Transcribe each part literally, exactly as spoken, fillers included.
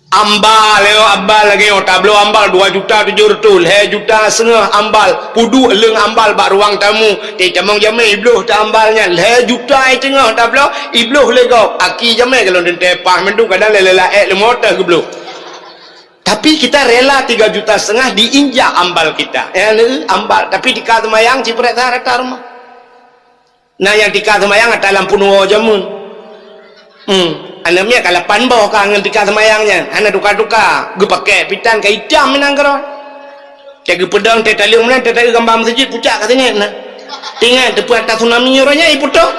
Ambal, yo, ambal lagèe nyoe, tabloe ambal dua juta tujoh reutôh, lhèe juta seungoh ambal, peuduek leueng ambal bak ruang tamu, teutamong jamé ibloh teu ambal nyan, lhèe juta seungoh tabloe, ibloh lé gob, aki jamé kalau teuntèe paih mandum kadang lé-lé laék leumo teuh geubloh. Tapi kita rela tiga juta setengah diinjak ambal kita. Eh, ambal, tapi tika seumayang ciprek rata rumoh. Na nyang tika seumayang ata lampu nuwoe jameun. Hmm. Aneuk miet ka lapan boh ka ngon tika seumayang nyan, hana tuka-tuka, geupakè pitan ka itam meunan keudroe. Cit geupeudong teuh taleueng meunan, teuh taeu gamba meuseujid pucak ka singét meunan. Ingat teupeu ata tsunami uroe nyan iputôh.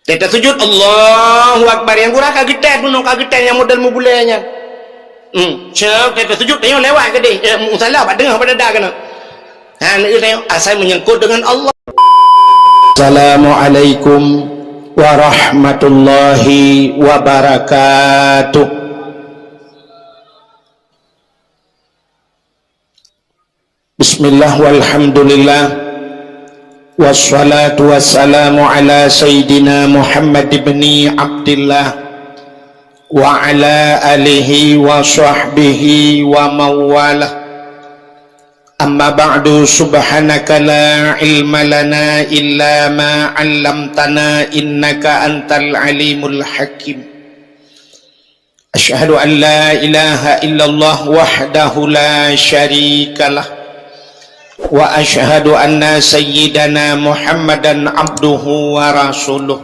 Teuh tasujud, Allahu Akbar, nyang gura ka geutem bunoe, ka geutem nyang model meubulée nyan. Hmm, siap, teuh tasujud, tanyoe lewat keudéh, eh, musala bak teungoh bak dada keunoe. Ha, neuk tengok asai menyangkut dengan Allah. Assalamualaikum warahmatullahi wabarakatuh. Bismillah walhamdulillah. Wassalatu wassalamu ala sayyidina Muhammad ibni Abdillah wa ala alihi wa sahbihi wa mawalah. Amma ba'du, subhanaka la ilma lana illa ma 'allamtana innaka antal alimul hakim. Asyhadu an la ilaha illallah wahdahu la syarikalah. Wa asyhadu anna sayyidana Muhammadan abduhu wa rasuluh.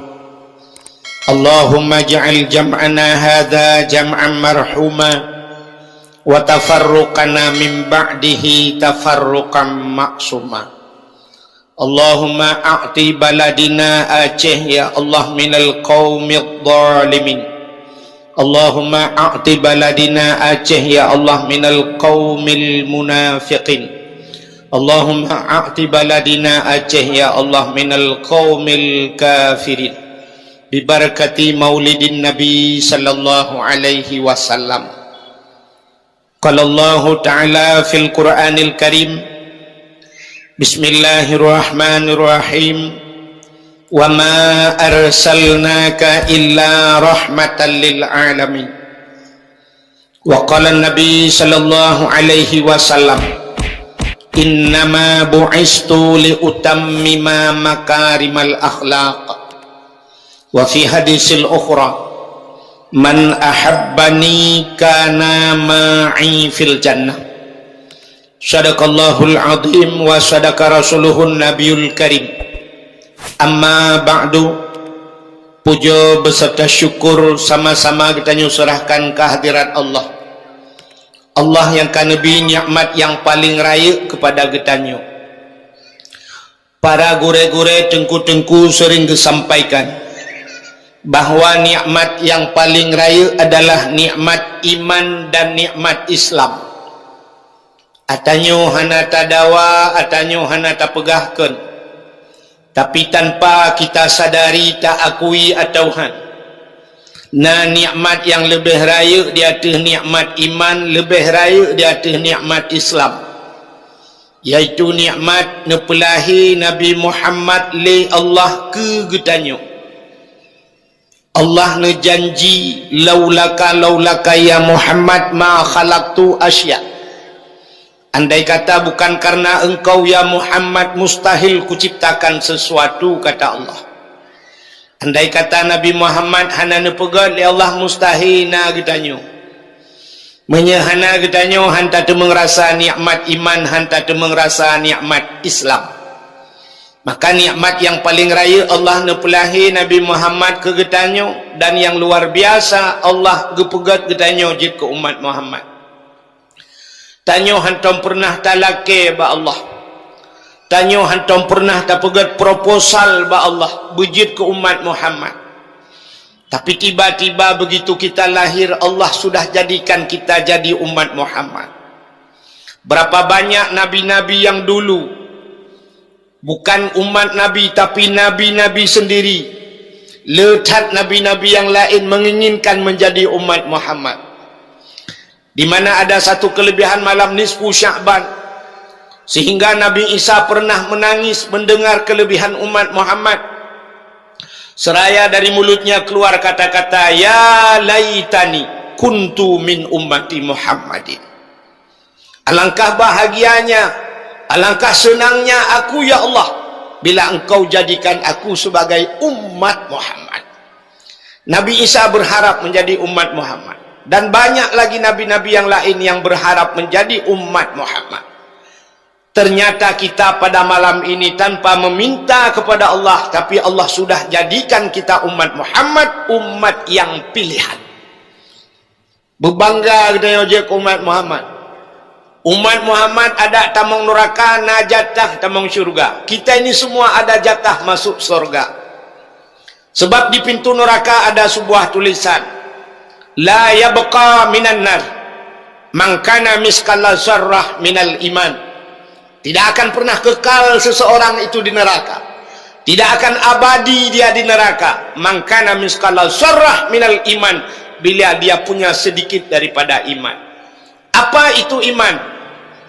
Allahumma ja'al jam'ana hadza jam'an marhuma wa tafarruqana min ba'dihi tafarruqan ma'suma. Allahumma a'ti baladina Aceh ya Allah minal qaumidh dhalimin. Allahumma a'ti baladina Aceh ya Allah minal qaumil munafiqin. Allahumma a'ti baladina Aceh ya Allah minal qaumil kafirin. Bibarakati maulidin Nabi sallallahu alaihi wasallam. Qala Allahu ta'ala fil Qur'anil Karim, Bismillahirrahmanirrahim. Wa ma arsalnaka illa rahmatan lil alamin. Wa qala Nabi sallallahu alaihi wasallam, "Innama bu'istu li utammima makarimal akhlaq." Wa fi hadisil ukhra, "Man ahabbani kana ma'i fil jannah." Sadaqallahul azim wa sadaqa rasuluhun nabiyul karim. Amma ba'du, puja beserta syukur sama-sama geutanyoe serahkan kehadirat Allah. Allah nyang ka neubri nikmat nyang paleng rayeuk keupada geutanyoe. Para gurée-gurée, teungku-teungku seuring geusampaikan bahwa nikmat nyang paleng rayeuk adalah nikmat iman dan nikmat Islam. Atanyoe hana tadawa, atanyoe hana tapeugah kheun. Tapi tanpa kita sadari, ta akui atawa han, na nikmat nyang leubeh rayeuk di ateueh nikmat iman, leubeh rayeuk di ateueh nikmat Islam, yaitu nikmat neupeulahé Nabi Muhammad lé Allah keu geutanyoe. Allah neujanji, "Laulaka, laulaka ya Muhammad ma khalaqtu asya." Andai kata bukan karena engkau ya Muhammad, mustahil kuciptakan sesuatu, kata Allah. Andai kata Nabi Muhammad hana neupeugét lé Allah, mustahil na geutanyoe. Meunyoe hana geutanyoe, han tateumeung rasa nikmat iman, han tateumeung rasa nikmat Islam. Maka nikmat nyang paleng rayeuk Allah neupeulahé Nabi Muhammad keu geutanyoe, dan nyang luar biasa Allah geupeugét geutanyoe jeuet keu umat Muhammad. Tanyoe hantom peureunah talakée bak Allah. Tanyoe hantom peureunah tapeugét proposal bak Allah beujeuet keu umat Muhammad. Tapi tiba-tiba begitu kita lahir, Allah sudah jadikan kita jadi umat Muhammad. Berapa banyak nabi-nabi yang dulu bukan umat Nabi, tapi nabi-nabi sendiri, le that nabi-nabi yang lain menginginkan menjadi umat Muhammad. Di mana ada satu kelebihan malam nisfu Sya'ban, sehingga Nabi Isa pernah menangis mendengar kelebihan umat Muhammad. Seraya dari mulutnya keluar kata-kata, "Ya laitani kuntu min ummati Muhammadin." Alangkah bahagianya, alangkah senangnya aku, ya Allah, bila Engkau jadikan aku sebagai umat Muhammad. Nabi Isa berharap menjadi umat Muhammad. Dan banyak lagi nabi-nabi yang lain yang berharap menjadi umat Muhammad. Ternyata kita pada malam ini tanpa meminta kepada Allah, tapi Allah sudah jadikan kita umat Muhammad, umat yang pilihan. Beubangga geutanyoe jeuet keu umat Muhammad. Umat Muhammad adak tamong nuraka, na jatah tamong syurga. Kita ini semua ada jatah masuk surga. Sebab di pintu neraka ada sebuah tulisan, "La yabqa minan nar man kana miskala zarrah minal iman." Tidak akan pernah kekal seseorang itu di neraka. Tidak akan abadi dia di neraka. Man kana miskala zarrah minal iman, bila dia punya sedikit daripada iman. Apa itu iman?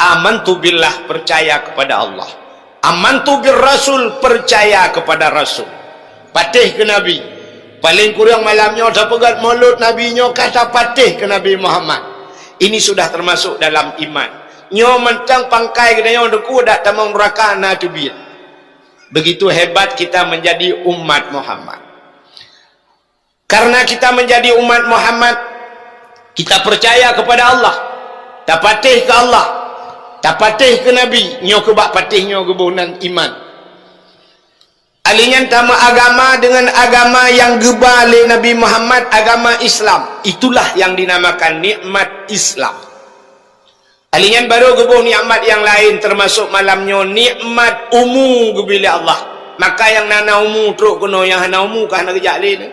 Amantu billah, percaya kepada Allah. Amantu bir rasul, percaya kepada rasul. Patéh keu Nabi. Paléng kureueng malam nyoe tapeugét mulod Nabi nyoe ka tapatéh keu Nabi Muhammad. Ini sudah termasuk dalam iman. Nyoe mantong pangkai geutanyoe, Teungku, dak tamong nuraka na teubiet. Begitu hebat kita menjadi umat Muhammad. Karena kita menjadi umat Muhammad, kita percaya kepada Allah, tapatéh keu Allah, tapatéh keu Nabi, nyoe keu bak patéh nyoe geuboh nan iman. Alinyan tameuagama dengan agama yang geuba lé Nabi Muhammad, agama Islam. Itulah yang dinamakan nikmat Islam. Alinyan barô geuboh nikmat yang lain, termasuk malam nyoe nikmat umu geubri lé Allah. Maka nyang na, na umu trok keunoe, nyang hana umu ka hana geujak lé nyoe.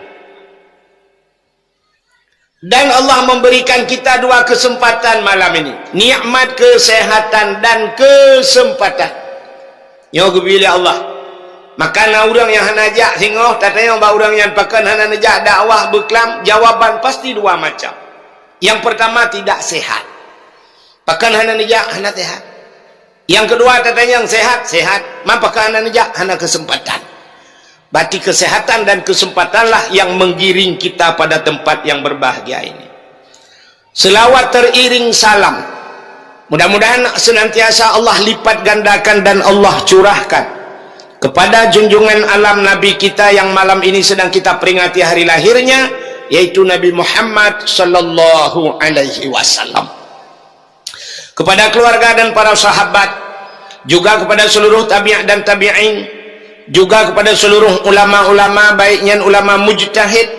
Dan Allah memberikan kita dua kesempatan malam ini, nikmat kesehatan dan kesempatan. Nyoe geubri lé Allah. Maka na ureuëng nyang hana jak singoh, tatanyong bak ureuëng nyan pakon hana neujak dakwah beuklam, jawaban pasti dua macam. Yang pertama, tidak sehat. Pakon hana neujak, hana sehat. Yang kedua, tatanyong sehat, sehat. Man pakon hana neujak, hana kesempatan. Berarti kesehatan dan kesempatanlah yang menggiring kita pada tempat yang berbahagia ini. Selawat teriring salam. Mudah-mudahan senantiasa Allah lipat gandakan dan Allah curahkan kepada junjungan alam Nabi kita yang malam ini sedang kita peringati hari lahirnya, yaitu Nabi Muhammad sallallahu alaihi wasallam. Kepada keluarga dan para sahabat, juga kepada seluruh tabi'in dan tabi'in, juga kepada seluruh ulama-ulama, baik nyan ulama mujtahid,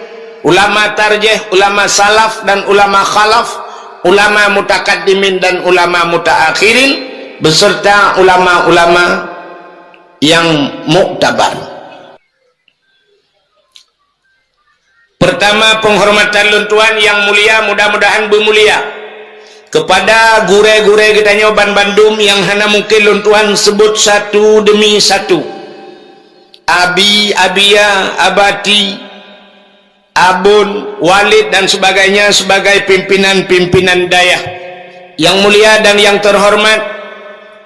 ulama tarjih, ulama salaf dan ulama khalaf, ulama mutakaddimin dan ulama mutaakhirin, beserta ulama-ulama yang muktabar. Pertama, penghormatan lôn tuan yang mulia, mudah-mudahan beumulia, kepada gurée-gurée geutanyoe banbandum yang hana mungkin lôn tuan sebut satu demi satu. Abi, Abia, Abati, Abon, Walid dan sebagainya sebagai pimpinan-pimpinan dayah. Yang mulia dan yang terhormat,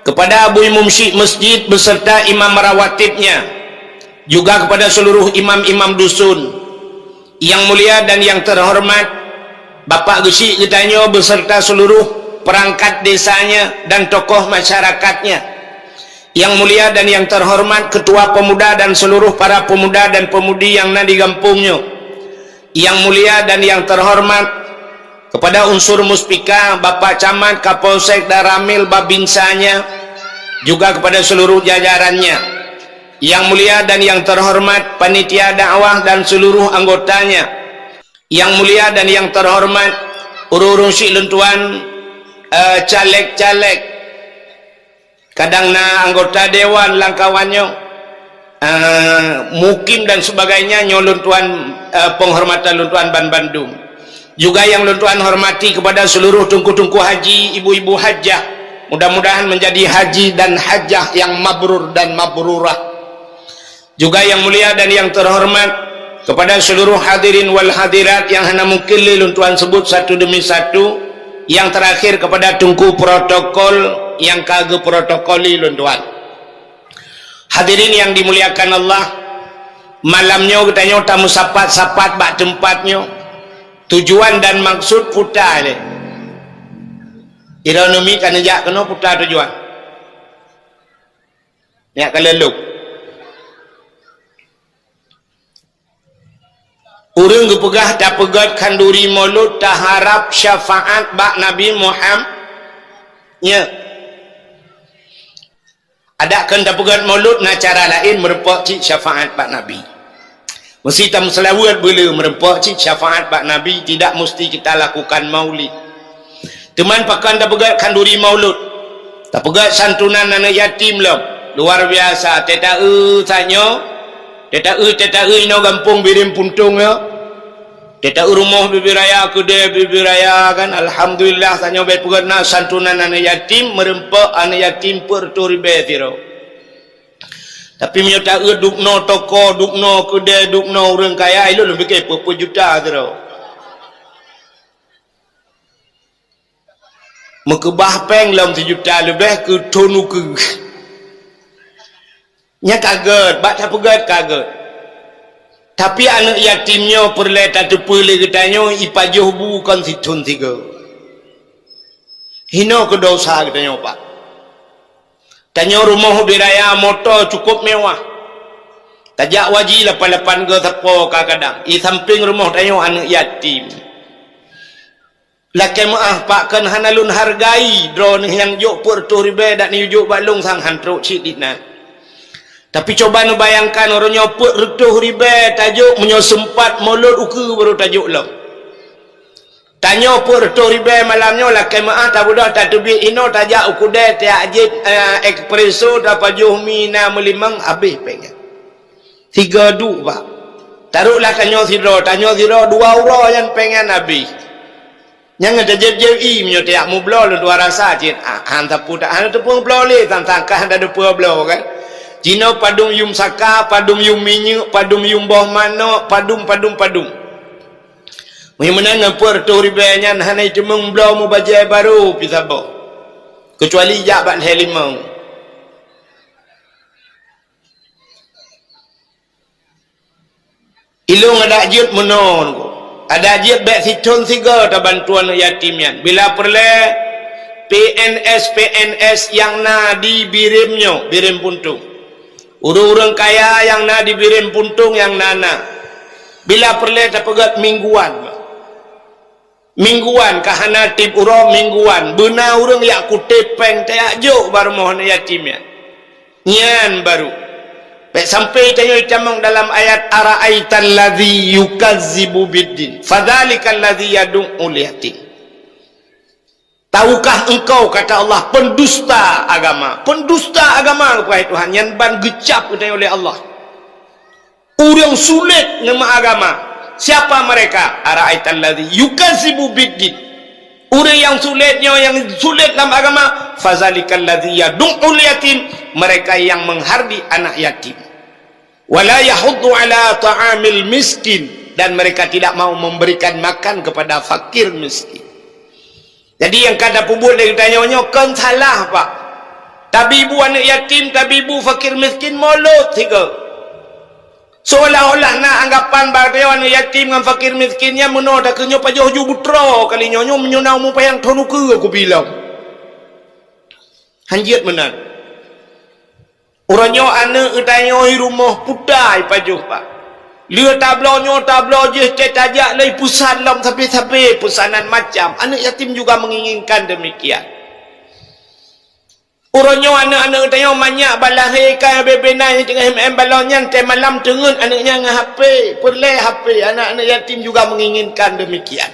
kepada Abu Imum Syik Masjid beserta imam rawatibnya, juga kepada seluruh imam-imam dusun. Yang mulia dan yang terhormat, Bapak Geusyik geutanyoe beserta seluruh perangkat desanya dan tokoh masyarakatnya. Yang mulia dan yang terhormat Ketua Pemuda dan seluruh para pemuda dan pemudi yang na di gampông nyoe. Yang mulia dan yang terhormat kepada unsur Muspika, Bapak Camat, Kapolsek dan Ramil Babinsanya, juga kepada seluruh jajarannya. Yang mulia dan yang terhormat panitia dakwah dan seluruh anggotanya. Yang mulia dan yang terhormat ureuëng-ureuëng syik lôn tuan, eh, caleg-caleg, kadang na anggota dewan lam kawan nyoe, eh, mukim dan sebagainya, nyoe lôn tuan, eh, penghormatan lôn tuan banbandum. Juga yang lôn tuan hormati kepada seluruh teungku-teungku haji, ibu-ibu hajah, mudah-mudahan menjadi haji dan hajah yang mabrur dan mabrurah. Juga yang mulia dan yang terhormat kepada seluruh hadirin wal hadirat yang hana mungkin lé lôn tuan sebut satu demi satu, yang terakhir kepada teungku protokol yang ka geuprotokoli lôn tuan. Hadirin yang dimuliakan Allah, Malam nyoe geutanyoe tameusapat-sapat bak teumpat nyoe. Tujuan dan maksud puta lé. Droeneuh miet ka neujak keunoe puta tujuan. Nyak ka lheueh lom. Ureuëng geupeugah tapeugét khanduri maulud taharab syafaat bak Nabi Muhammad. Nya. Adak kheun tapeugét maulud na cara laén meureumpok cit syafaat bak Nabi. Meusti tameuseulaweuet beuleu meureumpok cit syafaat bak Nabi, tidak meusti kita lakukan maulid. Teuma pakon tapeugét khanduri maulud? Tapeugét santunan aneuëk yatim lom. Luar biasa, teuta-eu tanyoe, teuta-eu, teuta-eu inoe gampông Bireuen Puntông nyoe. Teuta-eu rumoh bibi raya, keudè bibi raya kan. Alhamdulillah, tanyoe bèk peugét na santunan aneuëk yatim, meureumpok aneuëk yatim peuet reutôh ribèe sidroe. Tapi meunyoe ta-eu dubnoe toko, dubnoe keudè, dubnoe ureuëng kaya, ilôn lôn pike peuet-peuet juta sidroe. Meukeubah péng lom sijuta leubeh keu thon ukeue. Nyan ka gét, bak tapeugét ka gét. Tapi aneuëk yatim nyoe peureulèe tateupeue lé geutanyoe ipajoh bu kon sithon sigoe. Hinoe keu desya geutanyoe, Pak. Tanyoe rumoh ubé raya, moto cukôp mewah. Tajak waji lapan-lapan goe sapo kadang-kadang. I sampéng rumoh tanyoe aneuëk yatim. Lakèe meuáh, Pak, kheun hana lôn hargai droeneuh nyang jok peuet reutôh ribèe dak neujok bak lôn sang han trok cit dinan. Tapi cuba neubayangkan, uroe nyoe peuet reutôh ribèe tajok, meunyoe seumpat mulod ukeue barô tajok lom. Tanyoe peuet reutôh ribèe malam nyoe lakèe meuáh tabeudôh tateubiet inoe tajak u keudè tajak jieb, eh, espresso tapajoh mi na meulimong habéh péng nyan. Tiga duek, Pak. Taroklah tanyoe sidroe, tanyoe sidroe dua uroe nyan péng nyan habéh. Nyang gata jieb-jieb ié meunyoe tajak meubloe lôn dua rasa cit, ah, han sapeue ta-, hana teupeue bloe lé, sang-sang ka hana teupeue bloe kan. Jinoe padum yuem saka, padum yuem minyeuk, padum yuem boh manok, padum, padum, padum. Meunyoe meunan ngon peuet reutôh ribèe nyan hana jiteumeung bloe meubajèe barô pih saboh. Keucuali jak bak lhèe limong. Ilôn adak jeuet meunoe, adak jeuet bèk sithon sigoe tabantu aneuëk yatim nyan. Bila peureulèe, P N S, P N S nyang na di Bireuen nyoe, Bireuen Puntông. Ureuëng-ureuëng kaya nyang na di Bireuen Puntông nyang na-na. Bila peureulèe tapeugét mingguan. Mingguan ka hana tiep uroe mingguan, beuna ureuëng jak kutép péng tajak jok bak rumoh aneuëk yatim nyan. Nyan barô. Bèk sampai tanyoe tamong dalam ayat, "Ara'aital ladzi yukazzibu biddin, fadzalikal ladzi yadu'ul yatim." Tahukah engkau, kata Allah, pendusta agama. Pendusta agama, wahai Tuhan, nyan ban geucab geutanyoe lé Allah. Ureuëng sulet ngon meuagama. Siapa mereka? Ara'aital ladzi yukazzibu biddin. Ureuëng nyang sulet nyoe, nyang sulet lam agama, fadzalikal ladzi yadu'ul yatim, mereka yang menghardik anak yatim. Wala yahuddu ala ta'amil miskin, dan mereka tidak mau memberikan makan kepada fakir miskin. Jadi nyang ka tapeubuet lé geutanyoe nyoe kon salah, Pak. Tabi bu aneuëk yatim, tabi bu fakir miskin, mulod sigoe. Seolah-olah na anggapan bak tanyoe aneuëk yatim ngon fakir miskin nyan meunoe takheun nyoe pajoh ju beutroe kali nyoe, nyoe meunyoe na umu panyang thon ukeue kubilong. Han jeuet meunan. Uroe nyoe aneuëk geutanyoe i rumoh puta ipajoh, Pak. Lheueh tabloe nyoe tabloe jih, tajak lé peusan lom sabe-sabe peusanan macam. Aneuëk yatim juga menginginkan demikian. Uroe nyoe aneuëk-aneuëk geutanyoe manyak bak lahé ka bebe na nyang teungoh M M balon nyan, tée malam teungeut aneuëk nyan ngon H P, peureulée H P, anak-anak yatim juga menginginkan demikian.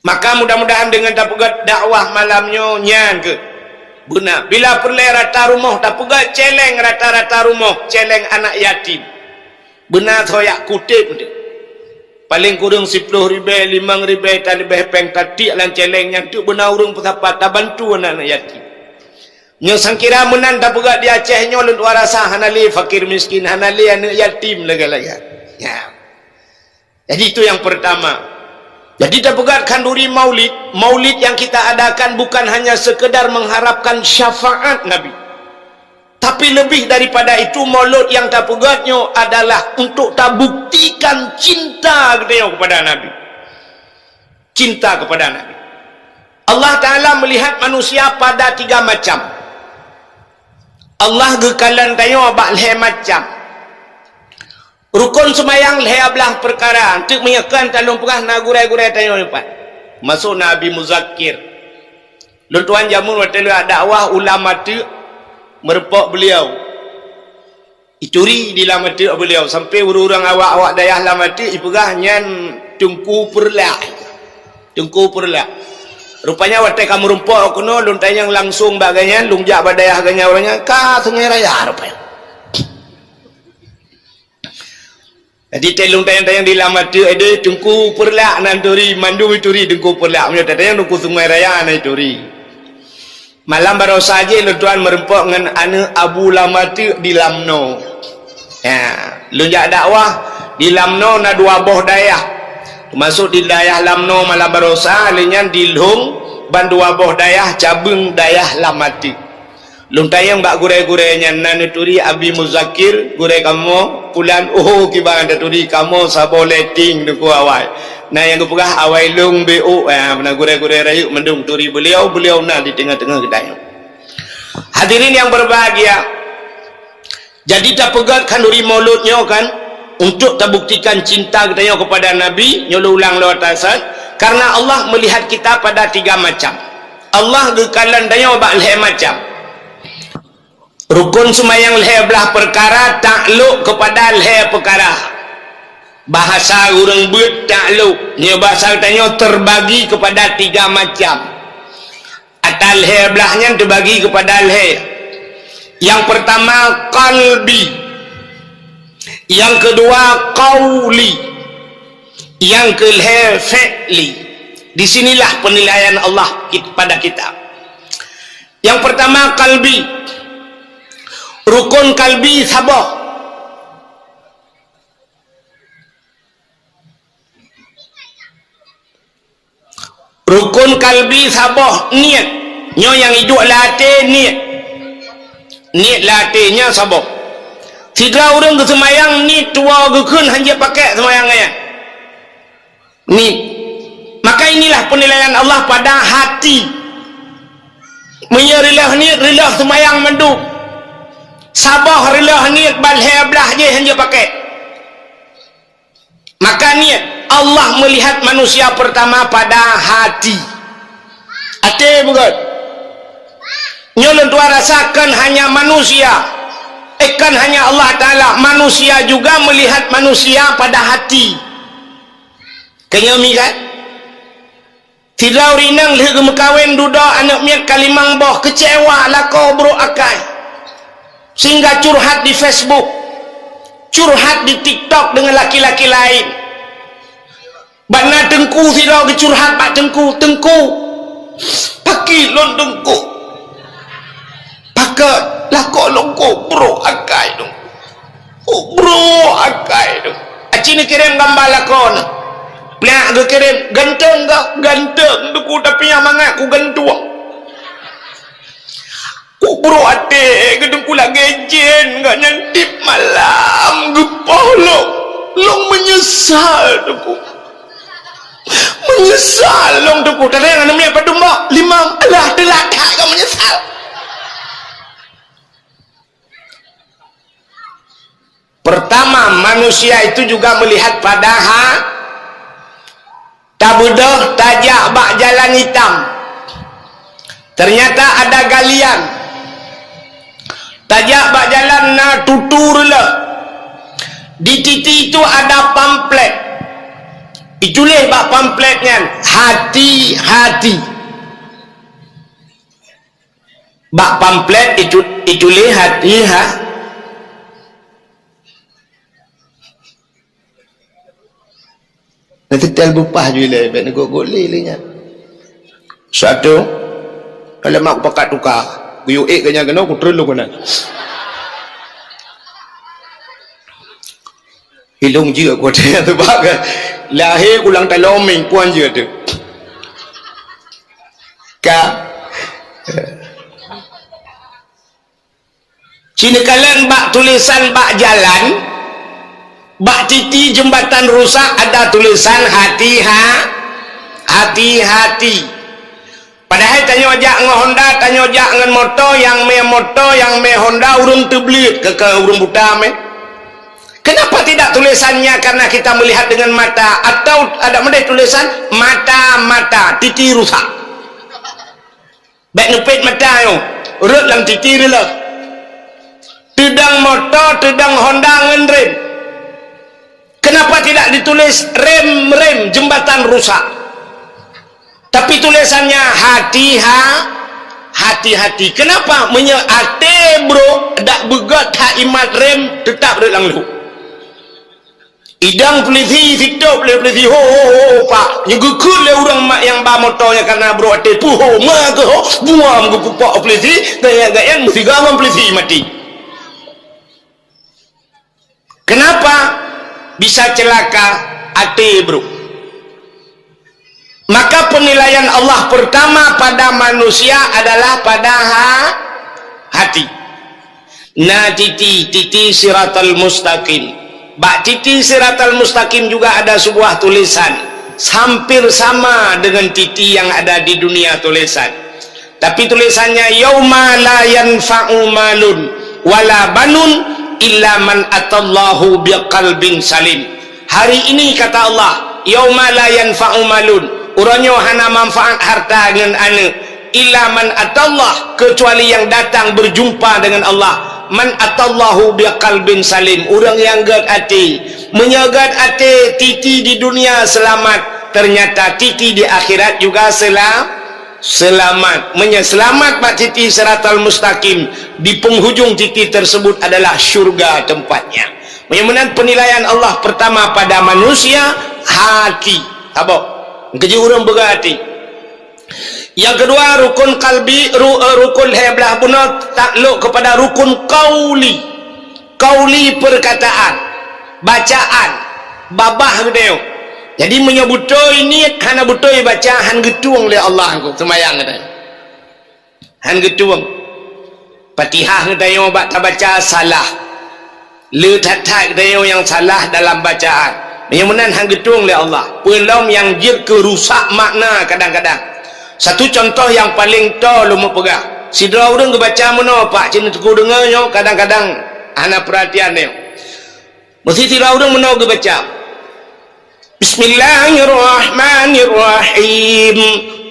Maka mudah-mudahan deungon tapeugét dakwah malam nyoe nyan keuh beuna. Bila peureulée rata rumoh tapeugét, celeng rata-rata rumoh, celeng anak yatim. Beuna soe jak kuteb deuh. Paleng kureueng siploh ribée, limong ribée, tan leubeh péng tatiek lam celeng nyan teuk beuna ureuëng peusapat tabantu anak-anak yatim. Nyoe sangkira meunan tapeugét di Aceh nyoe lôn tuan rasa hana lé fakir miskin, hana lé aneuëk yatim lagée-lagée. Ya. Jadi itu yang pertama. Jadi tapeugét khanduri maulid, maulid yang kita adakan bukan hanya sekedar mengharapkan syafaat Nabi. Tapi lebih daripada itu, maulud nyang tapeugét nyoe adalah untuk tabuktikan cinta geutanyoe kepada Nabi. Cinta kepada Nabi. Allah Taala melihat manusia pada tiga macam. Allah geukalon tanyoe bak lhée macam. Rukon seumayang lhée blaih peukara, eunteuk meunyoe kon talôn peugah na gurée-gurée tanyoe nyoe pat. Masôk na Abi Muzakir. Lôn tuan jameun watée lôn dakwah u Lam Ateuk meureumpok beuliau. Ituri di Lam Ateuk beuliau, sampoe ureuëng-ureuëng awak-awak dayah Lam Ateuk ipeugah nyan Teungku Peurlak. Teungku Peurlak. Rupanya watée ka meureumpok keunoe, lôn tanyong langsong bak gobnyan, lôn jak bak dayah gobnyan, ureuëng nyan ka Sungai Raya rupanya. Jadi, teuh lôn tanyong-tanyong di Lam Ateuk, "Deh, Teungku Peurlak nan turi?" Mandum ituri Teungku Peurlak. Meunyoe tatanyong Teungku Sungai Raya nan ituri. Malam baroesa jih lôn tuan meureumpok ngon aneuëk Abu Lam Ateuk di Lamno. Ya, lôn jak dakwah di Lamno na dua boh dayah. Teumasok di dayah Lamno malam baroesa, lheueh nyan di Lhong ban dua boh dayah cabeueng dayah Lam Ateuk. Lôn tanyong bak gurée-gurée nyan, na neuturi Abi Muzakir, gurée kamoe, pulan, oh, kiban taturi kamoe saboh leting Teungku awai. Na nyang geupeugah awai lôn B O, eh, na gurée-gurée rayeuk mandum turi beuliau, beuliau na di teungoh-teungoh geutanyoe. Hadirin yang berbahagia, jadi tapeugét khanduri maulud nyoe kan, untuk tabuktikan cinta geutanyoe kepada Nabi, nyoe lôn ulang lom atasan, karena Allah melihat kita pada tiga macam. Allah geukalon tanyoe bak lhée macam. Rukon seumayang lhée blaih peukara taklok keupada lhée peukara. Bahasa ureuëng beuet taklok, nyoe bahasa geutanyoe terbagi keupada tiga macam. Ata lhée blaih nyan teubagi keupada lhée. Nyang peurtama qalbi. Nyang keudua qauli. Nyang keulhée fi'li. Di sinilah penilaian Allah kit-, pada kita. Nyang peurtama qalbi. Rukon qalbi saboh. Rukon qalbi saboh niet. Nyoe nyang iduek lam até niet. Niet lam até nyan saboh. Sidroe ureuëng geuseumayang niet tuwoe geukheun hana jipakée seumayang nyan. Niet. Maka inilah penilaian Allah pada hati. Meunyoe reuloh niet, reuloh seumayang mandum. Saboh reuloh niet ban lhée blaih jih hana jipakée. Maka niet, Allah melihat manusia pertama pada hati. Até beugét. Nyoe lôn tuan rasa kon hanya manusia, eh, kon hanya Allah Taala, manusia juga melihat manusia pada hati. Keunyoe mikat, sidroe ureuëng inong lheueh geumeukawen dudoe aneuëk miet ka limong boh, keucewa, lakoe brok akai. Sehingga curhat di Facebook, curhat di TikTok dengan laki-laki lain. Bak na teungku sidroe geucurhat bak teungku, "Teungku, pakri lôn teungku. Pakon lakoe lôn brok akai teungku. Oh, brok akai teungku." Aci neukirém gamba lakoe na. Plak geukirém, "Ganteng kah?" "Ganteng teungku, tapi nyang mangat ku gantueng." Ku brok até, geuteungku lagée jén, gobnyan tiep malam geupoh lôn. Lôn meunyeusal teungku. Meunyeusal lôn teungku. Tadeng aneuk miet padum boh? Limong. Alah, teulat that ka meunyeusal. Pertama, manusia itu juga melihat pada ha-, tabeudôh tajak bak jalan hitam. Ternyata ada galian. Tajak bak jalan na tutu reuloh. Di titi itu ada pamflet. Ituléh bak pamflet nyan, "Hati-hati." Bak pamflet itu, ituléh hati ha. Neusetel bupah ju ilée, bék neugok-gok lé, lé nyan. Satu, kalau mak kupakat tuka, kuyue ék geuh nyan keunoe, kutreun lôn keunan. Ilong jeuet ku watée nyan teubak kan. Lahé kulang talomeng puan jeuet tu. Ka. Ci neukalon bak tulésan bak jalan, bak titi jeumbatan rusak ada tulésan hati-ha-, hati-hati. Padahai tanyoe jak ngon Honda, tanyoe jak ngon moto, nyang mé moto, nyang mé Honda, ureuëng teubleuet keu, keu ureuëng buta mé. Kenapa tidak tulisannya? Karena kita melihat dengan mata, atau ada meudah tulisan mata-mata, titi rusak. Bék neupét mata nyoe, rhot lam titi reuloh. Teudong moto, teudong Honda ngon rem. Kenapa tidak ditulis rem-rem jembatan rusak? Tapi tulisannya hati-ha-, hati-hati. Kenapa? Meunyoe até brok dak beugét ha imat rem, teutap rhot lam luek. Idang polisi sitôb lé polisi, ho, ho, ho, ho, pak. Nyoe geukheun lé ureuëng mak nyang ba moto nyan karena brok até, puho, ma keuh ho, buam geupupok polisi, gaya-gaya meusiga ngon polisi mati. Kenapa bisa celaka até brok? Maka penilaian Allah pertama pada manusia adalah pada ha-, hati. Na titi, titi siratal mustaqim. Bak titi siratal mustaqim juga ada sebuah tulisan, hampir sama dengan titi yang ada di dunia tulisan. Tapi tulisannya, "Yauma la yanfa'u malun wala banun illa man atallahu biqalbin salim." Hari ini, kata Allah, "Yauma la yanfa'u malun," uroe nyoe hana manfaat harta ngon aneuëk, "illa man atallah," kecuali yang datang berjumpa dengan Allah, "man atallahu biqalbin salim," ureuëng nyang gét até. Meunyoe gét até, titi di dunia selamat, ternyata titi di akhirat juga sela-, selamat. Meunyoe selamat bak titi siratal mustaqim, di penghujung titi tersebut adalah syurga tempatnya. Meunyoe meunan penilaian Allah pertama pada manusia, hati. Saboh. Keujeuet ureuëng peugah hati. Yang kedua, rukun kalbi, ru-, eh, rukun lhée blaih bunoe taklok kepada rukun kauli. Kauli perkataan, bacaan, babah geutanyoe. Jadi meunyoe beutôi niet, hana beutôi baca, han geutueng lé Allah seumayang geutanyoe. Han geutueng. Fatihah geutanyoe bak tabaca salah. Le that-that geutanyoe nyang salah dalam bacaan. Meunyoe meunan han geutueng lé Allah. Peue lom nyang jeuet keu rusak makna kadang-kadang. Satu contoh nyang paleng toe lôn meupeugah. Sidroe ureuëng geubaca meunoe, pak, ci neuteupeu deungoe nyoe kadang-kadang hana peuratian nyoe. Meusi sidroe ureuëng meunoe geubaca, "Bismillahirrahmanirrahim.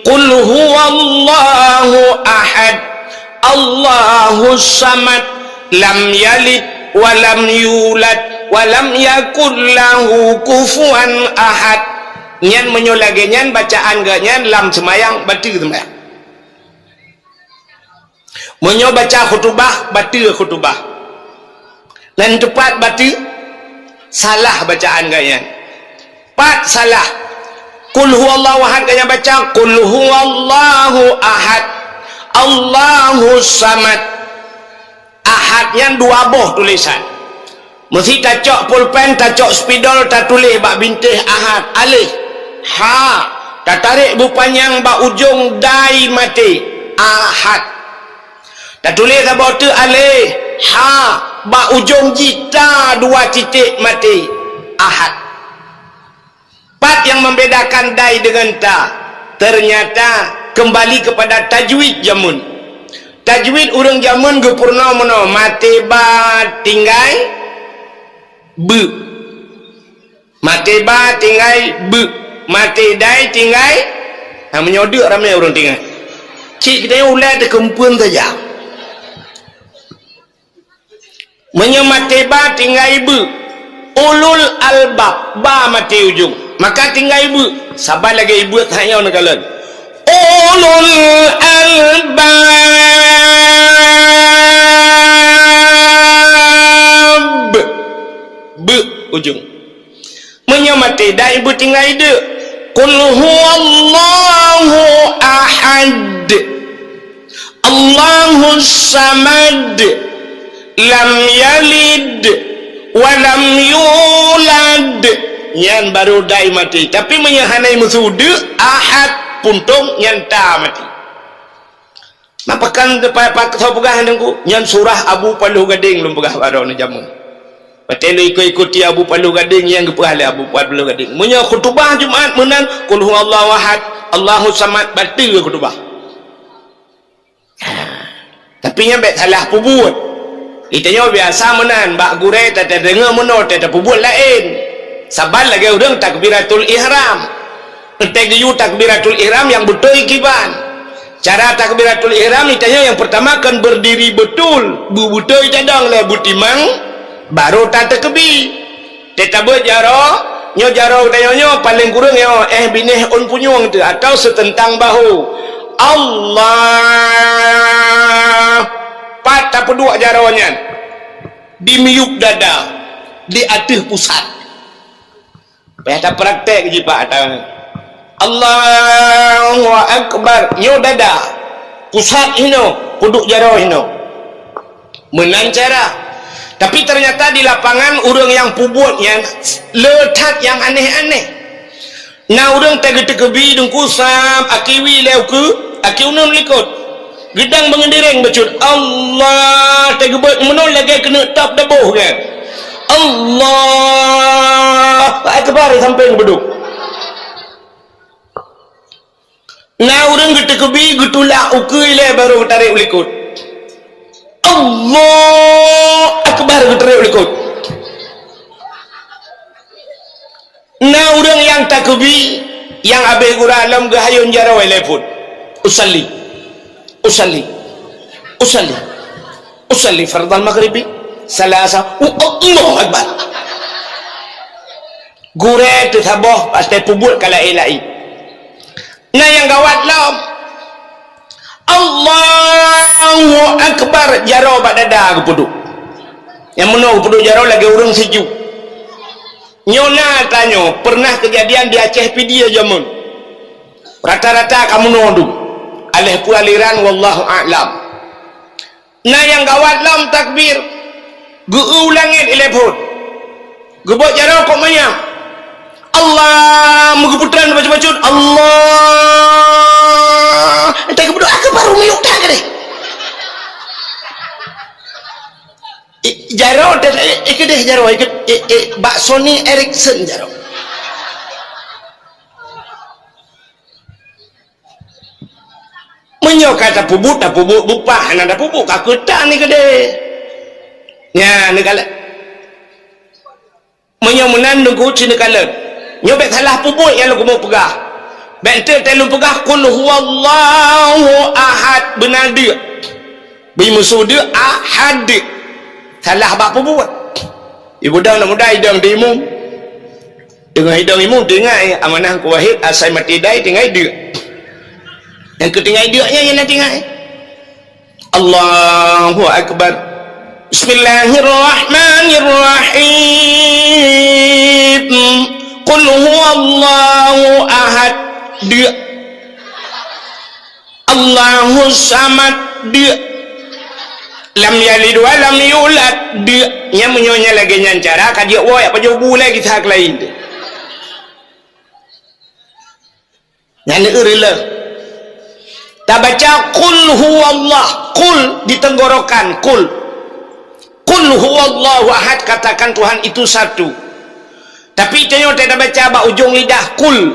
Qul huwallahu ahad. Allahus samad. Lam yalid wa lam yulad wa lam yakul lahu kufuwan ahad." Nyan meunyoe lagée nyan bacaan geuh nyan lam seumayang, bateue seumayang. Meunyoe baca khutubah, bateue khutubah. Nan teupat bateue, salah bacaan geuh nyan. Pat salah. Qul huwallahu ahad geuh nyan baca, "Qul huwallahu ahad. Allahus samad." Ahad nyan dua boh tulisan. Meusi tacok pulpen, tacok spidol, tatuléh bak bintéh ahad, alif, ha, tatarek bu panyang bak ujong dai maté, ahad. Tatuléh saboh teuk alif, ha, bak ujong jih ta dua titék maté, ahad. Pat nyang membedakan dai dengan ta? Ternyata kembali kepada tajwid jameun. Tajwid ureuëng jameun geupeurunoe meunoe, maté ba tinggai beuk. Maté ba tinggai beuk. Maté dai tinggai, ha, meunyoe deuk ramé ureuëng tinggai. Cit geutanyoe ulée teukeumpeuen saja. Meunyoe maté ba tinggai beuk, ulul albab, ba maté ujong. Maka tinggai beuk, saban lagée ibeuk that nyoe neukalon. Ulul albab. Beuk ujong. Meunyoe maté dai beutinggai deuk, "Qul huwallahu ahad. Allahus samad. Lam yalid wa lam yulad." Nyan baru dai maté. Tapi meunyoe hana meusu deuk, ahad, puntông, nyan ta maté. Maka kan pa-, paksa peugah Teungku, nyan surah Abu Paluh Gadeng lôn peugah baroe nyoe jameun. Watèe lôn ikut-ikuti Abu Paluh Gadeng nyang geupeugah lé Abu Paluh Gadeng. Meunyoe khutubah Jumat meunan, Qul huwallahu ahad, Allahus samad, bateue khutubah. Tapi nyan bèk salah peubuet. Geutanyoe biasa meunan, bak gurèe tadeungoe meunoe, tadeungoe peubuet laén. Saban lagèe ureueng takbiratul ihram. Teuntèe geuyue takbiratul ihram nyang beutôi kiban. Cara takbiratul ihram geutanyoe nyang peurtama kon beurdiri beutôi, beubeutôi tadong lé beutimang, barô tateukeubie. Teutabeuet jaroe, nyoe jaroe geutanyoe nyoe paleng kureueng nyoe, eh, binéh ôn punyueng teuh atawa seuteuntang bahu. Allah! Pat tapeuduek jaroe nyan? Di miyueb dada, di ateueh pusat. Payah tapraktek jipak ata. Allahu Akbar. Nyoe dada. Pusat hinoe, peuduek jaroe hinoe. Meunan cara. Tapi ternyata di lapangan ureueng nyang peubuet nyan le that nyang aneh-aneh. Na ureueng tageuteukeubie Teungku sab, aki wie lé ukeue, aki uneun likot. Geudang beungeundireng bacut, Allah, tageubeuet meunoe lagèe keuneuk tôb daboh kan. Allahu Akbar sampoe geubeuduek. Na ureueng geuteukeubie geutulak ukeue ilèe barô geutarek u likot. Allahu Akbar geutarek u likot. Na ureueng nyang takeubi, nyang abéh gura lom geuhayôn jaroe lé phon. Usalli. Usalli. Usalli. Usalli fardhal maghribi salasa. U-, Allahu Akbar. Gurèe teusaboh watèe peubuet ka laén-laén. Na nyang gawat lom. Allahu Akbar, jaroe bak dada geupeuduek. Nyang meunoe geupeuduek jaroe lagèe ureueng sijuek. Nyoe na tanyoe pernah keujadian di Aceh Pidie jameun. Rata-rata ka meunoe dum. Aléh peue aliran, wallahu a'lam. Na nyang gawat lom takbir, geu-eu u langèt ilèe phon. Geubeuet jaroe kok manyang. Allah, meugeupeutrön bacut-bacut. Allah. Entah geupeuduek, ah, keu baru miyueb that keudeh. Eh, jaroe, eh, eh, keudeh jaroe, eh, eh, eh, bak Sony Ericsson jaroe. Meunyoe ka tapeubuet, tapeubuet beupah, hana tapeubuet ka keutan ni keudeh. Nyan, neukalon. Meunyoe meunan Teungku, ci neukalon. Nyoe bèk salah peubuet nyang lôn keumeung peugah. Bèk teuk teuh lôn peugah, "Qul huwallahu ahad," beuna deuk. Bri meusu deuk, ahad. Salah bak peubuet. Ibu dong na muda idong di imum. Teungoh idong imum teuingat, eh, amanah Teungku Wahid, asai maté dai teuingat deuk. Nyang keu teuingat deuk nyan, nyan na teuingat, eh. Allahu Akbar. Bismillahirrahmanirrahim. Qul huwallahu ahad. Deuk. Allahus samad, deuk. Lam yalid wa lam yulad, deuk. Nyan meunyoe nyan lagèe nyan cara, ka jeuet woe, apa jeuet bu lé kisah laén teuh. Nyan neueu reuloh. Tabaca qul huwallah, qul di tenggorokan, qul. Qul huwallahu ahad, katakan Tuhan itu satu. Tapi tanyoe tabaca bak ujong lidah, qul.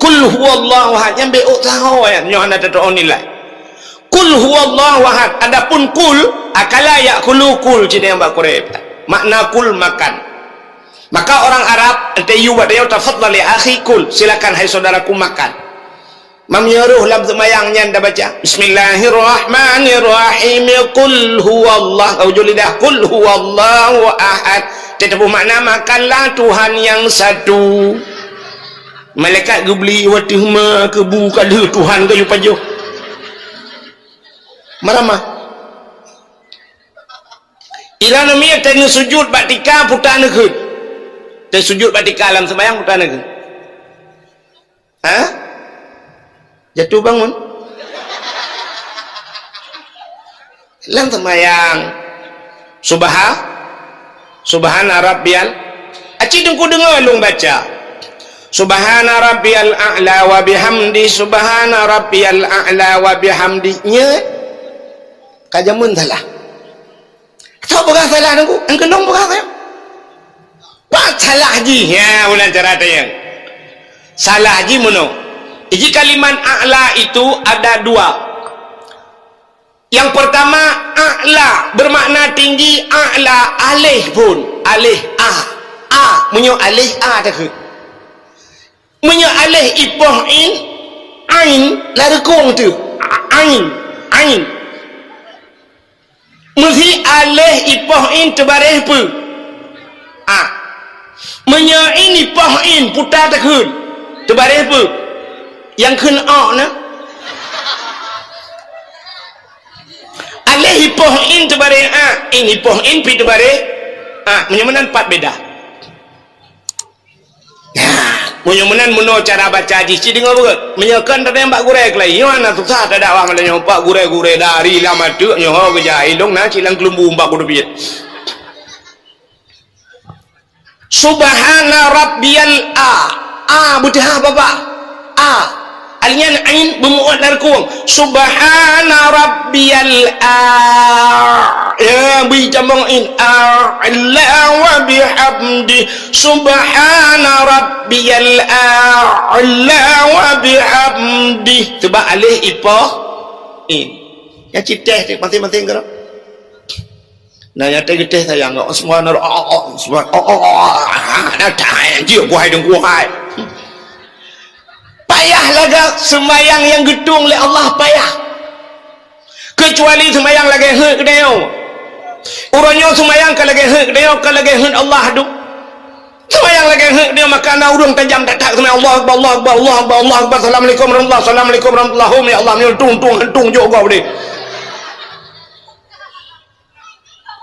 Qul huwallahu ahad, nyan beuh saho nyan, nyoe hana tatu'oh nilai. Qul huwallahu ahad, adapun kul, akala ya'kulu, kul, cit nyang bak Qur'an. Makna kul, makan. Maka orang Arab, entah yue bak tanyoe, "Tafadhal ya akhi, kul." Silakan, hai saudaraku, makan. Meunyoe roh lam seumayang nyan tabaca, "Bismillahirrahmanirrahim. Qul huwallah." Ujong lidah, "Qul huwallahu ahad." Teutap makna, "Makanlah Tuhan yang satu." Malaikat geubri watèe ma keubu ka lheueh Tuhan ka yue pajoh. Maramah. Ilan miet teuh sujud bak tika puta neukheun. Teuh sujud bak tika lam seumayang puta neukheun. Ha? Jatuh bangun. Lam seumayang. Subha-, Subhana rabbiyal. Aci Teungku deungoe lôn baca. Subhana rabbiyal a'la wa bihamdi, subhana rabbiyal a'la wa bihamdi. Nyan. Ka jameun salah. Soe peugah salah Teungku? Nyang keunong peugah salah. Pat salah jih? Ya, meunan cara tanyong. Salah jih meunoe. Iji kalimat a'la itu ada dua. Yang pertama, a'la bermakna tinggi, a'la aleh phon, aleh a. A, meunyoe aleh a takheun. Meunyoe aleh ipoh in, ain, na reukong teuh. A-, ain, ain. Meusi aleh ipoh in teubareh peue? A. Meunyoe in ipoh in puta takheun, teubareh peue? Nyang kheun ok na. Aleh ipoh in teubareh a, in ipoh in pi teubareh a. Meunyoe meunan pat beda. Nah, meunyoe meunan meunoe cara baca jih, cit deungoe beugét. Meunyoe kon tadong bak gurée keulayi, nyoe hana susah tadakwah malam nyoe, pat gurée-gurée dari lam ateueh nyoe ho geujak ilong na cit lam keulumbu bak kudu piet. Subhana rabbiyal a. A beuteuhah babah. A. Alinyan ain beumuat lam reukong. Subhana rabbiyal a. Ya, bri tambong in. A'la wa bihamdi. Subhana rabbiyal a'la wa bihamdi. Sebab aleh ipoh in. Ya, citeh cit masing-masing keudroe. Nah, nyata geutéh sayang. Oh, subhanallah. Oh, oh, oh, subhan-, oh, oh, oh, ah, ah, ah, dah dah, eh, jeuet kuhai dong kuhai. Payah lagak seumayang nyang geutueng lé Allah payah. Keucuali seumayang lagée heuet geutanyoe. Uroe nyoe seumayang ka lagée heuet geutanyoe, ka lagée heuet Allah dum. Seumayang lagée heuet geutanyoe, maka na ureuëng tajam that-that seumayang, Allahu Akbar, Allahu Akbar, Allahu Akbar, Allahu Akbar, Assalamualaikum warahmatullahi, Assalamualaikum warahmatullahi, ya Allah, meunyoe tung, tung, tung, jok gob deh.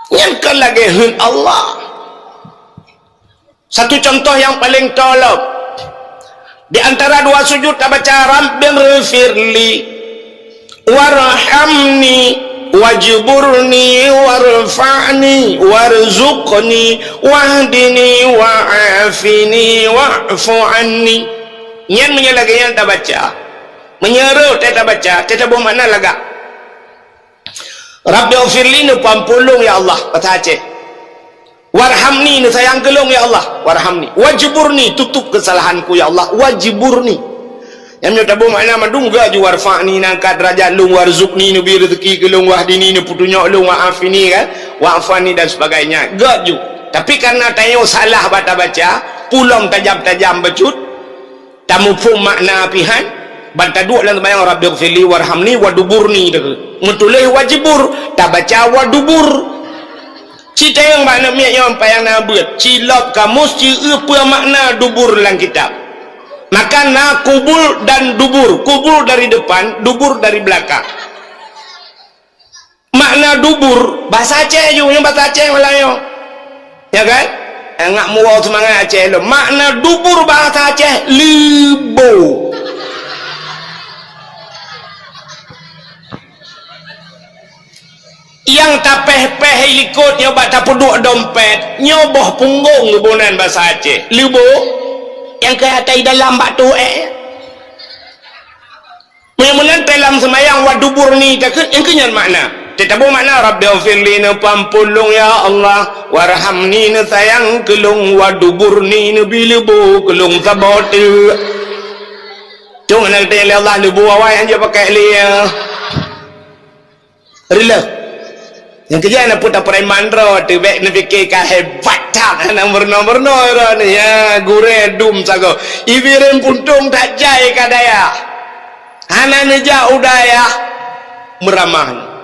Nyan kon lagée heuet Allah. Satu contoh nyang paleng tolop. Di antara dua sujud tabaca, "Rabbighfirli, warhamni, wajburni, warfa'ni, warzuqni, wahdini, wa'afini, wa'fu anni." Nyan meunyoe lagée nyan tabaca. Meunyoe rot tabaca, teutabôh makna lagak. Rabbighfirli, neupeuampôn lôn, ya Allah, bahasa Aceh. Warhamni, neusayang keu lôn, ya Allah, warhamni. Wajburni, tutup kesalahanku, ya Allah, wajburni. Nyang nyoe tabôh makna mandum gak ju, warfa'ni, neungkat derajat lôn, warzuqni, neubri rezeki keu lôn, wahdini, neupeutunyok lôn, wa'afini, kan, wa'fu anni dan sebagainya. Gak ju. Tapi karena tanyoe salah bak tabaca, pulom tajam-tajam bacut, tamuphom makna pihan, ban taduek lam seumayang, "Rabbighfirli warhamni waduburni," teuh. Meutuléh wajibur, tabaca wadubur. Citayong bak aneuk miet nyoe payah na beuet, cilop kamus, ci eu peue makna dubur lam kitab. Maka na kubul dan dubur. Kubul dari depan, dubur dari belakang. Makna dubur, bahasa Aceh ju, nyoe bahasa Aceh malam nyoe. Ya kan? Ngak muwoe seumangat Aceh lom. Makna dubur bahasa Aceh, leubo. Nyang tapéh-péh likot nyoe bak tapeuduek dompet, nyoe boh punggong leubo nan bahasa Aceh. Leubo, nyang keu atai dalam bak tuek. Meunyoe meunan dalam seumayang waduburni takheun, nyang keu nyan makna. Teutabôh makna, "Rabbighfirli," neupeuampôn lôn, ya Allah, "warhamni," neusayang keu lôn, "waduburni," neubri leubo keu lôn saboh teuk. Cong hana geutanyong lé Allah leubo awai hanjeuet pakai lé, ya. Rila. Nyang keujah na peuta preman droe teuh, bék neupike ka hebat that, hana meurunoe-meurunoe droe nyoe. Ya, gurée dum sagoe. Ibireuen puntông that jai ka dayah. Hana neujak u dayah meuramah.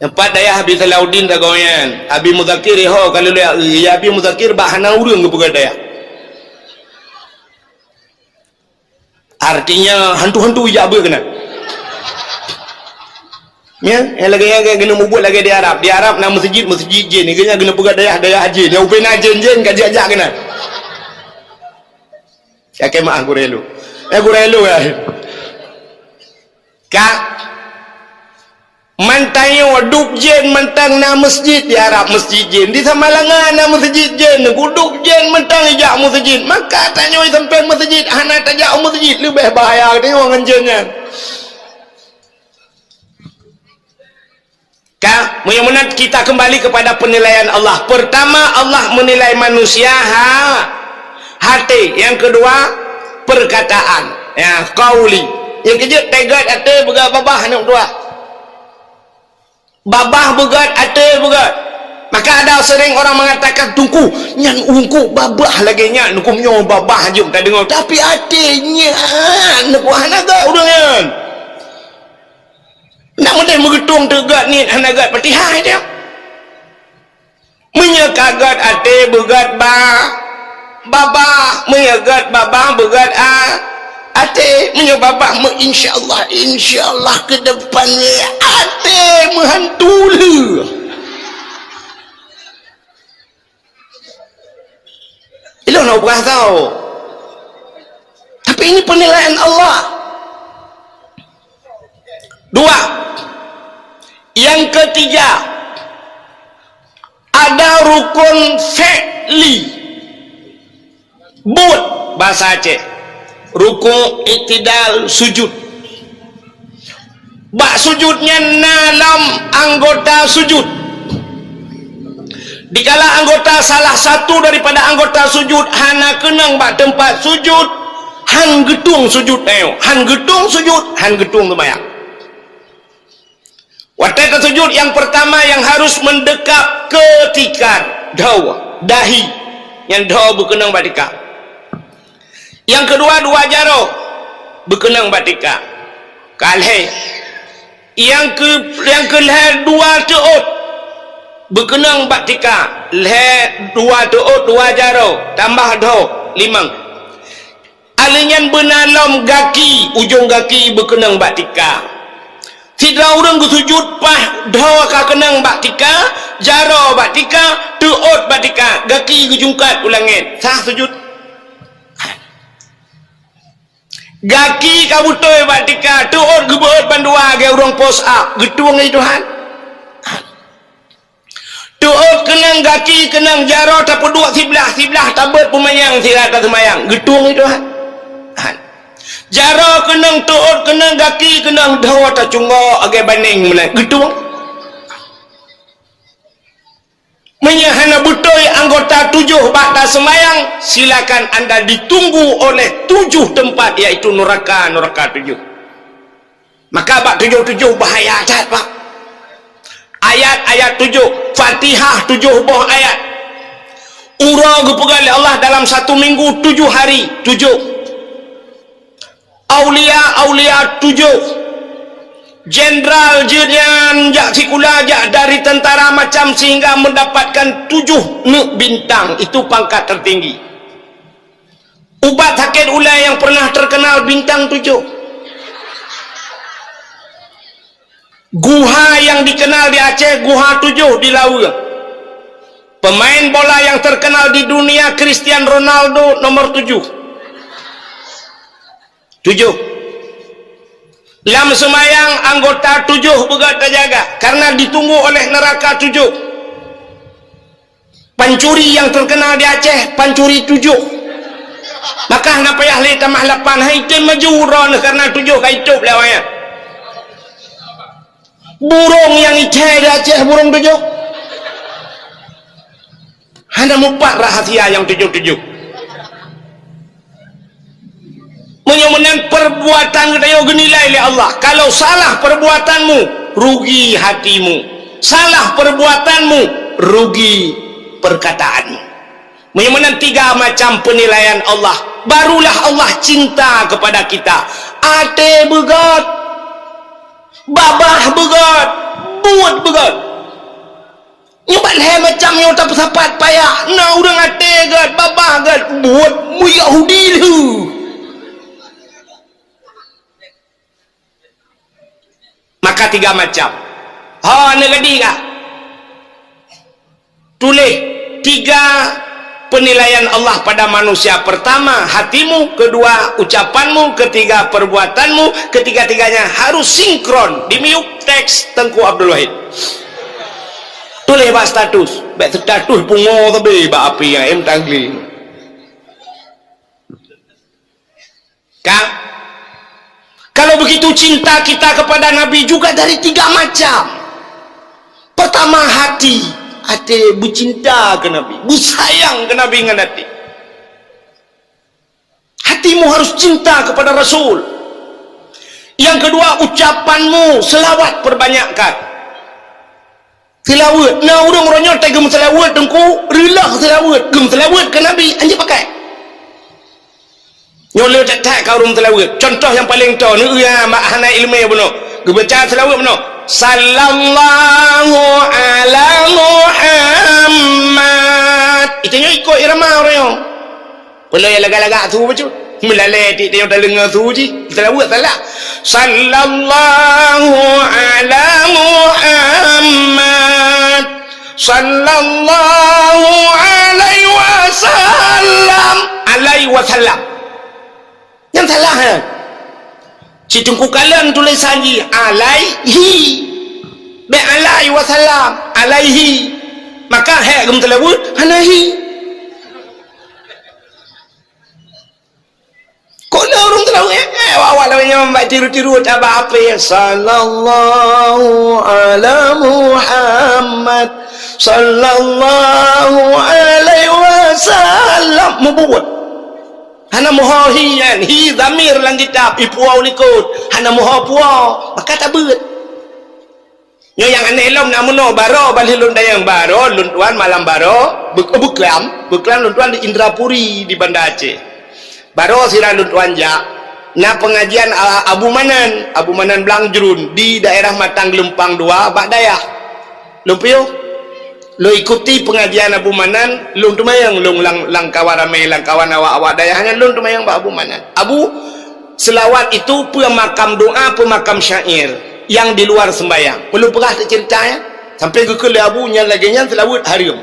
Nyang pat dayah Abi Salahuddin sagoe nyan. Abi Muzakir ho ka lulée, ya Abi Muzakir bah hana ureuëng geupeugah dayah. Artinya, hantu-hantu ijak beuet keunan. Ya, nyang lagée nyan keuneuk mubuet lagée di Arab. Di Arab na meuseujid, meuseujid jén. Lagée nyan keuneuk peugah dayah, dayah jén. Nyang ubé na jén-jén ka jak-jak keunan. Ka keumaah gurée lôn. Eh, gurée lôn, ya. Ka Mantang nyoe dub jén mantang na meuseujid di Arab, meuseujid jén. Di Samalanga na meuseujid jén, dub jén mantang ijak meuseujid. Maka tanyoe sampoe meuseujid hana tajak u meuseujid, leubeh bahaya tanyoe ngon jén nyan. Ka, meunyoe meunan kita kembali kepada penilaian Allah. Pertama, Allah menilai manusia ha, hati. Yang kedua, perkataan. Ya, qauli. Nyang keujeuet, teugot até beugét babah aneuk dua. Babah beugét, até beugét. Maka ada sering orang mengatakan, "Teungku, nyan ungku babah lagée nyan, ungku nyoe babah jeuem tadeungoe, tapi até nyan, ungku hana gét ureuëng nyan." Nak meudeh meugeutong teugot niet hana gét Fatihah dia. Meunyoe ka gét até beugét ba, babah, meunyoe gét babah beugét a, até, meunyoe babah meu insya Allah, insya Allah ke depan até meuhantu le. Ilôn hana peugah tau. Tapi ini penilaian Allah. Dua. Yang ketiga, ada rukun fi'li. Buet bahasa Aceh. Rukun iktidal sujud. Bak sujud nyan na lom anggota sujud. Dikala anggota salah satu daripada anggota sujud hana keunong bak teumpat sujud, han geutueng sujud nyoe, han geutueng sujud, han geutueng seumayang. Watée tasujud, yang pertama yang harus mendekap ke tika, dhoe, dahi, nyang dhoe beukeunong bak tika. Yang kedua, dua jaroe beukeunong bak tika. Ka lhée. Nyang keu, nyang keu lhée, dua teuôt beukeunong bak tika. Lhée, dua teuôt, dua jaroe, tambah dhoe, limong. Alheuh nyan beuna lom gaki, ujong gaki beukeunong bak tika. Sidroe ureuëng geusujud paih dhoe ka keunong bak tika, jaroe bak tika, teuôt bak tika, gaki geujungkat u langét. Sah sujud? Gaki ka beutôi bak tika, teuôt geubeuôt bandua lagée ureuëng push up, geutueng lé Tuhan? Teuôt keunong gaki, keunong jaroe tapeuduek siblah-siblah, tabeuet peumanyang sira taseumayang, geutueng lé Tuhan? Han. Jaroe keunong, teuôt keunong gaki, keunong dhoe tacungok lagée baneng meunan, geutueng? Meunyoe hana beutôi anggota tujoh bak taseumayang, silakan anda ditunggu oleh tujuh tempat, yaitu neraka, neraka tujoh. Maka bak tujoh-tujoh bahaya that, Pak. Ayat-ayat tujoh, Fatihah tujoh boh ayat. Uroe geupeugah lé Allah dalam satu minggu tujuh hari, tujoh. Aulia-aulia tujoh. Jenderal jeuet nyan jak sikula, jak dari tentara macam sehingga mendapatkan tujoh neuk bintang. Itu pangkat tertinggi. Ubat sakét ulée nyang pernah terkenal bintang tujoh. Guha yang dikenal di Aceh, Guha Tujoh di Laue. Pemain bola yang terkenal di dunia, Cristiano Ronaldo, nomor tujuh. Tujoh. Lam seumayang, anggota tujoh beugét tajaga, karena ditunggu oleh neraka tujoh. Pancuri yang terkenal di Aceh, pancuri tujoh. Maka hana payah lé tamah lapan, hai tem maju droeneuh, karena tujoh ka itôb lé awaknyan. Burông nyang icai di Aceh, burông tujoh. Hana mupat rahasia nyang tujoh-tujoh. Meunyoe meunan, perbuatan geutanyoe geunilai lé Allah. Kalau salah perbuatanmu, rugi hatimu. Salah perbuatanmu, rugi perkataanmu. Meunyoe meunan tiga macam penilaian Allah, barulah Allah cinta kepada kita. Até beugét, babah beugét, buet beugét. Nyoe ban lhée macam nyoe tapeusapat payah, na ureuëng até gét, babah gét, buet meuyahudi lheueh. Maka tiga macam. Ha, neugadih kah? Tuléh tiga penilaian Allah pada manusia. Pertama, hatimu, kedua, ucapanmu, ketiga, perbuatanmu, ketiga-tiganya harus sinkron di miyup teks Teungku Abdul Wahid. Tuléh bak status, bak status pungo sabe bak api nyang em tangli. Kan? Kalau begitu cinta kita kepada Nabi juga dari tiga macam. Pertama hati, até beucinta keu Nabi, beusayang keu Nabi ngon até. Hatimu harus cinta kepada Rasul. Yang kedua, ucapanmu selawat perbanyakkan. Selawat. Nah, ureuëng uroe nyoe teugeum selawat teungku, reuloh selawat, geum selawat ke Nabi, anjak pakai. Nyoe le that-that ka ureuëng selawat. Contoh yang paling to, neu ya mak hana ilmu bunoe. Geubaca selawat bunoe. Sallallahu ala Muhammad. Itu nyoe ikut irama ureuëng nyoe. Peuleueh lagak-lagak su bacut. Meulalé tik teunyong tadeungoe su jih. Teulaweuet salah. Sallallahu ala Muhammad. Sallallahu alaihi wasallam. Alaihi wasallam. Nyang salah, ha? Cit teungku kalon tulisan jih alaihi. Bék alaihi wasallam, alaihi. Maka hék geum teulaweuet, hana hi. Kok na ureuëng teulaweuet, eh, eh, awak-awak lawét nyan bak tiru-tiru tabak ape, sallallahu ala Muhammad, sallallahu alaihi wasallam. Mubuet. Hana meuho hi nyan, hi dhamir lam kitab, ipuwoe likot, hana meuho puwoe, maka tabeuet. Nyoe nyang aneh lom na meunoe, baroe ban lheueh lôn tanyong, baroe lôn tuan malam baroe, beu-, beuklam, beuklam lôn tuan di Indrapuri, di Banda Aceh. Baroe sira lôn tuan jak, na pengajian, a, Abu Manan, Abu Manan Blang Jrun, di daerah Matang Geulumpang Dua, bak dayah. Lôn piôh. Lôn ikuti pengajian Abu Manan, lôn teumayong lôn lam, lam kawan ramé, lam kawan awak-awak dayah nyan, lôn teumayong bak Abu Manan. Abu, selawat itu peumakam doa, peumakam syair yang di luar sembahyang. Ulôn peugah teuceurita, ya. Sampai geukheun lé Abu nyan lagée nyan selawat hareuem.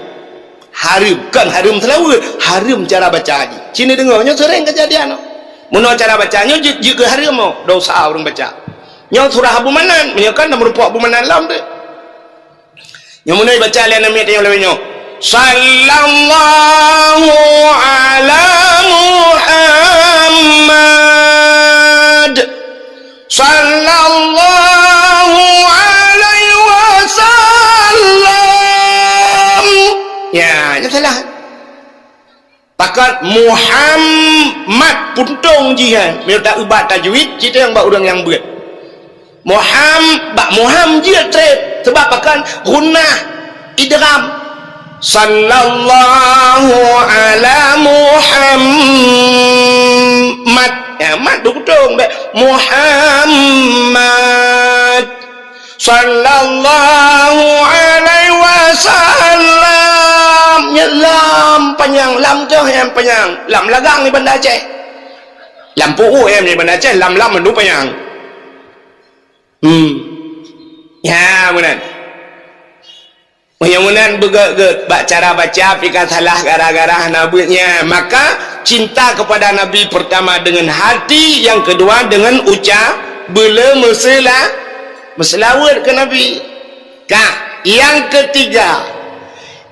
Hareuem, kon hareuem selawat, hareuem cara baca jih. Ci neudeungoe, nyoe seuréng keujadian. Meunoe cara baca nyoe jeuet, jeuet keu hareuem, oh, dosa ureuëng baca. Nyoe surah Abu Manan, meunyoe kon na meurumpok Abu Manan lom tu. Nyang meunoe baca lé aneuk miet nyang lawét nyoe. Sallallahu ala Muhammad. Sallallahu alaihi wasallam. Ya, nyan salah. Pakat Muhammad puntong jih, eh. Meunyoe ta ubat tajwid, cit nyang bak ureuëng nyang beuet. Muham, bak Muham jeuet treb. Sebab pakat gunnah idgham. Sallallahu ala Muhammad. Ya, mat beutôi, bek Muhammad. Sallallahu alaihi wasallam. Nyan lam panyang, lam teuh nyang panyang. Lam lagang di Banda Aceh. Lam pu'u nyang di Banda Aceh, lam, lam mandum panyang. Hmm. Ya, meunan. Meunyoe meunan beugét-gét bak cara baca pih ka salah gara-gara hana beuet nyan. Maka cinta kepada Nabi pertama dengan hati, yang kedua dengan ucap, beule meusela-, meuseulaweuet keu Nabi. Ka, yang ketiga,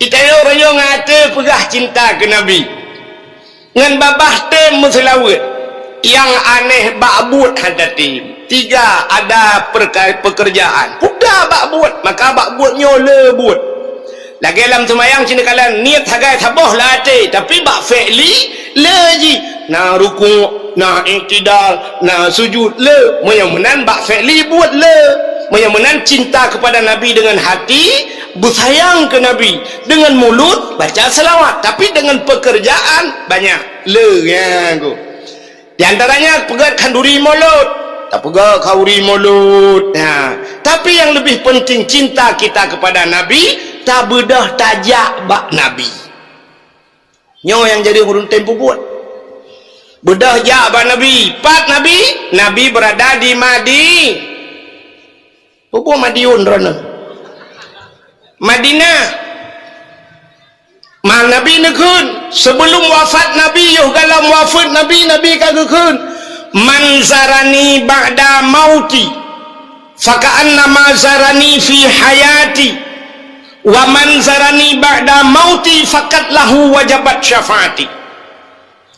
itayok royong até peugah cinta keu Nabi. Ngon babah tem meuseulaweuet, nyang aneh bak buet hana tem. Tiga, ada perka-, pekerjaan. Peugah bak buet, maka bak buet nyoe le buet. Lagée lam seumayang cit neukalon, niet sagai saboh lam até, tapi bak fi'li le jih. Na rukuk, na iktidal, na sujud le. Meunyoe meunan bak fi'li buet le. Meunyoe meunan cinta kepada Nabi dengan hati, beusayang keu Nabi. Dengan mulut baca selawat, tapi dengan pekerjaan banyak. Le, ya, ku. Di antaranya peugét khanduri mulod, tapeugét khanduri mulod. Ha. Tapi yang lebih penting cinta kita kepada Nabi, tabeudôh tajak bak Nabi. Nyoe nyang jadi ureuëng tem peubuet. Beudôh jak bak Nabi. Pat Nabi? Nabi berada di Madi-, Peue buet Madiun droeneuh? Madinah. Ma Nabi neukheun, sebelum wafat Nabi, yoh galom wafeuet Nabi, Nabi ka geukheun, "Man zarani ba'da mauti, faka'annama zarani fi hayati, wa man zarani ba'da mauti, fakat lahu wajabat syafaati."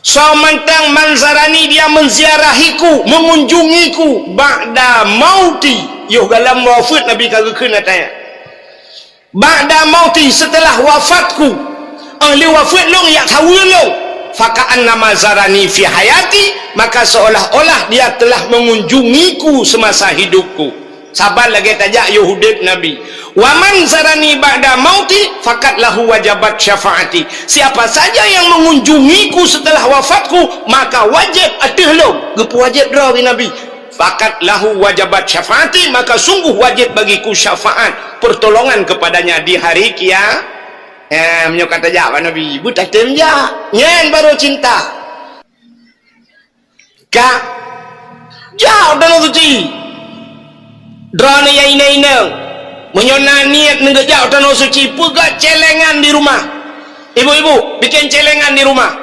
Soe mantong man zarani dia menziarahiku, mengunjungiku, ba'da mauti, yoh galom wafeuet Nabi ka geukheun ataya. Ba'da mauti, setelah wafatku, ahli wafat lôn yak thaweue lôn, faka'annama zarani fi hayati, maka seolah-olah dia telah mengunjungiku semasa hidupku. Saban lagée tajak yoh udeb Nabi. Wa man zarani ba'da mauti, faqad lahu wajabat syafaati. Siapa saja yang mengunjungiku setelah wafatku, maka wajib ateueh lôn, geupeuwajéb droe Nabi. Faqad lahu wajabat syafaati, maka sungguh wajib bagiku syafaat, pertolongan kepadanya di hari kia-, eh, meunyoe ka tajak bak Nabi, beutatem jak. Nyan baru cinta. Ka, jak u Tanoh Suci. Droeneuh nyang inong-inong, meunyoe na niet neujak u Tanoh Suci, peugah celengan di rumah. Ibu-ibu, bikin celengan di rumah.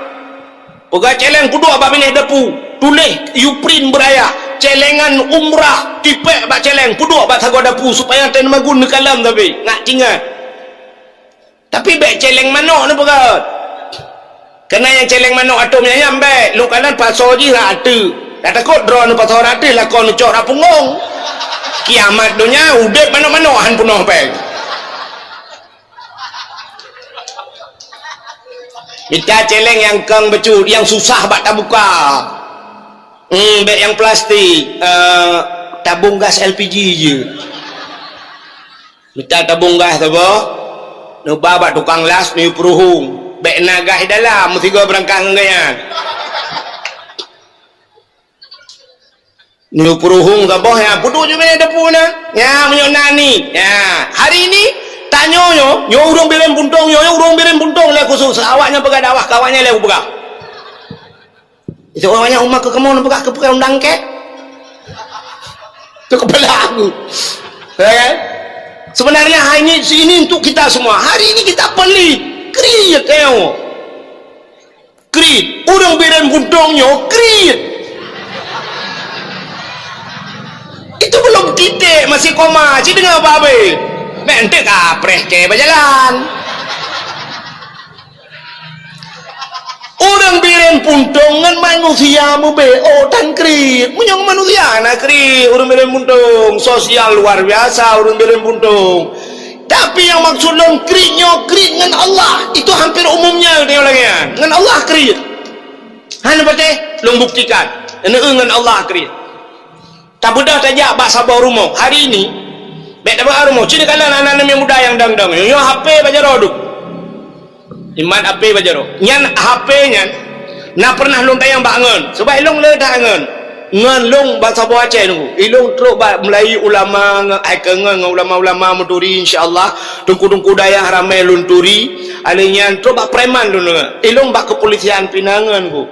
Peugah celeng peuduek bak binéh dapu, tuléh u print beuraya, celengan umrah, tipék bak celeng, peuduek bak sagoe dapu, supaya teumagun neukalon sabe, ngat tinggai. Tapi bék celeng manok neupeugah. Keunan nyang celeng manok ateueh meunyanyam bék, lôn kalon pasoe jih rot ateueh. Dak takot droeneuh pasoe rot ateueh, lakoe neucok rot punggong. Kiamat donya, udeb manok-manok han peunoh péng. Mita celeng nyang kong bacut, nyang susah bak tabuka. Hmm, bék nyang plastik, eh, tabong gas L P G jih. Mita tabong gas saboh, neuba bak tukang las, neuyue peuruhueng. Bék na gas di dalam, meusigoe beurangkat ngon gobnyan. Neuyue peuruhueng saboh, nyan peuduek ju binéh dapu na. Nyan meunyoe na niet. Nyan, hari ini, tanyoe nyoe, nyoe ureuëng Bireuen Puntong, nyoe, nyoe ureuëng Bireuen Puntong lé khusos. Awaknyan peugah dakwah, keu awaknyan lé kupeugah. Itu awaknyan umat keu kamoe neupeugah keu peue undang kèe. Itu kepala aku. Ya kan? Sebenarnya hari ini, ini untuk kita semua. Hari ini kita pelit. Kriet, tengok. Kriet. Ureuëng Bireuen Puntong nyoe kriet. Itu belum titik, masih koma. Ci deungoe babe. Mek enteuk kapreh kèe bajalan. Ureuëng Bireuen Puntong ngon manusia meubeudôh tan kriet. Meunyoe manusia na kriet, ureuëng Bireuen Puntong, sosial luar biasa ureuëng Bireuen Puntong. Tapi nyang maksud lôn kriet nyoe, kriet ngon Allah. Itu hampir umumnya di lagèe nyan. Ngon Allah kriet. Hana patéh, lôn buktikan. Neu ngon Allah kriet. Tabeudôh tajak bak saboh rumoh. Hari ini, bék tabeuet rumoh. Ci neukalon aneuk-aneuk muda nyang dang-dang. Nyoe H P bak jaroe duek. Imat H P bak jaroe. Nyan H P nyan na pernah lôn tanyong bak ngon. Sebab ilôn le that ngon. Ngon lôn bak saboh Aceh nunggu. Ilôn trok bak meulayeue ulama ngon, ai, keu ngon, ngon ulama-ulama meuturi, insya Allah. Teungku-teungku dayah ramé lôn turi. Alèh nyan trok bak preman lôn deungoe. Ilôn bak keupolisian pih na ngon ku.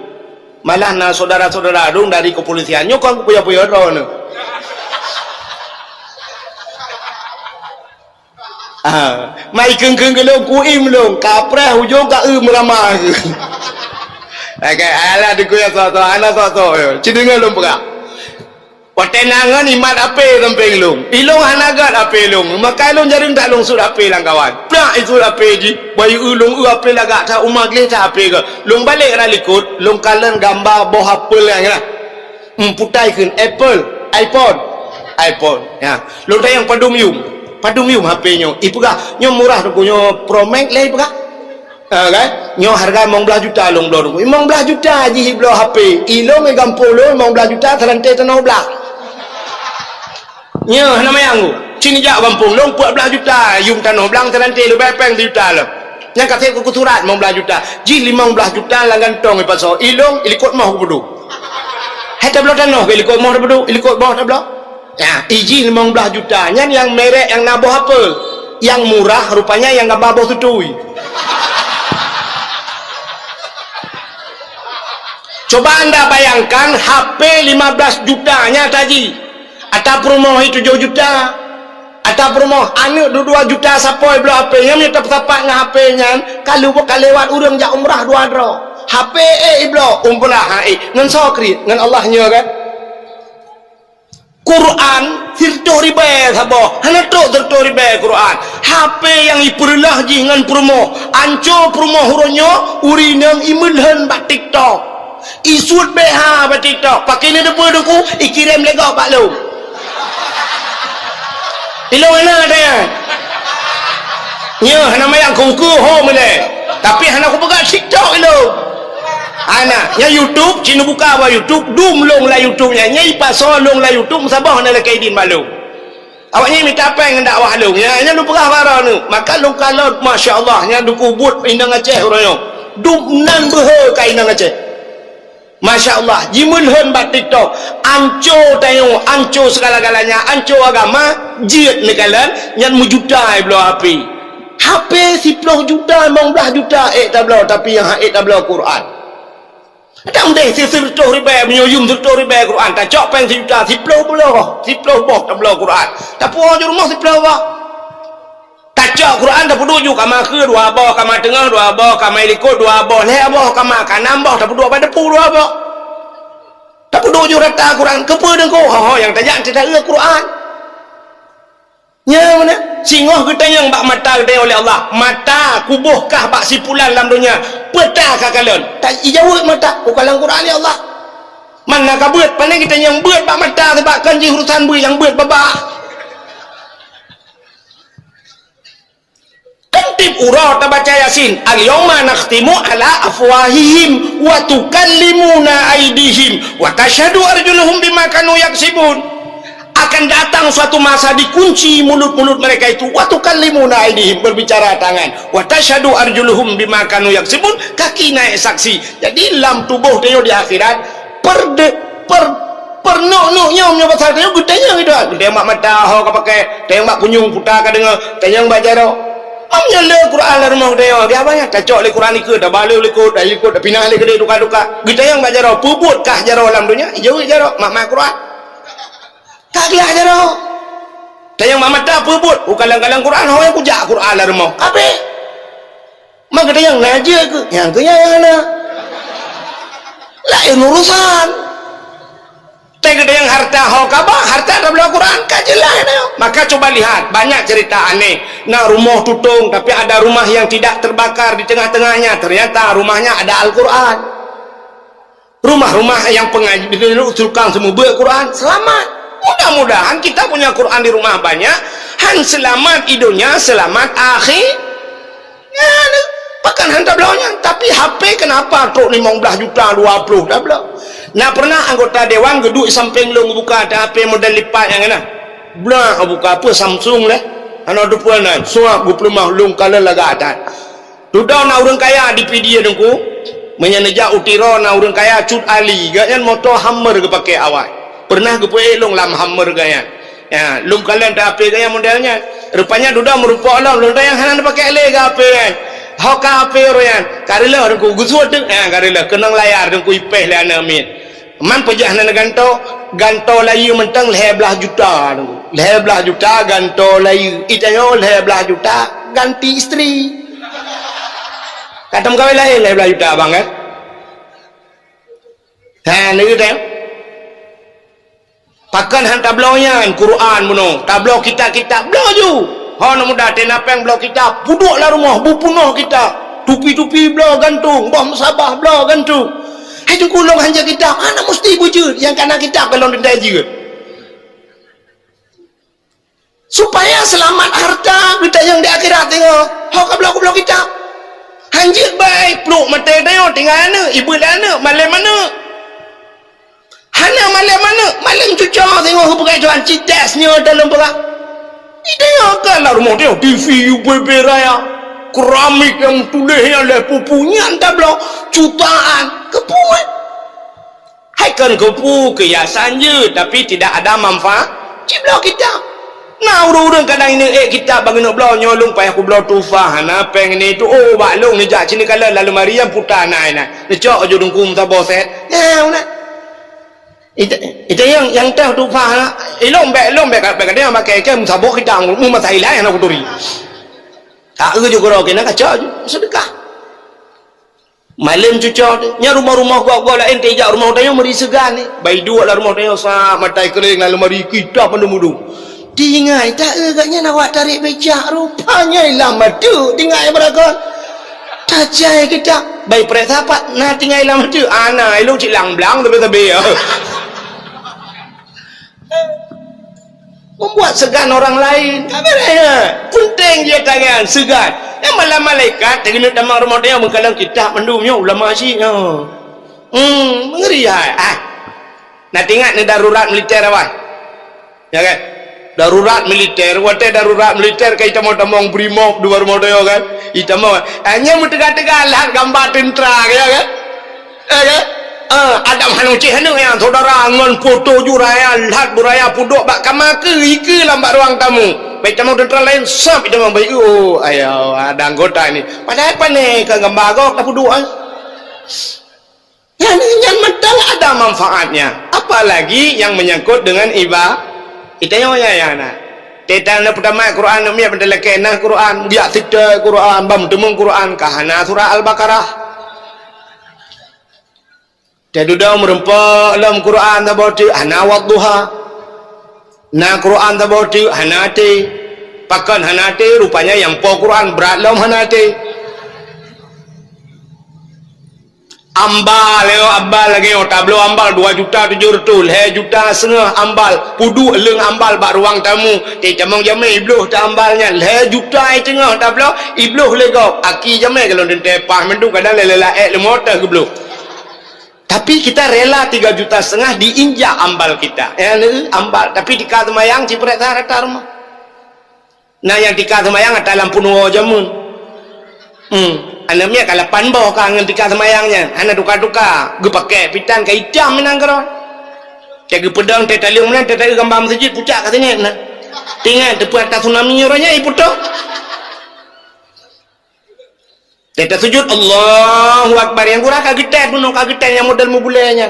Malah na syedara-syedara lôn dari keupolisian nyoe kon kupeue-peue droeneuh. Ah, mai kheun-kheun keu lôn, kuim lôn, kapreh ujong ka eu meurama. Oke, alah dikeue sok-sok, hana sok-sok. Ci deungoe lôn peugah. Watèe na ngon imat H P sampéng lôn. Ilôn hana gèt H P lôn. Maka ilôn jareueng that lôn sut H P lam kawan. Plak isut H P jih. Bayeue lôn eu H P lagak that, uma gleh that H P geuh. Lôn balek rot likot, lôn kalon gamba boh apel nyang na. Hmm, putai kheun, apple, iPhone. iPhone. Ya. Lôn tanyong padum yum. Padum yum H P nyoe. Ipeugah, nyoe murah tu, nyoe Pro Max lé ipeugah. Ha, kan? Nyoe hareuga limong blaih juta lôn bloe. Limong blaih juta jih ibloe H P. Ilôn di gampông lôn limong blaih juta seulantée tanoh blang. Nyoe hana manyang ku. Ci neujak gampông lôn peuet blaih juta yum tanoh blang seulantée leubeh péng sijuta lom. Nyang ka sép keu surat limong blaih juta. Jih limong blaih juta lam gantong ipasoe. Ilôn ilikot moh kupeuduek. Hai tabloe tanoh keu ilikot moh tabeuduek, ilikot moh tabloe. Nah, ijih limong blaih juta nyan nyang merek nyang na boh apel. Nyang murah rupanya nyang gamba boh tutui. Coba anda bayangkan H P lima belas juta nyan taji. Ata peurumoh tujoh juta. Ata peurumoh aneuk dua dua juta sapoe bloe H P nyan, meunyoe tapeusapat ngon H P nyan, ka lewat ureueng jak umrah dua droe. H P ék ibloe, umrah ha ék. Ngon soe kriet? Ngon Allah nyoe kan? Quran sireutoh ribèe saboh, hana trok sireutoh ribèe Quran. H P nyang ipeureuloh jih ngon peurumoh, anco peurumoh uroe nyoe, ureueng inong imeulhon bak TikTok. Isuet B H bak TikTok, pakè neuteupeue teungku, ikirém lé gob bak lôn. Ilôn hana teuh. Nyoe hana mayang keu ukeue ho meulée. Tapi hana kupeugah TikTok ilôn. Hana, nyan YouTube, ci neubuka bak YouTube, dum lôn lam YouTube nyan. Nyan ipasoe lôn lam YouTube, meusaboh hana lakée idin bak lôn. Awaknyan mita péng ngon dakwah lôn. Nyan, nyan lôn peugah bak droeneuh. Maka lôn kalon, masya Allah, nyan dukue buet inong Aceh uroe nyoe. Dum nan beuhe ka inong Aceh. Masya Allah, jimeulhon bak TikTok. Anco tanyoe, anco segala-galanya, anco agama, jeuet neukalon, nyan meujuta bloe api. H P siploh juta, limong blaih juta ék tabloe, tapi nyang han ék tabloe Quran. Kadang deh si sireutoh ribée, meunyoe yum sireutoh ribée Quran, tacok péng sijuta, siploh bloe, siploh boh tabloe Quran. Tapuwoe ju rumoh siploh boh. Tacok Quran tapeuduek ju kama keu dua boh, kama teungoh dua boh, kama likot dua boh, lhée boh kama, ka nam boh tapeuduek bak depu dua boh. Tapeuduek ju rata Quran, keupeue deungoe ho-ho nyang tajak teuta Quran. Nyan meunan, singoh geutanyong bak mata geutanyoe lé Allah, "Mata, kuboh kah bak sipulan lam donya, peue ta kakalon?" Ta ijaweueb mata, "Kukalon Quran, ya Allah." Mana ka beuet, pane geutanyong beuet bak mata, sabab kon jih urusan bui nyang beuet babah. Kan tiep uroe tabaca Yasin, "Al-yauma nakhtimu ala afwahihim wa tukallimuna aidihim wa tashhadu arjuluhum bima kanu yaksibun." Akan datang suatu masa dikunci mulut-mulut mereka itu, "Wa tukallimuna aidihim," berbicara tangan, "wa tashhadu arjuluhum bima kanu yaksibun," kaki naik saksi. Jadi lam tuboh tanyoe di akhirat, per de-, per Peureunok-nok nyoe meunyoe basa tanyoe geutanyong itu, geutanyong bak mata ho ka pakai, tanyong bak kunyueng puta ka deungoe, tanyong bak jaroe. Meunyoe le Quran lam rumoh geutanyoe, biasa nyan tacok lé Quran ikeue, tabale likot, dari likot tapinah lé keudeh duka-duka. Geutanyong bak jaroe, peubuet kah jaroe lam donya? Ijaweueb jaroe, mat-mat Quran. Ka glah jaroe. Tanyong bak mata, peubuet? Kukalon-kalon Quran, ho nyang kujak Quran lam rumoh. Kabeh. Maka tanyong na jeuet keu, nyang keu nyan nyang hana. Laén urusan. Tapi geutanyong harta ho kaba, harta tabloe Quran, ka jeulaih nyoe. Maka cuba lihat, banyak cerita aneh. Na rumoh tutong, tapi ada rumah yang tidak terbakar di tengah-tengahnya. Ternyata rumahnya ada Al-Quran. Rumah-rumah nyang pengaji, tukang seumeubeuet Quran, selamat. Mudah-mudahan kita punya Quran di rumah banyak, han selamat di dunia, selamat akhir. Nyan, pakon han tabloe nyan, tapi H P kenapa trok limong blaih juta, dua ploh tabloe. Na pernah anggota dewan geuduek sampéng lôn geubuka ata H P model lipat nyang na. Blah buka apa Samsung leh. Hana teupeue nan, suap geupeuleumah lôn kalon lagak that. Dudoe na ureuëng kaya di Pidie Teungku, meunyoe neujak u Tiro na ureuëng kaya Cut Ali, gobnyan moto Hummer geupakée awai. Pernah geupeuék lôn lam Hummer gobnyan. Ya, lôn kalon ta ape gaya model nyan. Rupanya dudoe meurumpok lom, lôn tanyong hana neupakék lé ka ape nyan. Ho ka ape ureuëng nyan? Ka reuloh Teungku, geusuet teuk. Ya, ka reuloh, keunong layar Teungku ipéh lé aneuk miet. Man peujah na neugantoe, gantoe layeue mantong lhée blaih juta Teungku. Lhée blaih juta gantoe layeue. Itanyoe lhée blaih juta ganti istri. Ka tameukawen laén lhée blaih juta abang kan? Ha, neugeutem. Pakon han tabloe nyan Quran bunoe, tabloe kitab-kitab bloe ju. Ho aneuk muda teuh na péng bloe kitab, peuduek lam rumoh beupunoh kitab. Tupi-tupi bloe gantong, boh musabah bloe gantong. Hai Teungku lôn han jeuet kitab, hana musti beujeuet, nyang ka na kitab ka lôn teuntée jeuet. Supaya seulamat harta geutanyoe di akhirat teungoh, ho ka bloe-bloe kitab. Han jeuet bai pluek maté tanyoe tinggai aneuk, ibeuet lé aneuk, malém aneuk. Hana malém aneuk, malém cucoe teungoh geupeugah Tuhan, cites nyoe dalam peugah. Di tanyoe ka lam rumoh tanyoe, T V, U P P raya, keramik nyang tuléh nyan lhée pupu nyan tabloe jutaan, keupeue? Hai kon keupeue keuhiasan jeuet, tapi tidak ada manfaat. Cibloe kitab. Na ureuëng-ureuëng kadang ineuek kitab bak geuneuk bloe, nyoe lôn payah kubloe tuhfah, hana péng ni tu. Oh, bak lôn neujak sini kalon lam lemari nyang puta na inan. Neucok ju Teungku meusaboh set. Nyan na. Ita, ita nyang, nyang teuh tuhfah na. Ilôn bék, lôn bék, bék kadang pakai ke meusaboh kitab, mu masalah nyang na kuturi. Tak eu ju keudroe keunan kacok ju. Sedekah. Malém cucoe teuh, nyan rumoh-rumoh gob-gob laén teuh jak rumoh tanyoe meuri seugan ni. Bai duek lam rumoh tanyoe sa matai keuréng lam lemari kitab mandum-mandum. Tinggai ta eu gobnyan awak tarek becak, rupanya ilam mata tinggai beuragon. Tajai kitab, bai prek sapat na tinggai ilam mata. Ana ilong cit lang blang sabe-sabe. Kuat seugan orang laén. Ka beureh nyan. Peunteng jih tangan seugan. Nyang malam malaikat, teungeut tamong rumoh tanyoe meukalon kitab mandum nyoe ulama cit nyoe. Hmm, meungeri hai. Ah. Na teuingat ni darurat militer awai. Ya kan? Darurat militer, watèe darurat militer ka itamong-tamong brimob dua rumoh tanyoe kan? Itamong. Hanya meuteuga-teuga lahat gamba teuntra, ya kan? Eh, ya? Ah, Adam hana ucih hana ya, saudara ngon foto ju raya lahat beuraya pudok bak kama keu ike lam bak ruang tamu. Baik tamu tentara lain sab itu memang baik. Oh, ayo ada anggota ini. Padahal pané ka gamba gok dah pudok ah. Nyan, nyan mantong ada manfaatnya. Apalagi yang menyangkut dengan iba-, kita nyoe ya, ya nah. Teutan na peutama Quran, na miet benda lakée na Quran, biak sita Quran, bam teumong Quran, ka hana surah Al-Baqarah. Teududoe meureumpok lom Quran saboh teuk hana wadduha. Na Quran saboh teuk hana até. Pakon hana até? Rupanya nyang po Quran brat lom hana até. Ambal yo, ambal lagée nyoe tabloe ambal dua juta tujoh reutôh, lhée juta seungoh ambal, peuduek leueng ambal bak ruang tamu. Teutamong jamé ibloh ta ambal nyan, lhée juta i teungoh tabloe, ibloh lé gob. Aki jamé kalau teuntée paih mandum kadang lé-lé laék leumo teuh geubloh. Tapi kita rela tiga juta setengah diinjak ambal kita. Ya, ambal. Tapi tika seumayang ciprek that rata rumoh. Na nyang tika seumayang ata lam peunuwoe jameun. Hmm. Aneuk miet ka lapan boh ka ngon tika seumayang nyan. Hana tuka-tuka. Geupakée pitan ka itam meunan keudroe. Cak geupeudong teutaleueng meunan teutaleueng gamba meuseujid pucak ka sini meunan. Tingat teupeu ata tsunami uroe nyan iputôh. Teuta sujud, Allahu Akbar. Nyang gura ka geutem bunoe, ka geutem nyang model meubulée nyan.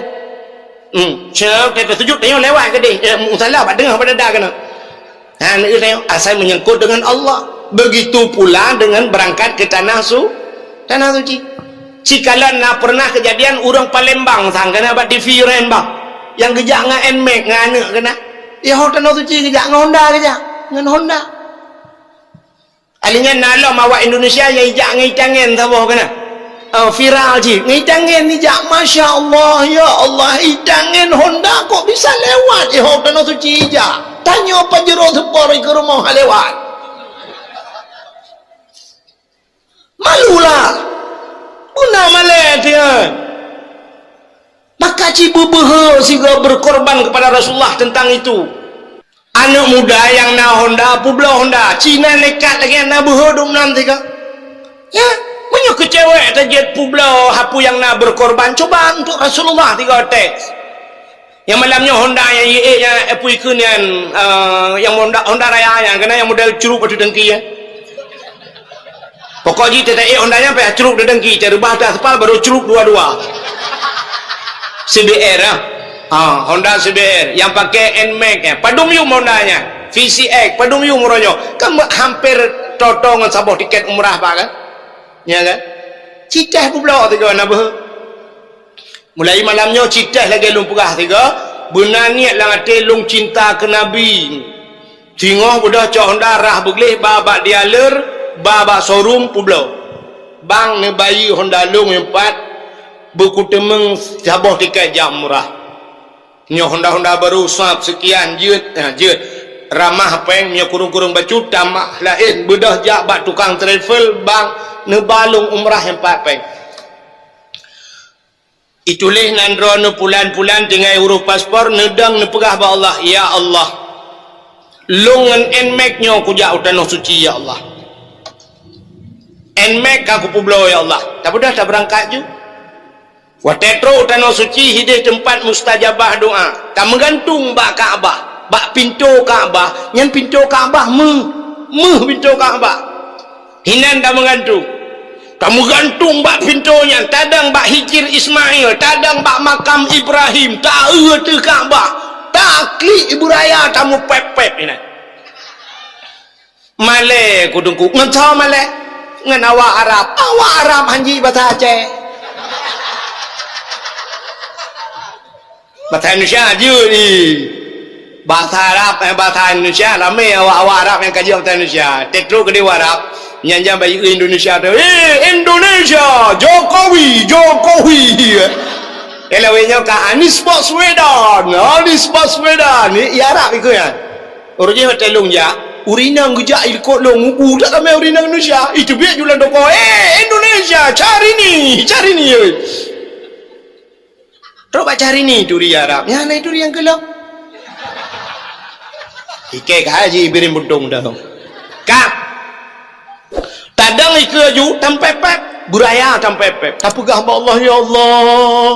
Hmm, cok teuta sujud, tanyoe lewat keudeh. Eh, musala bak teungoh bak dada keunoe. Ha, neu tanyoe asai menyangkut dengan Allah. Begitu pula dengan berangkat ke tanah su-, tanah suci. Sikalon na pernah kejadian ureuëng Palembang sang keunoe bak T V Palembang. Nyang geujak ngon Nmax ngon aneuk keunoe. Ya, ho tanah suci geujak ngon Honda geujak. Ngon Honda. Alinyan na lom awak Indonesia nyang ijak ngon itangen saboh keunoe. Oh, viral cit. Ngon itangen ijak, masya Allah, ya Allah, itangen Honda kok bisa lewat, eh, ho tanah suci ijak. Tanyoe Pajero Sport ikeue rumoh lewat. Malulah. Guna malée tian. Maka ci beubeuhe sigoe berkorban kepada Rasulullah tentang itu. Aneuk muda nyang na Honda, peubloe Honda, Cina nekat lagée na beuhe dum nan tiga. Ya, meunyoe keu cewek tajeuet peubloe hapui nyang na berkorban, coba untuk Rasulullah tiga teks. Nyang malam nyoe Honda nyang yue nyang apui keu nyan, eh, nyang Honda, Honda Raya nyan, keunan nyang model cruk bak dengki nyan. Pokok jih teuta ék Honda nyan payah cruk dengki, teureubah teuh aspal baru cruk dua-dua. C B R ah. Ha, Honda C B R nyang pakai Nmax nyan. Padum yum Honda nyan. V C X padum yum uroe nyoe. Kan hampir toto ngon saboh tiket umrah bah kan? Ya kan? Citah peubloe tiga na beuhe. Mulai malam nyoe citah lagée lôn peugah tiga, beuna niet lam até lôn cinta keu Nabi. Singoh beudôh cok Honda rhah beugleh ba bak dealer, ba bak showroom peubloe. Bang neubayeue Honda lôn nyang pat beukuteumeung saboh tiket jak umrah. Nyoe Honda-Honda baru sab seukian jeuet, ha, jeuet. Ramah péng nyoe kureueng-kureueng bacut tamah laén beudôh jak bak tukang travel bang neuba lôn umrah nyang pat péng. Ituléh nan droeneuh pulan-pulan tinggai urôh paspor, neudong neupeugah bak Allah, "Ya Allah, lôn ngon Nmax nyoe kujak u Tanoh Suci, ya Allah. Nmax ka kupeubloe, ya Allah." Tabeudôh tabeurangkat ju. Watée trok u Tanoh Suci hidéh teumpat mustajabah doá, tameugantung bak Ka'bah, bak pintoe Ka'bah, nyan pintoe Ka'bah méuh, méuh pintoe Ka'bah. Hinan tameugantung. Tameugantung bak pintoe nyan, tadong bak Hijir Ismail, tadong bak makam Ibrahim, taeu ateueh Ka'bah, taklik ibu raya tameupép-pép hinan. Malée ku Teungku, ngon soe malée? Ngon awak Arab. Awak Arab hanji basa Aceh. Bahasa Indonesia jeuet ni. Bahasa Arab, eh, bahasa Indonesia ramé awak-awak Arab nyang ka jeuet bahasa Indonesia. Teutrok keudeh Arab, nyan-nyan bayeue Indonesia tu. "Eh, Indonesia, Jokowi, Jokowi." Eh, lawét nyoe ka Anies Baswedan, Anies Baswedan. Ni, i Arab ikut nyan. Uroe jéh watèe lôn jak, ureueng inong geujak i likot lôn, mubu that ramè ureueng inong Indonesia. Iteubiet ju lam toko, "Eh, Indonesia, Syahrini, Syahrini, oi." Trok bak Syahrini turi Arab. Nyan na turi nyang keu lôn. Ikei ka haji Ibrahim Puntong dah. Ka. Tadong ikeue aju tampép-pép, beuraya tampép-pép. Tapeugah bak Allah, "Ya Allah,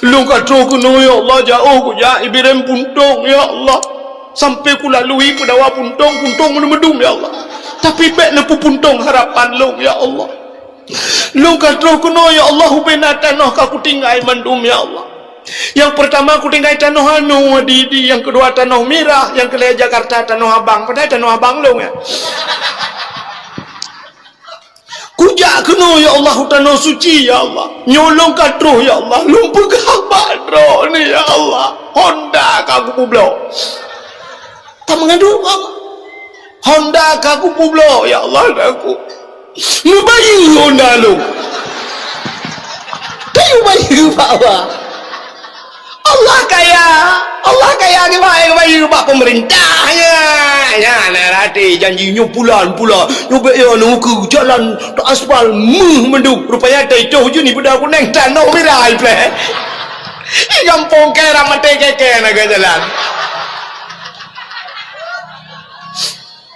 lôn ka troh keunoe, ya Allah, jaoh kujak Ibrahim Puntong, ya Allah. Sampai kulalui Peudawa Puntong, Puntong meudum-meudum, ya Allah. Tapi bèk neupeupuntong harapan lôn, ya Allah. Lôn ka troh keunoe, ya Allah, ubena tanoh ka kutinggai mandum, ya Allah. Nyang peurtama kutinggai tanoh anu, di, di, nyang keudua tanoh mirah, nyang keulhèe Jakarta tanoh abang, padahai tanoh abang lôn, ya. Kujak keunoe, ya Allah, u tanoh suci, ya Allah. Nyoe lôn ka troh, ya Allah. Lôn peugah bak droeneuh, ya Allah. Honda ka kupeubloe." Ka meungadu bak Allah. "Honda ka kupeubloe, ya Allah, dan ku neubayeue Honda lôn." Tayue bayeue bak Allah. Allah kaya, Allah kaya geubayeue, bayeue bak peumeurintah nyan. Nyan, na raté janji nyoe bulan-bulan, nyoe bèk ya nyoe keu jalan teuaspal meuh mandum. Rupanya teuh jih ni beuda kuneng tanoh mirah ipleh. Di gampông kèe rap maté kèe-kèe na geujalan.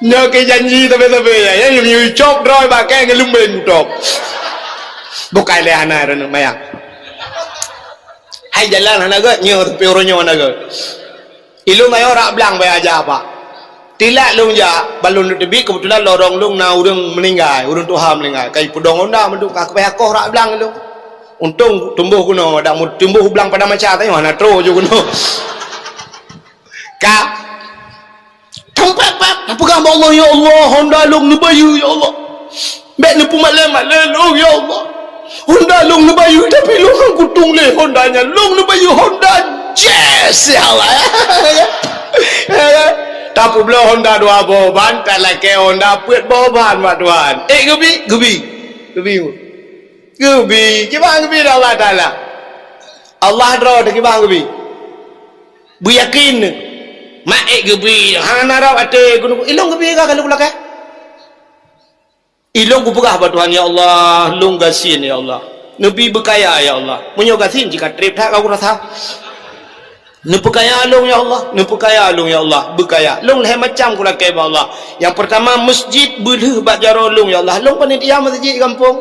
Nyoe keuh janji sabe-sabe, ya, ya, nyang cop droe bak kèe ngeulumbeng top. Bukai lé hana droeneuh mayang. Hai jalan hana gèt, nyoe tapi uroe nyoe hana gèt. Ilôn ayo rak blang baya aja apa. Tilat lôn jak, ban lôn teubiet keubeutulan lorong lôn na ureueng meuninggai, ureueng tuha meuninggai. Kai peudong honda mandum ka keubaya koh rak blang lôn. Untông tumboh keunoe, dak mu-, tumboh blang pada maca tanyoe hana troh ju keunoe. Ka Tang pèp-pèp, tapeugah bak Allah, "Ya Allah, honda lôn neubayeue, ya Allah. Bèk neupeumalèe-malèe lôn, ya Allah. Honda lôn neubayeue, tapi lôn han kutueng lé honda nyan. Lôn neubayeue honda Jazz, ya Allah." Tapeubloe honda dua boh ban, talakèe honda peuet boh ban bak Tuhan. Eh, geubi, geubi. Geubi. Geubi. Kiban geubi lé Allah Taala. Allah droe teuh kiban geubi. Beuyakin, mak ék geubi, hana rab até gunong, ilong geubi ka keuneuk lakèe. Ilong kupeugah bak Tuhan, "Ya Allah, lôn gasien, ya Allah. Neubi beukaya, ya Allah." Meunyoe gasien, jika trép that ka kurasa. "Neupeukaya lôn, ya Allah, neupeukaya lôn, ya Allah, beukaya." Lôn lhèe macam kulakèe bak Allah. Nyang peurtama, masjid beulheueh bak jaroe lôn, ya Allah. Lôn panitia masjid gampông.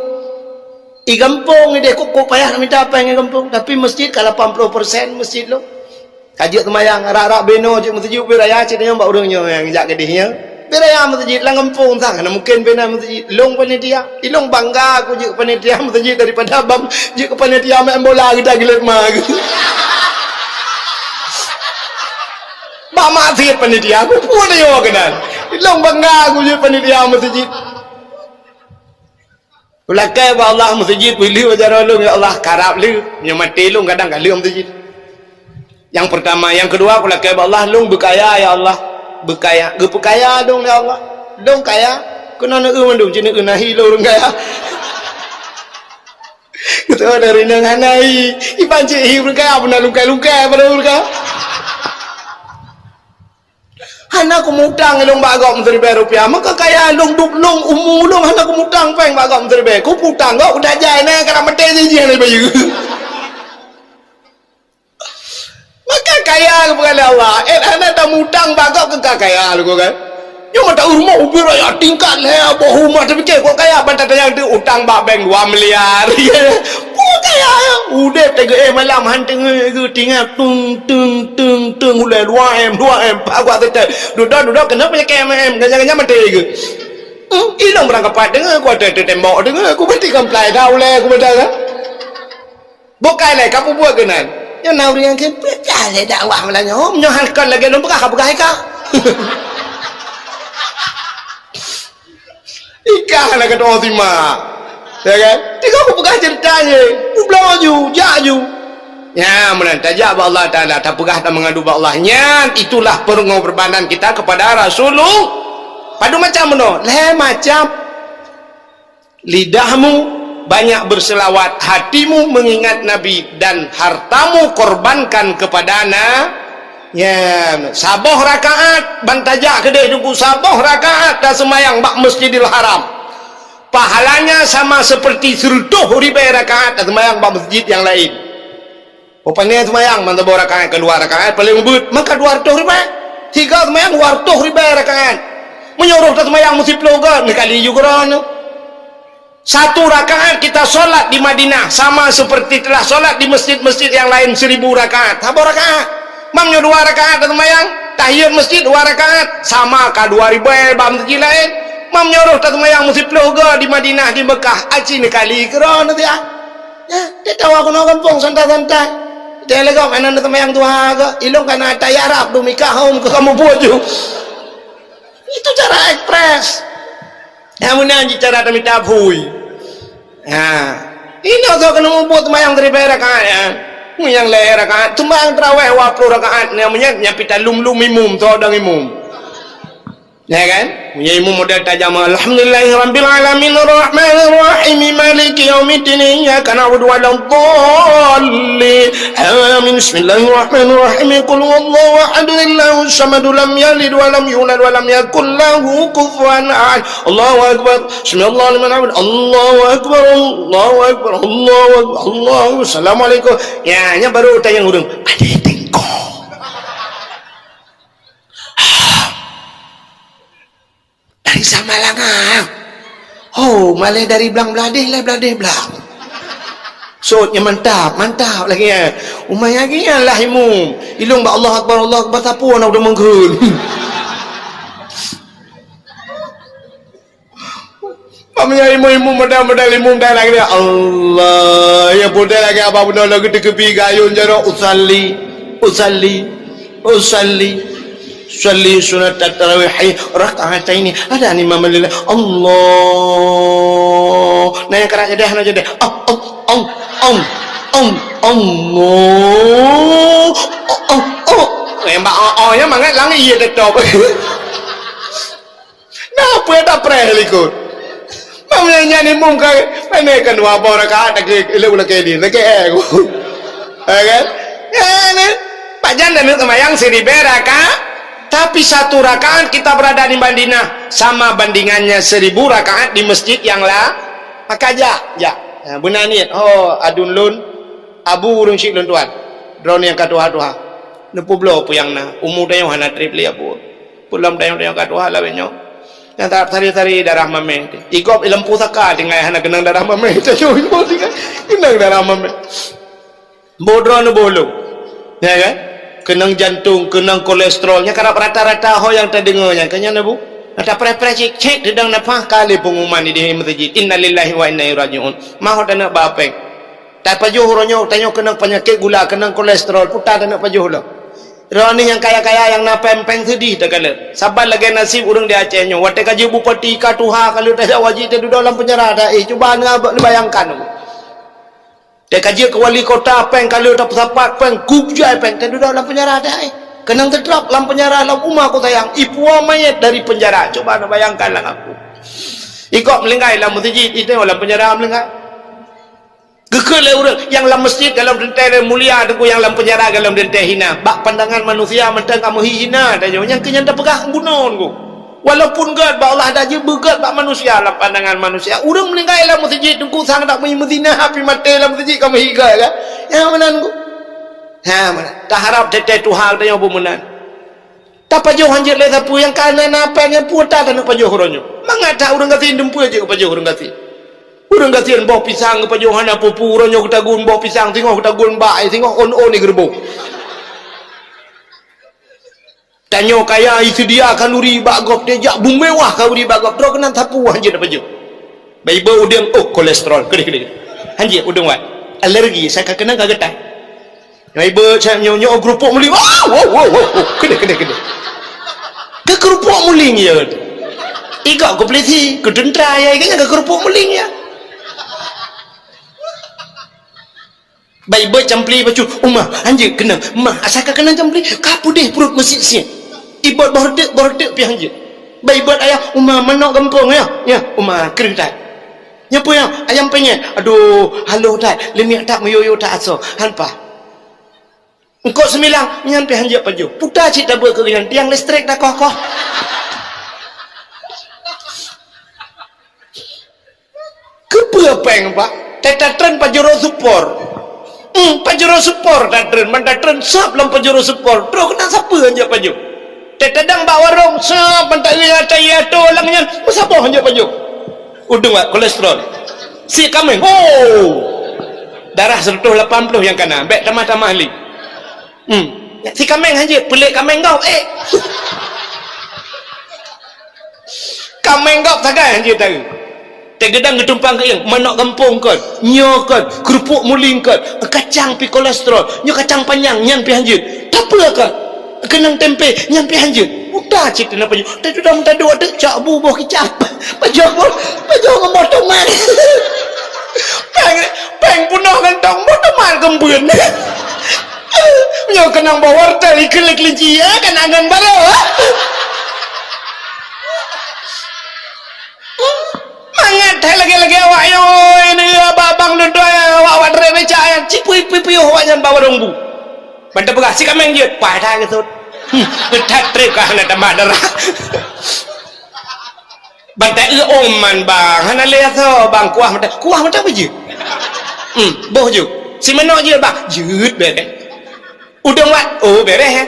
I gampông ideh kok-kok payah mita péng i gampông, tapi masjid ka lapan ploh persen masjid lôn. Ka jeuet seumayang, rak-rak binoe jeuet meuseujid ubé raya cit nyoe bak ureueng nyoe nyang jak keudeh nyoe. Ubé raya meuseujid lam gampông sa, hana mungken bina meuseujid. Lôn panitia, ilong bangga ku jeuet panitia meuseujid daripada bang jeuet keu panitia main bola geuda geulet ma geuh. Bak maksiet panitia, ku puet ayo keunan. Ilong bangga ku jeuet panitia meuseujid. Kulakèe bak Allah meuseujid, peulheueh bak jaroe lôn, ya Allah, karab lheueh. Meunyoe maté lôn kadang ka lheueh meuseujid. Nyang peurtama, nyang keudua kulakèe bak Allah, lôn beukaya, ya Allah. Beukaya, geupeukaya lôn, ya Allah. Lôn kaya, keunoe neueu mandum, cit neueu nahi lôn ureueng kaya. Beutôi dari nang hana hi, iban cit hi ureueng kaya beuna lungkai-lungkai pada ureueng kaya. Hana kumutang ilong bak gob meusiribèe rupiah. Meukeukaya lôn dub lôn umu lôn hana kumutang péng bak gob meusiribèe. Kuputang gob udah jai na karab maté jih hana bayeue. Maka kaya keupeue lé Allah. Eh, hana tamutang bak gob keu ka kaya lôn kan. Nyoe mata rumoh ubé raya tingkat lhèe boh rumoh tapike kok kaya ban tatanyong teuh utang bak bank dua miliar. Kok kaya udép teuh eh malam han teungoh geutinggai tung tung tung tung ulèe dua M dua M paguak teutai. Dudoe dudoe keuneuk meunyeukée M M ganya-ganya maté geuh. Hmm, ilong beurangkapat deungoe ku ateueh teuh tembok deungoe ku beuti komplai dah ulèe ku beda kan. Bukai lé ka peubuet keunan. Nyoe na ureueng nyang kheun peucah lé dakwah meulanyoe. Nyoe han kon lagèe lôn peugah ka peugah hai ka. Ikah na keutoe simak. Ya kan? Tiga kupeugah ceurita jih. Kubloe ju, jak ju. Nyan meunan tajak bak Allah Taala, tapeugah tameungadu bak Allah. Nyan itulah pengorbanan kita kepada Rasulullah. Padum macam bunoe, lhèe macam. Lidahmu banyak berselawat, hatimu mengingat Nabi, dan hartamu korbankan kepada na-, Nyan, saboh rakaat ban tajak keudeh Teungku, saboh rakaat taseumayang bak Masjidil Haram. Pahalanya sama seperti sireutoh ribèe rakaat taseumayang bak masjid nyang laén. Upamanya seumayang ban saboh rakaat, keudua rakaat paléng ubit, maka dua reutôh ribèe. Sigo seumayang dua reutôh ribèe rakaat. Meunyoe roh taseumayang meusiploh goe, neukali ju keudroe. Satu rakaat kita sholat di Madinah sama seperti telah sholat di masjid-masjid yang lain seribu rakaat. Saboh rakaat. Meunyoe dua rakaat taseumayang, tahiyat masjid dua rakaat, sama ka dua ribèe bak masjid laén. Meunyoe roh taseumayang meusiploh goe di Madinah, di Mekah, aci neukali keudroe neuh siat. Ya, dia tahu aku nak gampang santai-santai. Dia legok anak nak seumayang duha ke, ilong kana ata Arab dumi kahom ke kamu buat ju. Itu cara ekspres. Ya, meunan ji cara tamita phui. Ha. Ini tu kena ubut seumayang dari rakaat ya. Nyang lhèe rakaat, seumayang tarawih dua puluh rakaat, nyang meunyan nyang pita lum-lum imum, tu dang imum. Ya kan? Meunyoe imum model tajam, "Alhamdulillahirabbil alamin, arrahmanirrahim, maliki yaumiddin, iyyaka na'budu wa iyyaka nasta'in. Amin. Bismillahirrahmanirrahim. Qul huwallahu ahad, Allahus samad, lam yalid wa lam yulad wa lam yakul lahu kufuwan ahad. Allahu akbar. Sami'allahu liman hamid. Allahu akbar. Allahu akbar. Allahu akbar. Allahu akbar. Assalamualaikum." Ya, nya baru tanya ureueng, "Ada tengkok?" Dari Samalanga. Oh, malah dari Blang Bladeh lah, Bladeh Blang. Sotnya mantap, mantap lagi ya. Umai lagi ya lah imum. Ilong bak Allah Akbar, Allah Akbar, sapu anak udah menggun. Pamnya imum-imum modal-modal imum dah lagi dia. Allah, ya bodoh lagi apa benda lagi dikepi gayun jaro usalli, usalli, usalli, usalli sunat tarawih rakaat ini. Ada ni mama lila. Allah. Nah yang kerak jadi, nah jadi. Oh, oh, oh, oh, oh, Allah. Oh, oh, oh. Yang bak oh, oh, yang mangat langit iya tetap. Nah, peue tapreh likot? Meunyoe nyan imum ka, pane kan dua boh rakaat lagèe, lagèe ulôn keu di, lagèe eh. Ya kan? Ya, ni. Pajan dan seumayang siribèe rakaat, tapi satu rakaat kita berada di Madinah sama bandingannya seribu rakaat di masjid yang la-, maka jak, jak. Ya, beuna niet, oh, aduen lôn, abu ureueng syik lôn tuan. Droeneuh nyang ka tuha-tuha. Neupubloe peue nyang na, umu tanyoe hana trép lé abu. Peulom tanyoe-tanyoe ka tuha lawét nyoe. Nyang tarap sari-sari darah mamèh teuh. Igop i lam pusaka tinggai hana keunong darah mamèh. Tanyoe tinggai keunong darah mamèh. Boh droe neuboh lom. Ya kan? Keunong jantong, keunong kolesterol. Nyang karab rata-rata ho nyang tadeungoe nyan. Kan nyan, Bu? Tapreh-preh cit, cit, teudong nafah ka lé pengumuman di, di meuseujid. Innalillahi wa inna ilaihi raji'un. Mah ho taneuk ba péng. Tapajoh uroe nyoe, tanyoe keunong peunyakét gula, keunong kolesterol, puta taneuk pajoh lom. Droeneuh nyang kaya-kaya nyang na péng-péng seudeh takalon. Saban lagèe naseb ureueng di Aceh nyoe, watèe ka jeuet bupati, ka tuha, ka lheueh tajak haji, tadudoe lam peunjara, ta-, eh, cuba neu-, neubayangkan. Watèe ka jeuet keu wali kota, péng ka lheueh tapeusapat, péng kup jai péng, tadudoe lam peunjara, ta-, eh. Keunong teutrok lam peunjara, lam uma ku sayang, ipuwoe manyét dari peunjara, cuba neubayangkan lam aku. Ikok meulinggai lam meuseujid, itu lam peunjara meulinggai. Geukheun lé ureueng nyang lam meuseujid gohlom teuntèe mulia, teungku nyang lam peunjara gohlom teuntèe hina. Bak pandangan manusia mantong ka meuhi hina tanyoe, nyang keu nyan tapeugah bunoe teungku. Walaupun gèt bak Allah dak jeuet beugèt bak manusia, lam pandangan manusia. Ureueng meuninggai lam meuseujid teungku sang dak meuhi meuzina, api maté lam meuseujid ka meuhi gèt kan? Ya meunan teungku. Ha meunan. Taharap teuntèe Tuhan tanyoe beumeunan. Tapajoh hanjeuet lé sapeue nyang ka na, na péng nyan peue ta taneuk pajoh uroe nyoe. Mangat that ureueng gasien dumpeue jeuet geupajoh ureueng gasien. Ureueng gasien boh pisang geupajoh hana peue-peue, uroe nyoe geutagun boh pisang, singoh geutagun bak, eh, singoh ôn-ôn di geureuboh. Tanyoe kaya, iseudia khanduri bak gob, teuh jak beumewah khanduri bak gob, droe keunan sapeue hanjeuet tapajoh. Bak iba udeueng, oh, kolesterol, keudeh, keudeh. Hanjeuet udeueng wat. Alergi, sa ka keunong ka geutai. Nyoe ibeut, sa nyoe, nyoe, oh, keurupuk meulieng. Wow, wow, wow, wow, wow. Keudeh, keudeh, keudeh. Keu keurupuk meulieng ya. Igok keu polisi, keu teuntra ya, igok nyan keu keurupuk meulieng ya. Bak ibeut campli bacut, "Uma, hanjeuet keunong." "Ma, asai ka keunong campli, ka peudeh pruet meusiet-siet." Ibeut boh reuteuek, boh reuteuek pih hanjeuet. Bak ibeut ayah, "Uma, manok gampông ya." "Ya, Uma, kreueh that." "Nyan peue ya?" "Ayam penyet." "Aduh, haloh that, leumiek that, meuyue-yue that asoe." "Hana pah." Eungkôt seumilang, nyan pih hanjeuet pajoh. Puta cit tabeuet keu nyan, tiang listrik dah koh-koh. Keupeue péng, Pak? Teutatreun Pajero Super. Hmm, Pajero Super tatreun, ban tatreun sab lam Pajero Super. Troh keunan sapeue hanjeuet pajoh. Teutatreun bak warong, sab ban taeu ata iya to lam nyan, meusaboh hanjeuet pajoh. Udeueng, Pak, kolesterol. Si kaméng, oh! Darah seratus lapan puluh nyang kana, bék tamah-tamah lé. Hmm. Si kaméng hanjeuet, peulék kaméng gob, eh. Kaméng gob sagai hanjeuet taeu. Teugeudang geutumpang keuieng, manok gampông kon, nyoe kon, keurupuk muling kon, kacang pih kolesterol, nyoe kacang panyang, nyan pih hanjeuet. Tapeue kon? Keunong tempe, nyan pih hanjeuet. Puta cit na pajoh. Teuduek meuta duek teuk cok bu boh kicap. Pajoh boh, pajoh ngon boh tomat. Péng, péng peunoh kantong, boh tomat keumbeuen. Nyoe keunong boh wortel ikheun lé keulinci, eh, kan angon barô. Mangat hai lagèe-lagèe awak nyoe, ini abang-abang duduk, awak-awak trép becak, cit pui-pui piôh awak nyan bak warong bu. Ban tapeugah, si kaméng jeuet, paih that geusut. Hmm, that trép ka hana tamah darah. Ban taeu oman, bang, hana lé asoe, bang, kuah mantong, kuah mantong peue jeuet? Hmm, boh jeuet. Si manok jeuet, bang, jeuet bèk. Udeueng wat, oh, beres, eh.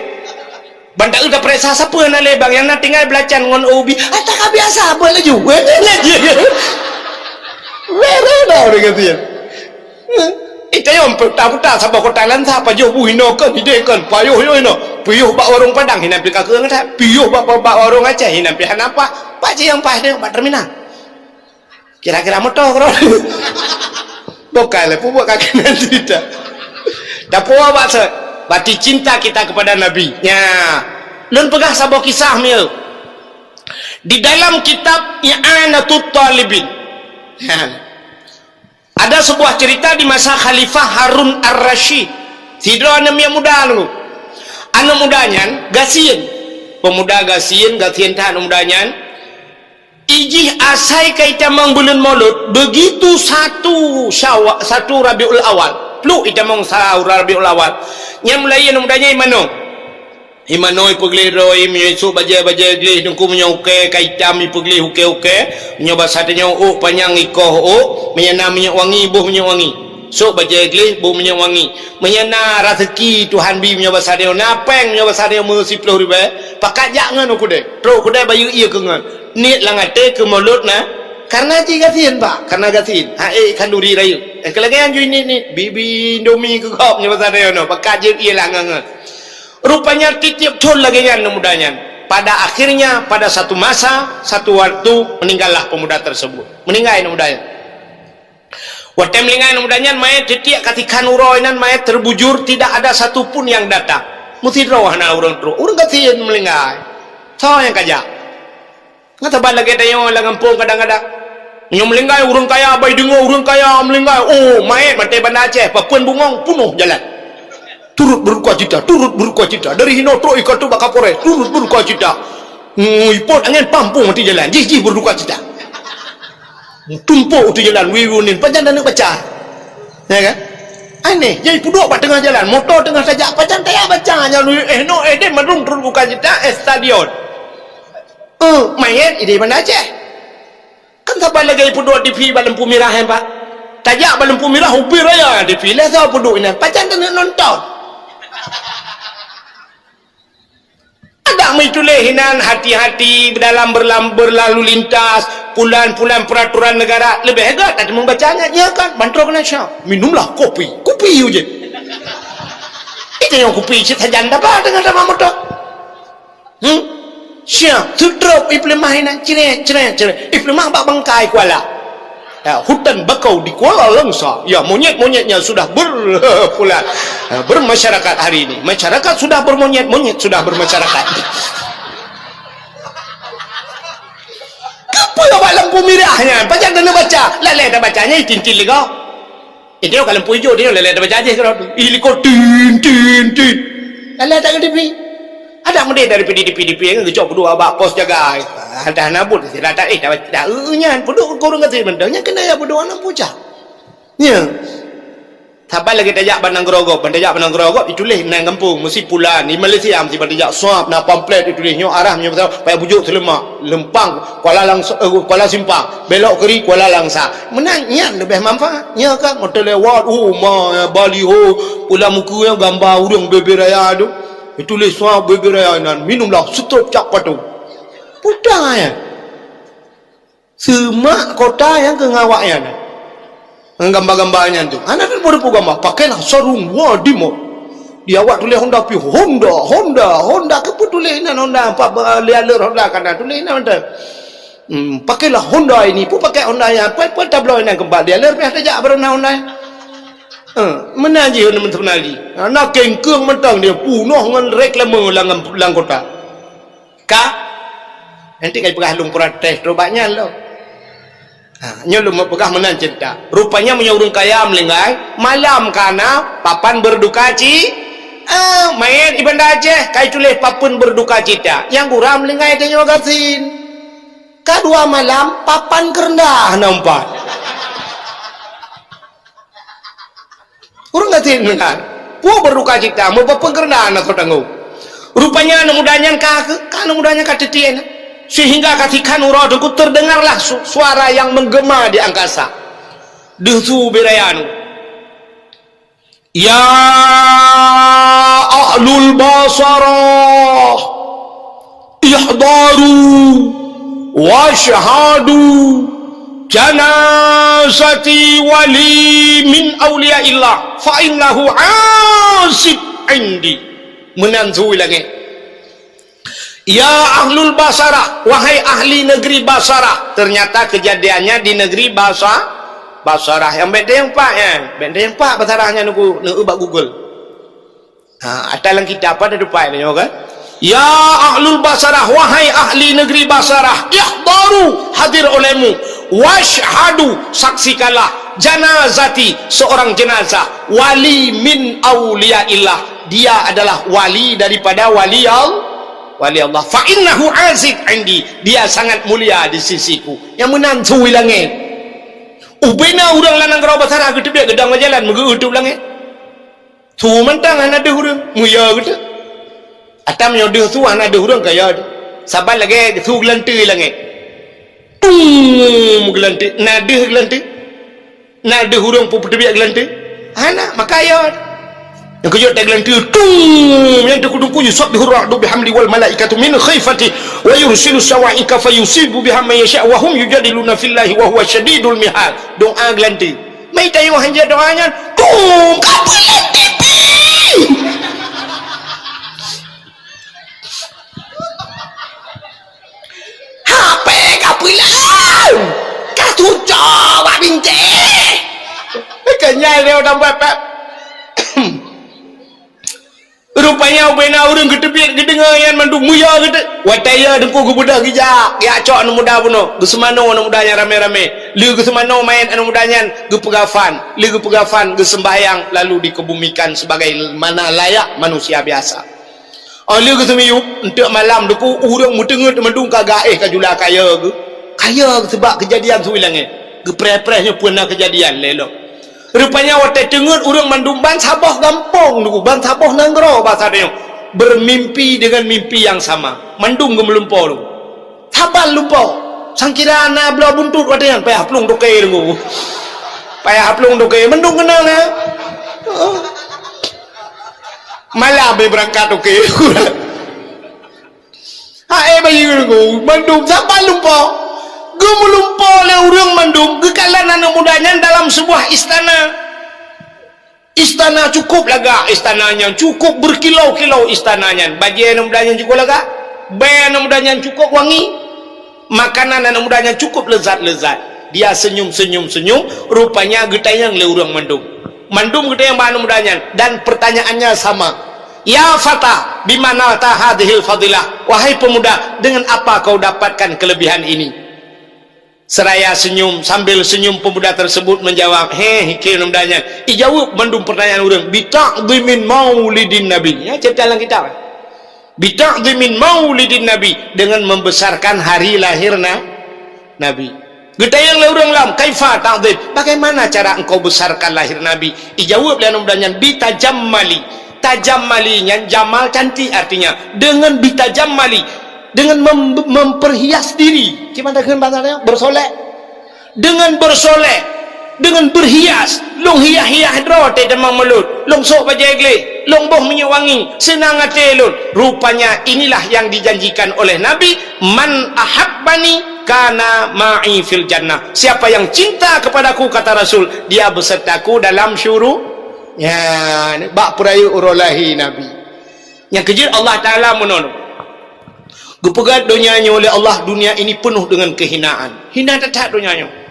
Ban taeu tapeuriksa sapeue na lé, bang, nyang na tinggai beulacan ngon ubi. Ata ka biasa, buet laju. Beres dah ureueng gasien. Itayong peuta-peuta saboh kota lansa, pajoh bu hinoe kon, hideh kon, payoh yoh hinoe. Piôh bak warong Padang, hinan pih ka keueng that. Piôh bak, bak, bak warong Aceh, hinan pih hana paih. Pak cit nyang paih teuh bak terminal. Kira-kira moto keudroe. Bukai lé, peubuet kaki nanti dah. Tapuwoe maksud, berarti cinta kita kepada Nabi. Nya. Lôn peugah saboh kisah mieu. Di dalam kitab I'anatut Talibin. Ha. Ada sebuah cerita di masa Khalifah Harun Ar-Rasyid. Sidroe aneuk miet muda dulu. Aneuk muda nyan gasien. Pemuda gasien, gasien that aneuk muda nyan. Ijih asai ka itamong buleuen Molot, begitu satu Syawal, satu Rabiul Awal. Pluk itamong sa Rabiul Awal. Nyan mulai aneuk muda nyan imanoe. Imanoe ipeugleh droe, meunyoe isôk bajèe-bajèe gleh, teungku meunyoe ukèe ka itam ipeugleh ukèe-ukèe, meunyoe basa tanyoe ôk panyang ikoh ôk, meunyoe na minyeuk wangi, boh minyeuk wangi. Sôk bajèe gleh, boh minyeuk wangi. Meunyoe na raseuki Tuhan bi meunyoe basa tanyoe, na péng meunyoe basa tanyoe meusiploh ribèe, pakat jak ngon u keudè. Trok u keudè bayeue ié keu ngon. Niet lam até keu Molot na, kareuna jih gasien, Pak, kareuna gasien. Ha, eh, khanduri rayeuk. Eh, keu lagèe nyan ju niet-niet, bi-bi Indomie keu gob nyoe basa tanyoe nyoe, pakat jeuet ié lah ngon-ngon. Rupanya tiep-tiep thôn lagèe nyan aneuk muda nyan. Pada akhirnya, pada satu masa, satu waktu, meninggallah pemuda tersebut. Meuninggai aneuk muda nyan. Watèe meuninggai aneuk muda nyan, manyèt tiek-tiek ka tikhan uroe nan, manyèt terbujur, tidak ada satu pun yang datang. Meusidroe hana ureueng trok. Ureueng gasien meuninggai. Soe nyang ka jak? Ngon saban lagèe tanyoe lam gampông kadang-kadang. Nyoe meuninggai ureueng kaya, bai deungoe ureueng kaya meuninggai. Oh, manyèt maté Banda Aceh, papeuen bungöng, peunoh jalan. Turut beudukacita, turut beudukacita. Dari hinoe trok ika teuh bak Kapolres, turut beudukacita. Ngui pot angén pampông ateueh jalan, jih-jih beudukacita. Tumpôk ateueh jalan, wee unin, pajan taneuk baca. Ya kan? Aneh, jadi peuduek bak teungoh jalan, moto teungoh tajak, pajan tajak baca, nyan, eh, no, eh, deh, mandum turut beudukacita, eh, stadion. Eh, manyèt idéh Banda Aceh. Kan saban lagèe peuduek TV bak lampu mirah, eh, Pak. Tajak bak lampu mirah, ubé raya TV. Lé soe peuduek inan, pajan taneuk nonton. Adak meutuléh inan hati-hati dalam berlam-, berlalu lintas, pulan-pulan peraturan negara. Leubeh gèt that meubaca nyan, nya kan, ban trok keunan sya. Minumlah kopi. Kopi ujeh. Itu nyang kopi cit sajan daba teungoh daba moto. Hmm? Siap, seudrop ipeuleumah inan, crek, crek, crek. Ipeuleumah bak bangkai kuala. Ya, hutan bakau di Kuala Langsa. Ya, monyet-monyetnya sudah berpulang. Ya, bermasyarakat hari ini. Masyarakat sudah bermonyet, monyet sudah bermasyarakat. Keupeue bak lampu mirah nyan? Pajan taneuk baca. Lalai tabacanya, itin-tin lé gob. Eh, tengok ka lampu ijo, tengok lalai tabaca jih keudroe. Ih, likot, tin, tin, tin. Lalai that ngon TV. Adak meudeh dari P D, D P, D P, kan geucok peuduek bak pos jaga. Ah, dah nabot, sira that, eh, dah, dah, eh, nyan, peuduek keu ureueng gasien mantong. Nyan keuneuk jak peuduek lam pucak. Nya. Saban lagèe tajak bak nanggroe gob, ban tajak bak nanggroe gob, ituléh nan gampông, meusi pulan, di Malaysia meusi ban tajak suap, na pamflet ituléh nyoe arah nyoe, payah bujok Seuleumak, Leumpang, Kuala Langsa-, eh, Kuala Simpang, belok kiri Kuala Langsa. Meunan nyan leubeh manfaat. Nyoe kan, meuteulewat, oh, ma, baliho, pulan muka nyang gamba ureueng bubé raya tu. Ituléh suap bubé raya nan, minumlah seutôt cap patung. Puta nyan. Seumak kota nyang keu ngawak nyan. Ngon gamba-gamba nyan tu. Hana teupeu-teupeu gamba. Pakailah sarung Wadimor. Di awak tuléh Honda pih. Honda, Honda, Honda. Keupeue tuléh inan Honda? Empat ba-, lhèe aleur Honda ka na tuléh inan mantong. Hmm, pakailah Honda ini. Peue pakai Honda nyan? Peue, peue tabloe inan keumpat lhèe aleur pih tajak baroe na Honda. Eh, meunan jih ngon teumpat lagi. Na kengkeung mantong dia punoh ngon reklame lam, lam kota. Ka? Nanti ka jipeugah lôn protes trok bak nyan lom. Ha, nyoe lôn peugah meunan ceurita. Rupanya meunyoe ureueng kaya meuninggai, malam ka na papan berduka ci-, ah, manyét di Banda Aceh ka jituléh papan berduka cita. Nyang gura meuninggai tanyoe gasien. Ka dua malam, papan keureundah na umpat. Ureueng gasien kan? Peue berduka cita, meupeukeureudah na soe tanggong. Rupanya aneuk muda nyan ka, ka aneuk muda nyan ka teutie na. Sehingga ka sikhan uroe teungku terdengarlah su-, suara yang menggema di angkasa. Deuh su bubé raya nyoe. Ya ahlul Basarah, ihdaru wasyhadu janazati wali min auliyaillah fa innahu asib indi. Meunan su i langét. Ya ahlul Basarah, wahai ahli negeri Basarah. Ternyata kejadiannya di negeri Basa-, Basarah. Nyang benteng empat nyan. Benteng empat Basarah nyan neu-, neu-, bak Google. Ha, ata lam kitab pada tupai nyoe kan? Ya ahlul Basarah, wahai ahli negeri Basarah, ihdaru, hadir olehmu, wasyhadu, saksikanlah, janazati, seorang jenazah, wali min auliyaillah, dia adalah wali daripada wali Allah, wali Allah. Fa innahu aziz indi, dia sangat mulia di sisiku. Nyang meunan su i langét. Ubena ureueng lam nanggroe Basarah geuteubiet geudong lam jalan meugeueutup langét. Su mantong hana deuh ureueng, muya geuteuk. Atam nyoe deuh su hana deuh ureueng kaya deuh. Saban lagèe su geulanteue i langét. Tung geulanteue, na deuh geulanteue. Na deuh ureueng peuteubiet geulanteue. Hana, maka ya. Nyang keujot tageulanteue tung, nyang teukudung-kudung yusabbihu ra'du bihamdi wal malaikatu min khifati wa yursilu sawa'iqa fayusibu biha man yasha wa hum yujadiluna fillahi wa huwa syadidul mihal. Doa geulanteue. Mita yoh hanjeuet doa nyan, tung, ka peuleueh T V. H P ka peuleueh, ka tucok bak bintéh. Ka nyai dia udah buat, Pak. Rupanya ubena ureueng geuteubiet geudeungoe nyan mandum muya geuteuk. Watèe ya teungku geubeudôh geujak, geujak cok aneuk muda bunoe. Geuseumanoe aneuk muda nyan ramé-ramé. Lheueh geuseumanoe manyét aneuk muda nyan, geupeugah fan. Lheueh geupeugah fan, geuseumbahyang, lalu dikebumikan sebagaimana layak manusia biasa. Óh lheueh geuseumiyueb, eunteuk malam teungku, ureueng meuteungeut mandum ka gaéh ka jula kaya geuh. Kaya geuh sebab keujadian su i langét. Geupreh-preh nyoe peue na keujadian lé lom. Rupanya watèe teungeut ureueng mandum ban saboh gampông teungku, ban saboh nanggroe basa tanyoe, bermimpi dengan mimpi yang sama. Mandum geumeulumpo teungku. Saban lumpo. Sangkira na bloe buntut watèe nyan payah plueng toke teungku. Payah plueng toke, mandum keunong, ya. Malam beurangkat toke. Hai bayeue teungku, mandum saban lumpo. Geumeulumpo lé ureueng mandum, geukalon aneuk muda nyan dalam sebuah istana. Istana cukup lagak, istana nyan cukup berkilau-kilau istana nyan. Bajèe aneuk muda nyan cukup lagak, bèe aneuk muda nyan cukup wangi, makanan aneuk muda nyan cukup lezat-lezat. Dia senyum-senyum-senyum, rupanya geutanyong lé ureueng mandum. Mandum geutanyong bak aneuk muda nyan, dan pertanyaannya sama. "Ya fata, bima nalta hadhil fadilah?" Wahai pemuda, dengan apa kau dapatkan kelebihan ini? Seraya senyum, sambil senyum pemuda tersebut menjawab, "Heh, hikeu aneuk muda nyan." Ijaweueb mandum pertanyaan ureueng, "Bita'dhimin maulidin Nabi." Ya, cerita dalam kitab. "Bita'dhimin maulidin Nabi," dengan membesarkan hari lahir na-, Nabi. Geutanyong lé ureuëng lom, "Kaifa ta'zim? Bagaimana cara engkau besarkan lahir Nabi?" Ijaweueb lé aneuk muda nyan, "Bitajammali." Tajammali nyan jamal, cantik, artinya dengan bitajammali, dengan mem-, memperhias diri. Kiban takheun bahasa nyoe, bersolek. Dengan bersolek, dengan berhias, lôn hias-hias droe teuh tamong mulod, lôn sôk bajée gleh, lôn boh minyeuk wangi, seunang até lôn. Rupanya inilah yang dijanjikan oleh Nabi, "Man ahabbani kana ma'i fil jannah." Siapa yang cinta kepadaku, kata Rasul, dia besertaku dalam syuru-, nyan, bak peurayeuk uroe lahé Nabi. Nyang keujeuet Allah Taala meunoe. Geupeugah donya nyoe lé Allah, dunia ini penuh dengan kehinaan. Hina that-that donya nyoe.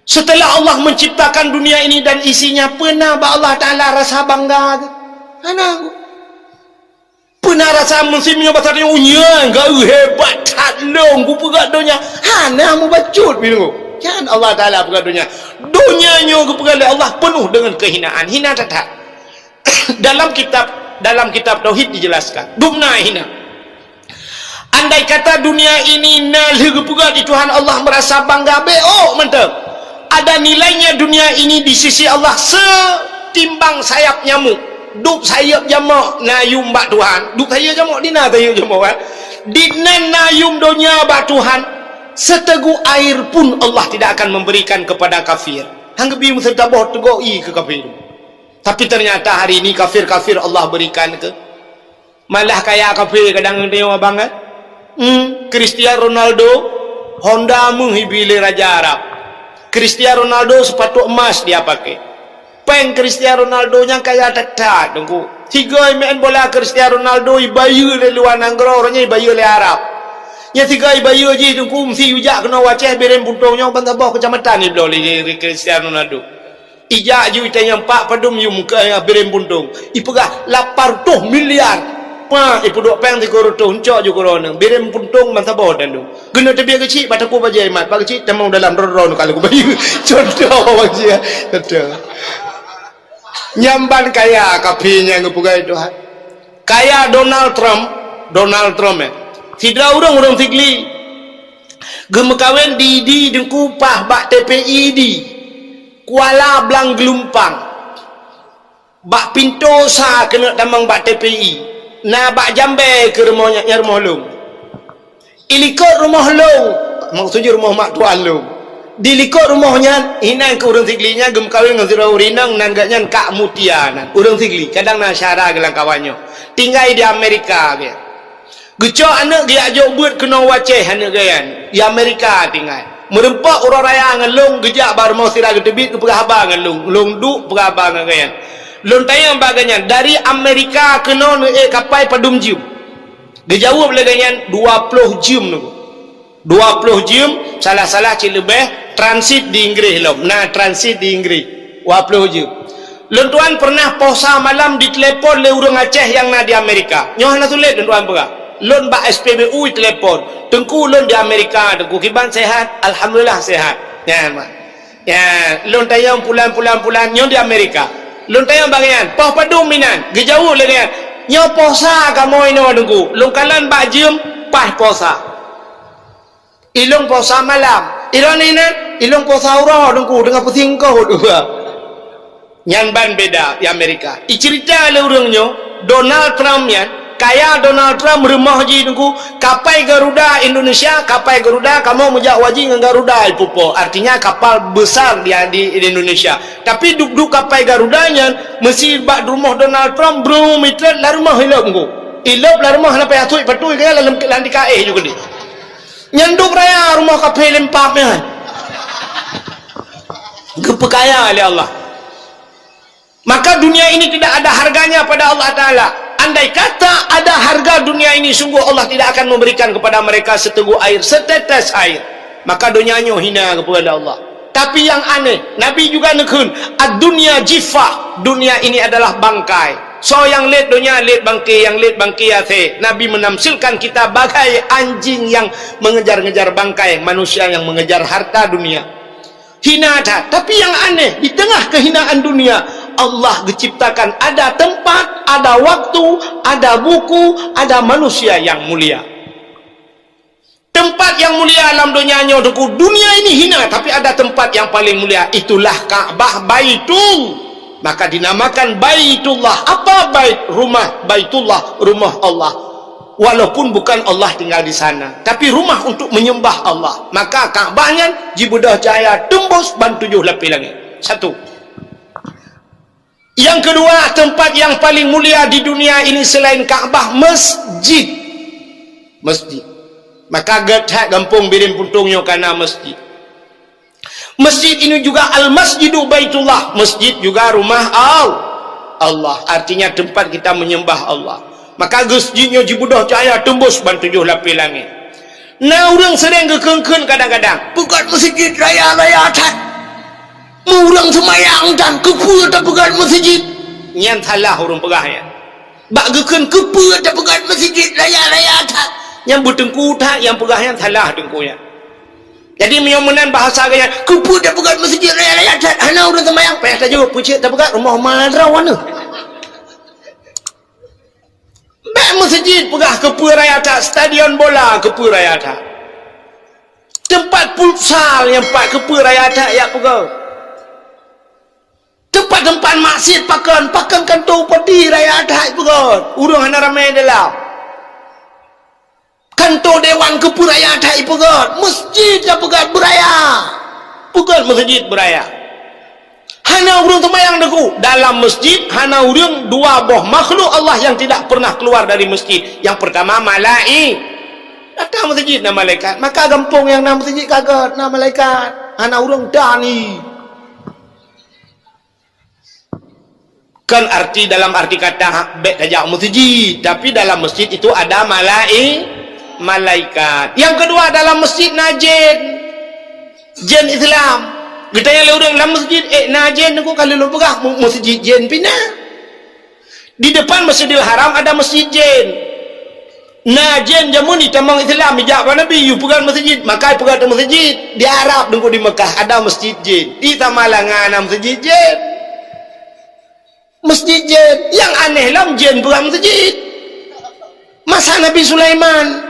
Setelah Allah menciptakan dunia ini dan isinya, peuna bak Allah Taala rasa bangga teuh? Hana. Peuna rasa meusim nyoe basa nyoe, "Nyan, geu hebat that lôn, kupeugah donya." Hana mubacut bingung. Nyan Allah Taala peugah donya. Donya nyoe geupeugah lé Allah penuh dengan kehinaan. Hina that-that. Dalam kitab, dalam kitab tauhid dijelaskan, dumna hina. Andai kata dunia ini na lheueh geupeugah di Tuhan Allah merasa bangga, beok mantong. Ada nilainya dunia ini di sisi Allah setimbang sayap nyamuk. Dup sayap jamok na yum bak Tuhan. Dup sayap jamok, di na sayap jamok, kan? Di nan na yum donya bak Tuhan, seteguk air pun Allah tidak akan memberikan kepada kafir. Hang geubi meuseutaboh teugok ié keu kafir. Tapi ternyata hari ini kafir-kafir Allah berikan ke. Malah kaya kafir kadang nyoe abang, eh? Hmm, Cristiano Ronaldo, Honda meuh ibi lé raja Arab. Cristiano Ronaldo sepatu emas dia pakai. Péng Cristiano Ronaldo nyang kaya that-that, Teungku. Sigoe main bola Cristiano Ronaldo ibayeue lé luwa nanggroe, roh nyan ibayeue lé Arab. Nyang sigoe ibayeue jih, Teungku, meusi ijak keunoe u Aceh, Bireuen Puntông nyoe ban saboh keucamatan ibloe lé Cristiano Ronaldo. Ijak ju itanyong, "Pak, padum yum keu, eh, Bireuen Puntông?" Ipeugah, "Lapan reutôh miliar." Pak, ipeuduek péng sikureueng reutôh, euncok ju keu droeneuh. Bireuen Puntông ban saboh dan dum. Keuneuk teubiet keuchik, bak takue bajée mat. Bak keuchik, tamong dalam ron-ron ka lheueh kubayeue. Contoh, Abang Sia. Contoh. Nyan ban kaya kafir nyang geupeugah Tuhan. Kaya Donald Trump, Donald Trump, eh. Sidroe ureuëng, ureuëng Sigli. Geumeukawen di, di Teungku, paih bak T P I di Kuala Blang Geulumpang. Bak pintoe sa keuneuk tamong bak T P I. Na bak jambée keu rumoh nyan, nyan rumoh lôn. Ilikot rumoh lôn, maksud jih rumoh mak tuan lôn. Di likot rumoh nyan, inan keu ureuëng Sigli nyan geumeukawen ngon sidroe ureuëng inong, nan gobnyan Kak Mutia nan. Ureuëng Sigli, kadang na syedara geuh lam kawan nyoe. Tinggai di Amerika geuh. Geucok aneuëk geujak jok beuet keunoe u Aceh aneuëk geuh nyan, di Amerika tinggai. Meureumpok uroe raya ngon lôn, geujak bak rumoh sira geuteubiet geupeugah haba ngon lôn, lôn duek peugah haba ngon geuh nyan. Lôn tanyong bak geuh nyan, "Dari Amerika keunoe neuék kapai padum jeuem?" Geujaweueb lé geuh nyan, "Dua ploh jeuem nunggu." Dua ploh jeuem, salah-salah cit leubeh, transit di Inggréh lom. Na transit di Inggréh, dua ploh jeuem. Lôn tuan pernah poh sa malam ditelepon lé ureuëng Aceh nyang na di Amerika. Nyoe hana sulet lôn tuan peugah. Lôn bak S P B U telepon. "Teungku, lôn di Amerika, Teungku, kiban sehat?" "Alhamdulillah sehat." Nyan, mak. Nyan, lôn tanyong pulan, pulan, pulan, nyoe di Amerika. Lôn tanyong bak geuh nyan, "Poh padum inan?" Geujaweueb lé geuh nyan, "Nyoe poh sa kamoe inoe, Teungku." Lôn kalon bak jeuem, paih poh sa. Ilôn poh sa malam. Ilôn inan, ilôn poh sa uroe, Teungku, teungoh pusing kot. Nyan ban beda di Amerika. Icerita lé ureuëng nyoe, Donald Trump nyan, kaya Donald Trump, rumoh jih, Teungku, kapai Garuda Indonesia, kapai Garuda, kamoe meujak haji ngon Garuda ipupo. Artinya kapal besar di, di, di Indonesia. Tapi duek-duek kapai Garuda nyan, meusi bak rumoh Donald Trump, breueng mitrot lam rumoh ilop, Teungku. Ilop lam rumoh hana payah sui, patui gaya lam, lam dikaéh ju keudeh. Nyan duek raya rumoh kaphé lempap nyan. Geupeukaya lé Allah. Maka dunia ini tidak ada harganya pada Allah Taala. Andai kata ada harga dunia ini, sungguh Allah tidak akan memberikan kepada mereka seteguk air, setetes air. Maka donya nyoe hina kepada Allah. Tapi yang aneh, Nabi juga neukheun, "Ad-dunya jiffah." Dunia ini adalah bangkai. Soe nyang lét donya, lét bangke, nyang lét bangke asée. Nabi menamsilkan kita bagai anjing yang mengejar-ngejar bangkai, manusia yang mengejar harta dunia. Hina that. Tapi yang aneh, di tengah kehinaan dunia, Allah geuciptakan ada tempat, ada waktu, ada buku, ada manusia yang mulia. Tempat yang mulia alam dunia nyoe, Teungku, dunia ini hina, tapi ada tempat yang paling mulia, itulah Ka'bah Baitul. Maka dinamakan Baitullah. Apa bait? Rumah Baitullah, rumah Allah. Walaupun bukan Allah tinggal di sana, tapi rumah untuk menyembah Allah. Maka Ka'bah nyan jibeudôh cahaya tembus ban tujoh lapéh langét. Satu. Yang kedua, tempat yang paling mulia di dunia ini selain Ka'bah, masjid. Masjid. Maka gét that gampông Bireuen Puntông nyoe kana masjid. Masjid ini juga Al-Masjidu Baitullah, masjid juga rumah Al-, Allah, artinya tempat kita menyembah Allah. Maka geusjid nyoe jibeudôh cahaya tembus ban tujoh lapéh langét. Na ureuëng sering geukheun-kheun kadang-kadang, "Peugét meuseujid raya-raya that." Meureuëng seumayang dan keupeue tapeugét meuseujid? Nyan salah ureuëng peugah nyan. Bak geukheun keupeue tapeugét meuseujid raya-raya that? Nyang beuteungku that nyang peugah nyan salah teungku nyan. Jadi meunyoe meunan bahasa geuh nyan, keupeue tapeugét meuseujid raya-raya that? Hana ureuëng seumayang, payah tajaweueb, peue cit tapeugét rumoh ma droe aneuëk. Bèk meuseujid peugah keupeue raya that, stadion bola keupeue raya that. Teumpat futsal nyang pat keupeue raya that jak peugah. Teumpat-teumpat maksiet pakon, pakon kantô bupati raya that peugah. Ureuëng hana ramé dalam. Kantô dewan keupeue raya that peugah. Masjid ka peugah beuraya. Peugah masjid beuraya. Hana ureuëng seumayang Teungku. Dalam masjid hana ureuëng, dua boh makhluk Allah yang tidak pernah keluar dari masjid. Yang pertama malai-, datang masjid na malaikat. Maka gampông nyang na masjid ka gét na malaikat. Hana ureuëng dani. Kan arti, dalam arti kata, ha, bèk tajak masjid, tapi dalam masjid itu ada malai-, malaikat. Yang kedua, dalam masjid na jén. Jén Islam. Geutanyong lé ureuëng lam masjid, "Eh, na jén?" Teungku, ka lheueh lôn peugah, mu-, masjid jén pih na. Di depan Masjidil Haram ada masjid jén. Na jén jameun itamong Islam, ijak bak Nabi, yue peugah masjid, maka ipeugah masjid. Di Arab Teungku, di Mekah ada masjid jén. Di Samalanga na masjid jén. Masjid jén. Nyang aneh lom jén peugah masjid. Masa Nabi Sulaiman.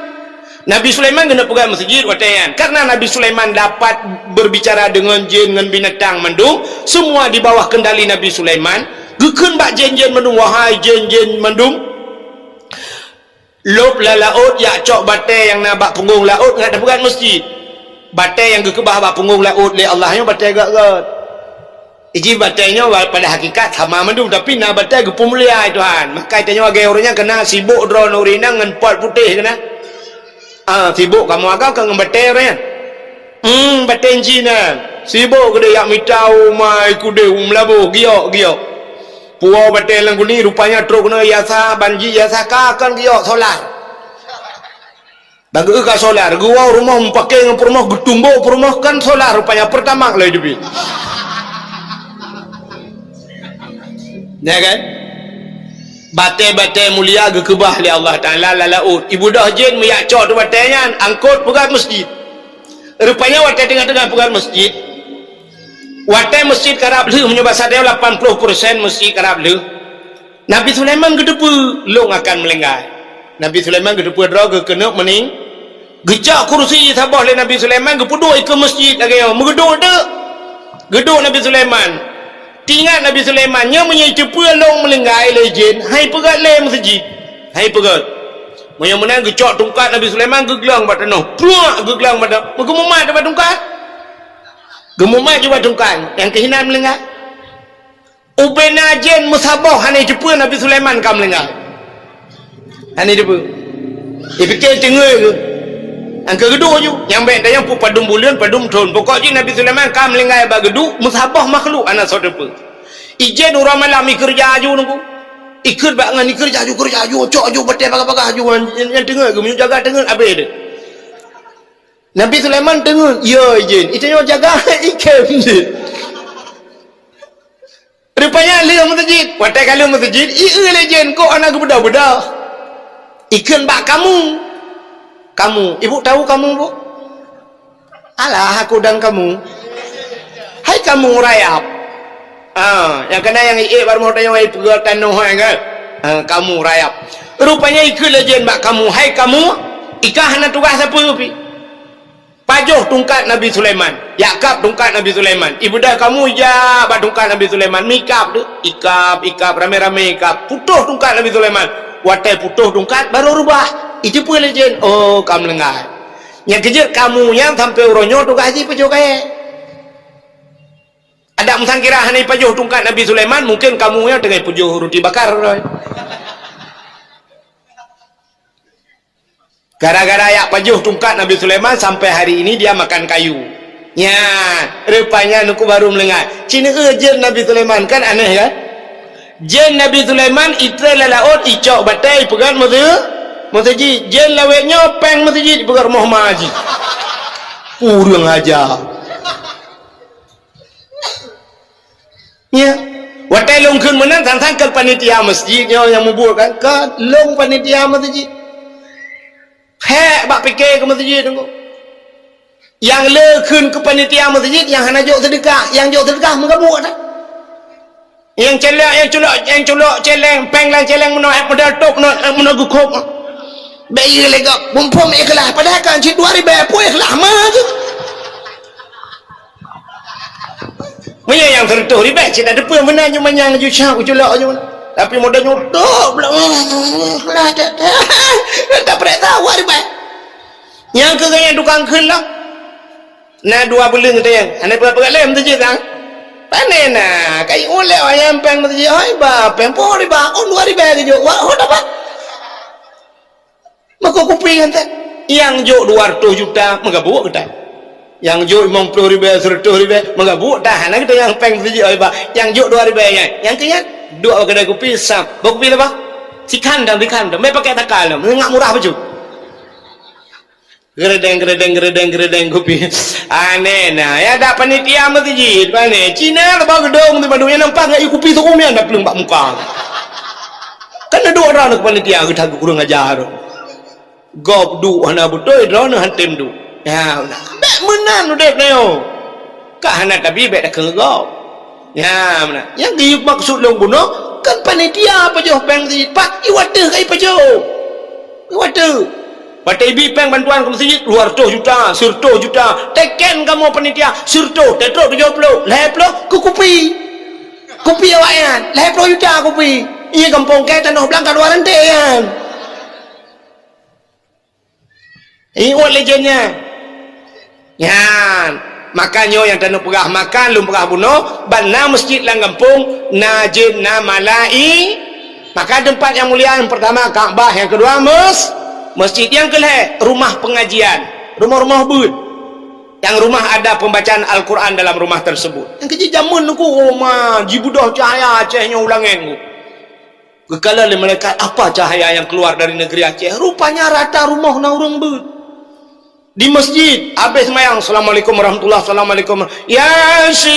Nabi Sulaiman keuneuk peugah masjid watèe nyan. Karena Nabi Sulaiman dapat berbicara dengan jin, ngon binatang mandum, semua di bawah kendali Nabi Sulaiman. Geukheun bak jén-jén mandum, "Wahai jén-jén mandum, lôb lam laôt, jak cok batèe nyang na bak punggông laôt, ngat tapeugah masjid." Batèe nyang geukeubah bak punggông laôt lé Allah nyoe batèe gét-gét. Iji batèe nyoe wa-, pada hakikat sama mandum, tapi na batèe geupeumulia lé Tuhan. Maka tanyoe lagèe ureuëng nyang keunan sibôk droeneuh ureuëng inong ngon pot putéh keunan. Ah, sibôk kamoe agam ka ngon batèe ureuëng nyan. Hmm, batèe Cina. Sibôk keudéh jak mita u ma i keudéh u Meulaboh, giok-giok. Puwoe batèe lam guni, rupanya trôk keunoe ijasa, ban jih ijasa ka kon giok solar. Bak geu ka solar, geuwoe rumoh meupaké ngon peurumoh, geutumbôk peurumoh, kan solar rupanya, Pertamax lé teubiet. Ya kan? Batèe-batèe mulia geukeubah lé Allah Taala lam laôt. Ibeudôh jén meujak cok teuh batèe nyan, angkot peugöt masjid. Rupanya watèe teungoh-teungoh peugöt masjid, watèe masjid karab lheueh, meunyoe basa tanyoe lapan ploh persen masjid karab lheueh, Nabi Sulaiman geuteupeue, "Lôn akan meulinggai." Nabi Sulaiman geuteupeue droe geuh keuneuk meuning-, geucok kursi saboh lé Nabi Sulaiman, geupeuduek ikeue masjid lagèe nyoe, meugeudôk teuk. Geudôk Nabi Sulaiman. Teuingat Nabi Sulaiman, nyoe meunyoe iteupeue lôn meulinggai lé jén, han ipeugöt lé meuseujid. Han ipeugöt. Meunyoe meunan geucok tungkat Nabi Sulaiman geuglöng bak tanoh. Pruak geuglöng bak tanoh. Geumumat bak tungkat. Geumumat ju bak tungkat. Nyang keuh inan meulinggai. Ubena jén meusaboh hana iteupeue Nabi Sulaiman ka meulinggai. Hana iteupeue. Ipike teungeut geuh. Nyang keuh geuduek ju. Nyang bèk tanyong peue padum buleuen, padum thôn. Pokok jih Nabi Sulaiman ka meulinggai bak geuduek, meusaboh makhluk hana soe teupeue. Ijén uroe malam ikeureuja aju Teungku. Ikheun bak ngon ikeureuja aju, keureuja aju, cok aju batèe bagah-bagah aju, nyan teungeut geuh, meunyoe jaga teungeut abéh deuh. Nabi Sulaiman teungeut, "Yo, ijén, itanyoe jaga ikém jén." Rupanya lheueh meuseujid, watèe ka lheueh meuseujid, i-eu lé jén, kok hana geubeudôh-beudôh. Ikheun bak kamu. Kamu, ibu tahu kamu, Bu? Alah, aku dan kamu. Hai kamu rayap. Ah, nyang keunan nyang iék bak rumoh tanyoe, hai peugöt tanoh nyan kan. Ah, kamu rayap. Rupanya ikheun lé jén bak kamu, "Hai kamu, ikah hana tugaih sapeue pih. Pajoh tungkat Nabi Sulaiman. Jak kab tungkat Nabi Sulaiman. Ibeudôh kamoe jak bak tungkat Nabi Sulaiman. Mikab tu. Ikab, ikab, ramé-ramé ikab. Putôh tungkat Nabi Sulaiman. Watée putôh tungkat, barô reubah. Ijeupeue lé jén. Oh, ka meulinggai. Nyang keujeuet kamoe nyan sampoe uroe nyoe tugaih jih pajoh kayée. Adak meusangkira hana ipajoh tungkat Nabi Sulaiman, mungken kamoe nyan teungoh ipajoh ruti bakar. Gara-gara jak pajoh tungkat Nabi Sulaiman, sampai hari ini dia makan kayu. Nyan, rupanya nuku baru meulinggai. Cina jén Nabi Sulaiman, kan aneh kan? Jén Nabi Sulaiman itré lam laôt, icok batée, ipeugét meuseujid. Meuseujid, jén lawét nyoe péng meuseujid, ipeugét rumoh ma jih. Kurang ajar. Ya. Watée lôn kheun meunan, sang-sang keu panitia masjid nyoe nyang mubuet kan, ka lôn panitia masjid. Hék bak pike keu masjid nyoe. Nyang le kheun keu panitia masjid nyang hana jok seudeukah, nyang jok seudeukah meugabuek dah. Nyang céléng, nyang culok, nyang culok céléng, péng lam céléng meunoe, eh, modal top meunoe, eh, meunoe geukop. Bék ié lé gob, muphom ikhlas, padahai kan cit dua ribée pun ikhlas ma jih. Meunyoe nyang seureutôh ribée cit na deupeu meunan nyoe manyang ju syak uculok nyoe. Tapi modal nyoe tok, blah, blah, blah, blah, blah, tak percaya wah ribée. Nyang keu gaya tukang kheun lah. Na dua buleuen teuh nyang hana peugah-peugah lé meuseujid sang. Pane na, kai ulée ayam péng meuseujid, hai ba péng po ribée, oh dua ribée geujok, wah, oh dapat. Mako kupi nyan teuh. Nyang jok dua reutôh juta, meugabuek geutanyoe. Nyang jok limong ploh ribée, seureutôh ribée, meugabuek tahan geutanyoe nyang péng sijik iba. Nyang jok dua ribée nyan. Nyang keu nyan, duek bak keudai kupi, sam. Bak kupi leubah. Sikhan dan sikhan dan. Mé pakai takal, meungak murah bacut. Geredeng, geredeng, geredeng, geredeng kupi. Aneh na, ya dak panitia meuseujid, pane. Cina leubah geudong di bandum nyang nampak ngai kupi seukumian dak plueng bak muka. Kan na dua orang panitia geutanyoe kurang ajar. Gob duek hana beutôi, droeneuh han tem duek. Ya, bék meunan udeb nyoe. Ka hana tabi bék takheun gob. Ya, meunan. Nyang geuyue maksud lôn bunoe kan panitia pajoh péng sijid pat, iwateuh ka ipajoh. Iwateuh. Watée ibi péng bantuan keu meuseujid dua reutôh juta, seureutôh juta. Teken kamoe panitia, seureutôh, teutrok tujoh ploh, lhée ploh keu kupi. Kupi awaknyan, lhée ploh juta kupi. Ié gampông kée tanoh blang ka dua rante nyan. Ingat lé jén nyan. Nyan. Maka nyoe nyang taneuk peugah, maka lôn peugah bunoe, ban na masjid lam gampông, na jén, na malai. Maka teumpat nyang mulia nyang peurtama Ka'bah, nyang keudua mes-, masjid, nyang keulhée rumah pengajian, rumoh-rumoh beuet. Nyang rumah ada pembacaan Al-Quran dalam rumah tersebut. Nyang keuji jameun nyoe ku, oh ma, jibeudôh cahya Aceh nyoe u langét nyoe. Geukala lé malaikat, "Apa cahaya yang keluar dari negeri Aceh?" Rupanya rata rumoh na ureuëng beuet. Di masjid, habéh seumayang, "Assalamualaikum warahmatullah, assalamualaikum." "Yasin,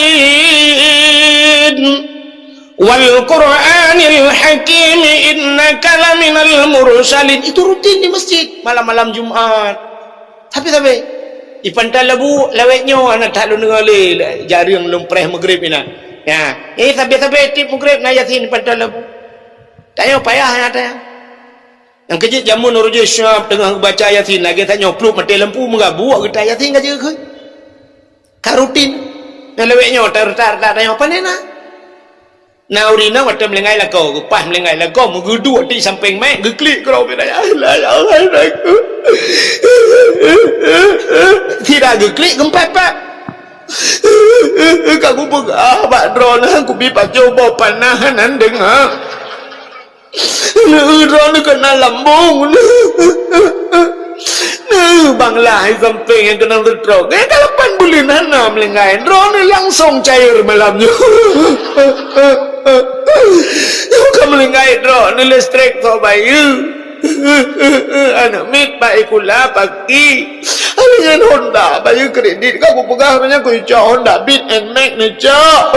wal Qur'anil Hakim, innaka laminal mursalin." Itu rutin di masjid, malam-malam Jumat. Tapi, tapi, di Pantai Labu, lawét nyoe, hana that lôn deungoe lé, jareueng lôn preh Maghrib inan. Ya, eh, sabe-sabe tiep Maghrib na Yasin di Pantai Labu. Tanyoe payah na tanyoe. Nyang keujeuet jameun uroe jih siap teungoh geubaca Yasin, lagée tanyoe pluek maté lampu, meugabuek geuta Yasin ka jeuet kheun. Ka rutin. Nyang lawét nyoe, tar, tar, tar, tanyoe pane na. Na ureuëng inong watée meulinggai lakoe, geupaih meulinggai lakoe, meugeuduek di sampéng mak, geuklik keudroe bidayah. Sira geuklik geumpet-pet. Ka kupeugah bak droeneuh, kubi pajoh boh panah nan deungoe. Neu droeneuh keunong lambung. Neu bang lai sampéng nyang keunong seutrok. Gaya ka lapan buleuen hana meulinggai. Droeneuh langsong cair malam nyoe. Nyoe ka meulinggai droeneuh listrik sok bayeue. Aneuk miet bak sikula paki. Hai nyan Honda, bayeue kredit ka kupeugah, meunan kucok Honda Beat N-Max neucok.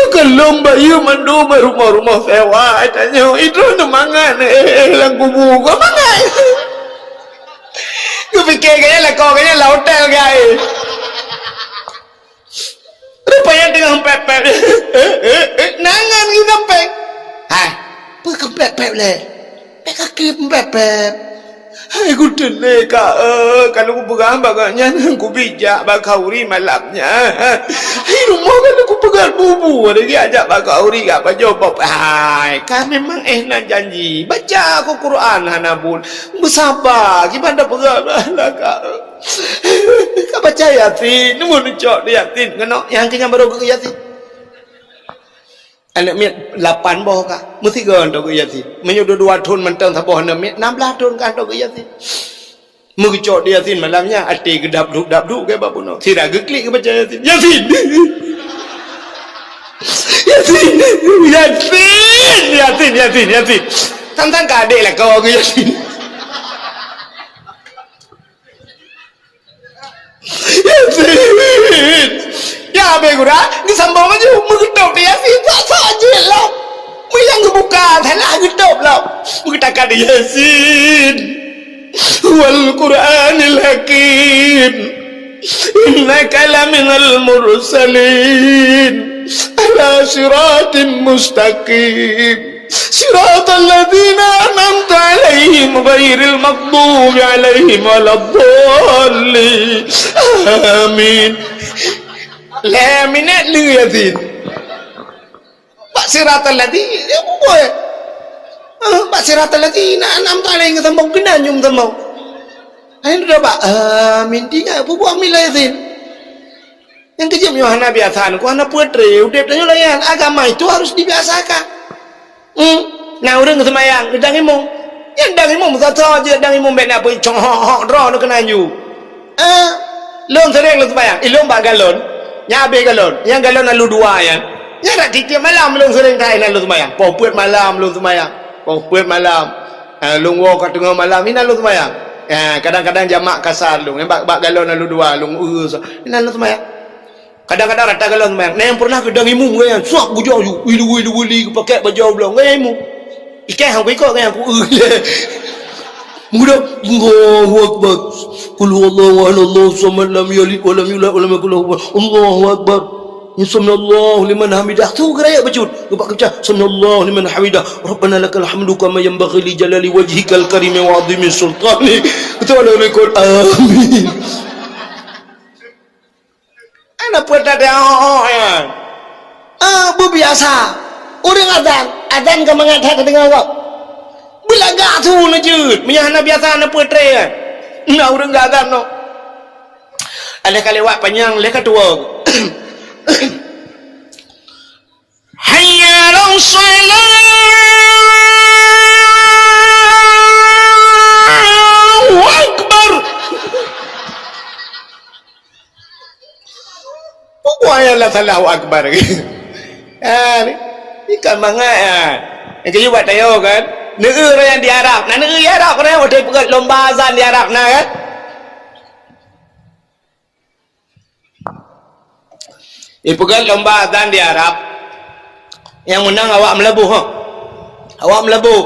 Keulom bayeue mandum rumoh-rumoh sewa, tanyoe idroe neumangat, eh, lam kubu, kok mangat? Kupiké gaya lakoe gaya lam hotel, gai. Rupanya teungoh pep-pep. Nangan geuh sampéng. Hai, peue keuh pep-pep lé? Pek kaki pep-pep. Hai kuteulé ka, eh, ka lôn kupeugah bak gobnyan, kubijak bak khauri malam nyan. Hai rumoh ka lôn kupeugah bubu, lagèe ajak bak khauri ka pajoh bab. Hai, ka memang eh na janji. Baca keu Quran hana buet. Beusaba, kiban tapeugah lah ka. Ka baca Yasin, neumucok di Yasin. Keunoe nyang keu nyan barô geuh Yasin. Aneuk miet lapan boh ka, meusigoe hantom geuh Yasin. Meunyoe dua-dua thon mantong saboh aneuk miet, nam blaih thon ka hantom geuh Yasin. Meugeucok di Yasin malam nyan, até geudap duek-dap duek keu bak bunoe. Sira geuklik geubaca Yasin. Yasin! Yasin! Yasin! Yasin! Yasin! Yasin! Sang-sang ka adék lakoe geuh Yasin. Yasin! Ya, abéh gura, geusambông laju, meugeutôb di Yasin, sok-sok jeuet lom. Meunyo geubuka, salah geutôb lom. Meugeutakan di Yasin. Wal Qur'anil Hakim. Innaka laminal mursalin. Ala siratim mustaqim. Siratal ladzina an'amta 'alaihim ghairil maghdubi 'alaihim waladdallin. Amin. Lhèe minèt lheueh Yasin. Bak siratal ladzi-, ya, bukan. Ah, bak siratal ladzina an'amta 'alaihim geusambông, keunan nyoe sambông. Akhé nyoe bak amin, tinggai peubuet amin lheueh Yasin. Nyang keujeuet nyoe hana biasa, nyoe hana peutré, udép tanyoe laén. Agama itu harus dibiasakan. Hmm, na ureueng seumayang, geudang imum. Nyang dang imum, sasoe jeuet dang imum, bèk na peue cong hok-hok droe neuh keunan ju. Eh, lôn seuréng lôn seumayang, ilôn bak galon. Nyan abéh galon, nyang galon na lôn dua nyan. Nyan dak tiep-tiep malam lôn seuréng that inan lôn seumayang. Poh peuet malam lôn seumayang. Poh peuet malam. Eh, lôn woe ka teungoh malam, inan lôn seumayang. Eh, kadang-kadang jamak kasar lôn, eh, bak, bak galon na lôn dua, lôn, eh, inan lôn seumayang. Kadang-kadang rata galon seumayang. Na nyang pernah geudang imum geuh nyan, suak bujang ju. Wili, wili, wili, geupakèk bajèe u bloe. Geuh nyan imum. Ikai hang kuikot geuh nyan ku, eh. Meugeudang, Allahu Akbar. Qul huwallahu ahad, Allahu samad, lam yalid wa lam yulad wa lam yakul lahu kufuwan ahad. Allahu Akbar. Sami'allahu liman hamidah. Tu geurayeuk bacut. Geubak keucah. Sami'allahu liman hamidah. Rabbana lakal hamdu kama yanbaghi li jalali wajhikal karimi wa 'azimi sultanik. Beutôi lah rekod. Amin. Hana peue that oh, oh, nyan. Ah, beubiasa. Ureueng azan, azan ka mangat that tadeungoe gob. Beulagak su neujeuet, meunyo hana biasa hana peue tré nyan. Na ureueng geuazan nyoe. Lheueh ka lewat panyang, lheueh ka tuwoe. Hayya 'alas shalah. Allahu Akbar. Pokok ayat lah Allahu Akbar. Ah, ni, ni kan mangat, ah. Nyang keujeuet bak tanyoe kan. Neu-eu ureueng nyang di Arab. Na neu-eu di Arab, ureueng nyang watèe peugöt lomba azan di Arab na kan. Ipeugöt lomba azan di Arab, nyang meunang awak meulaboh, ha. Awak meulaboh.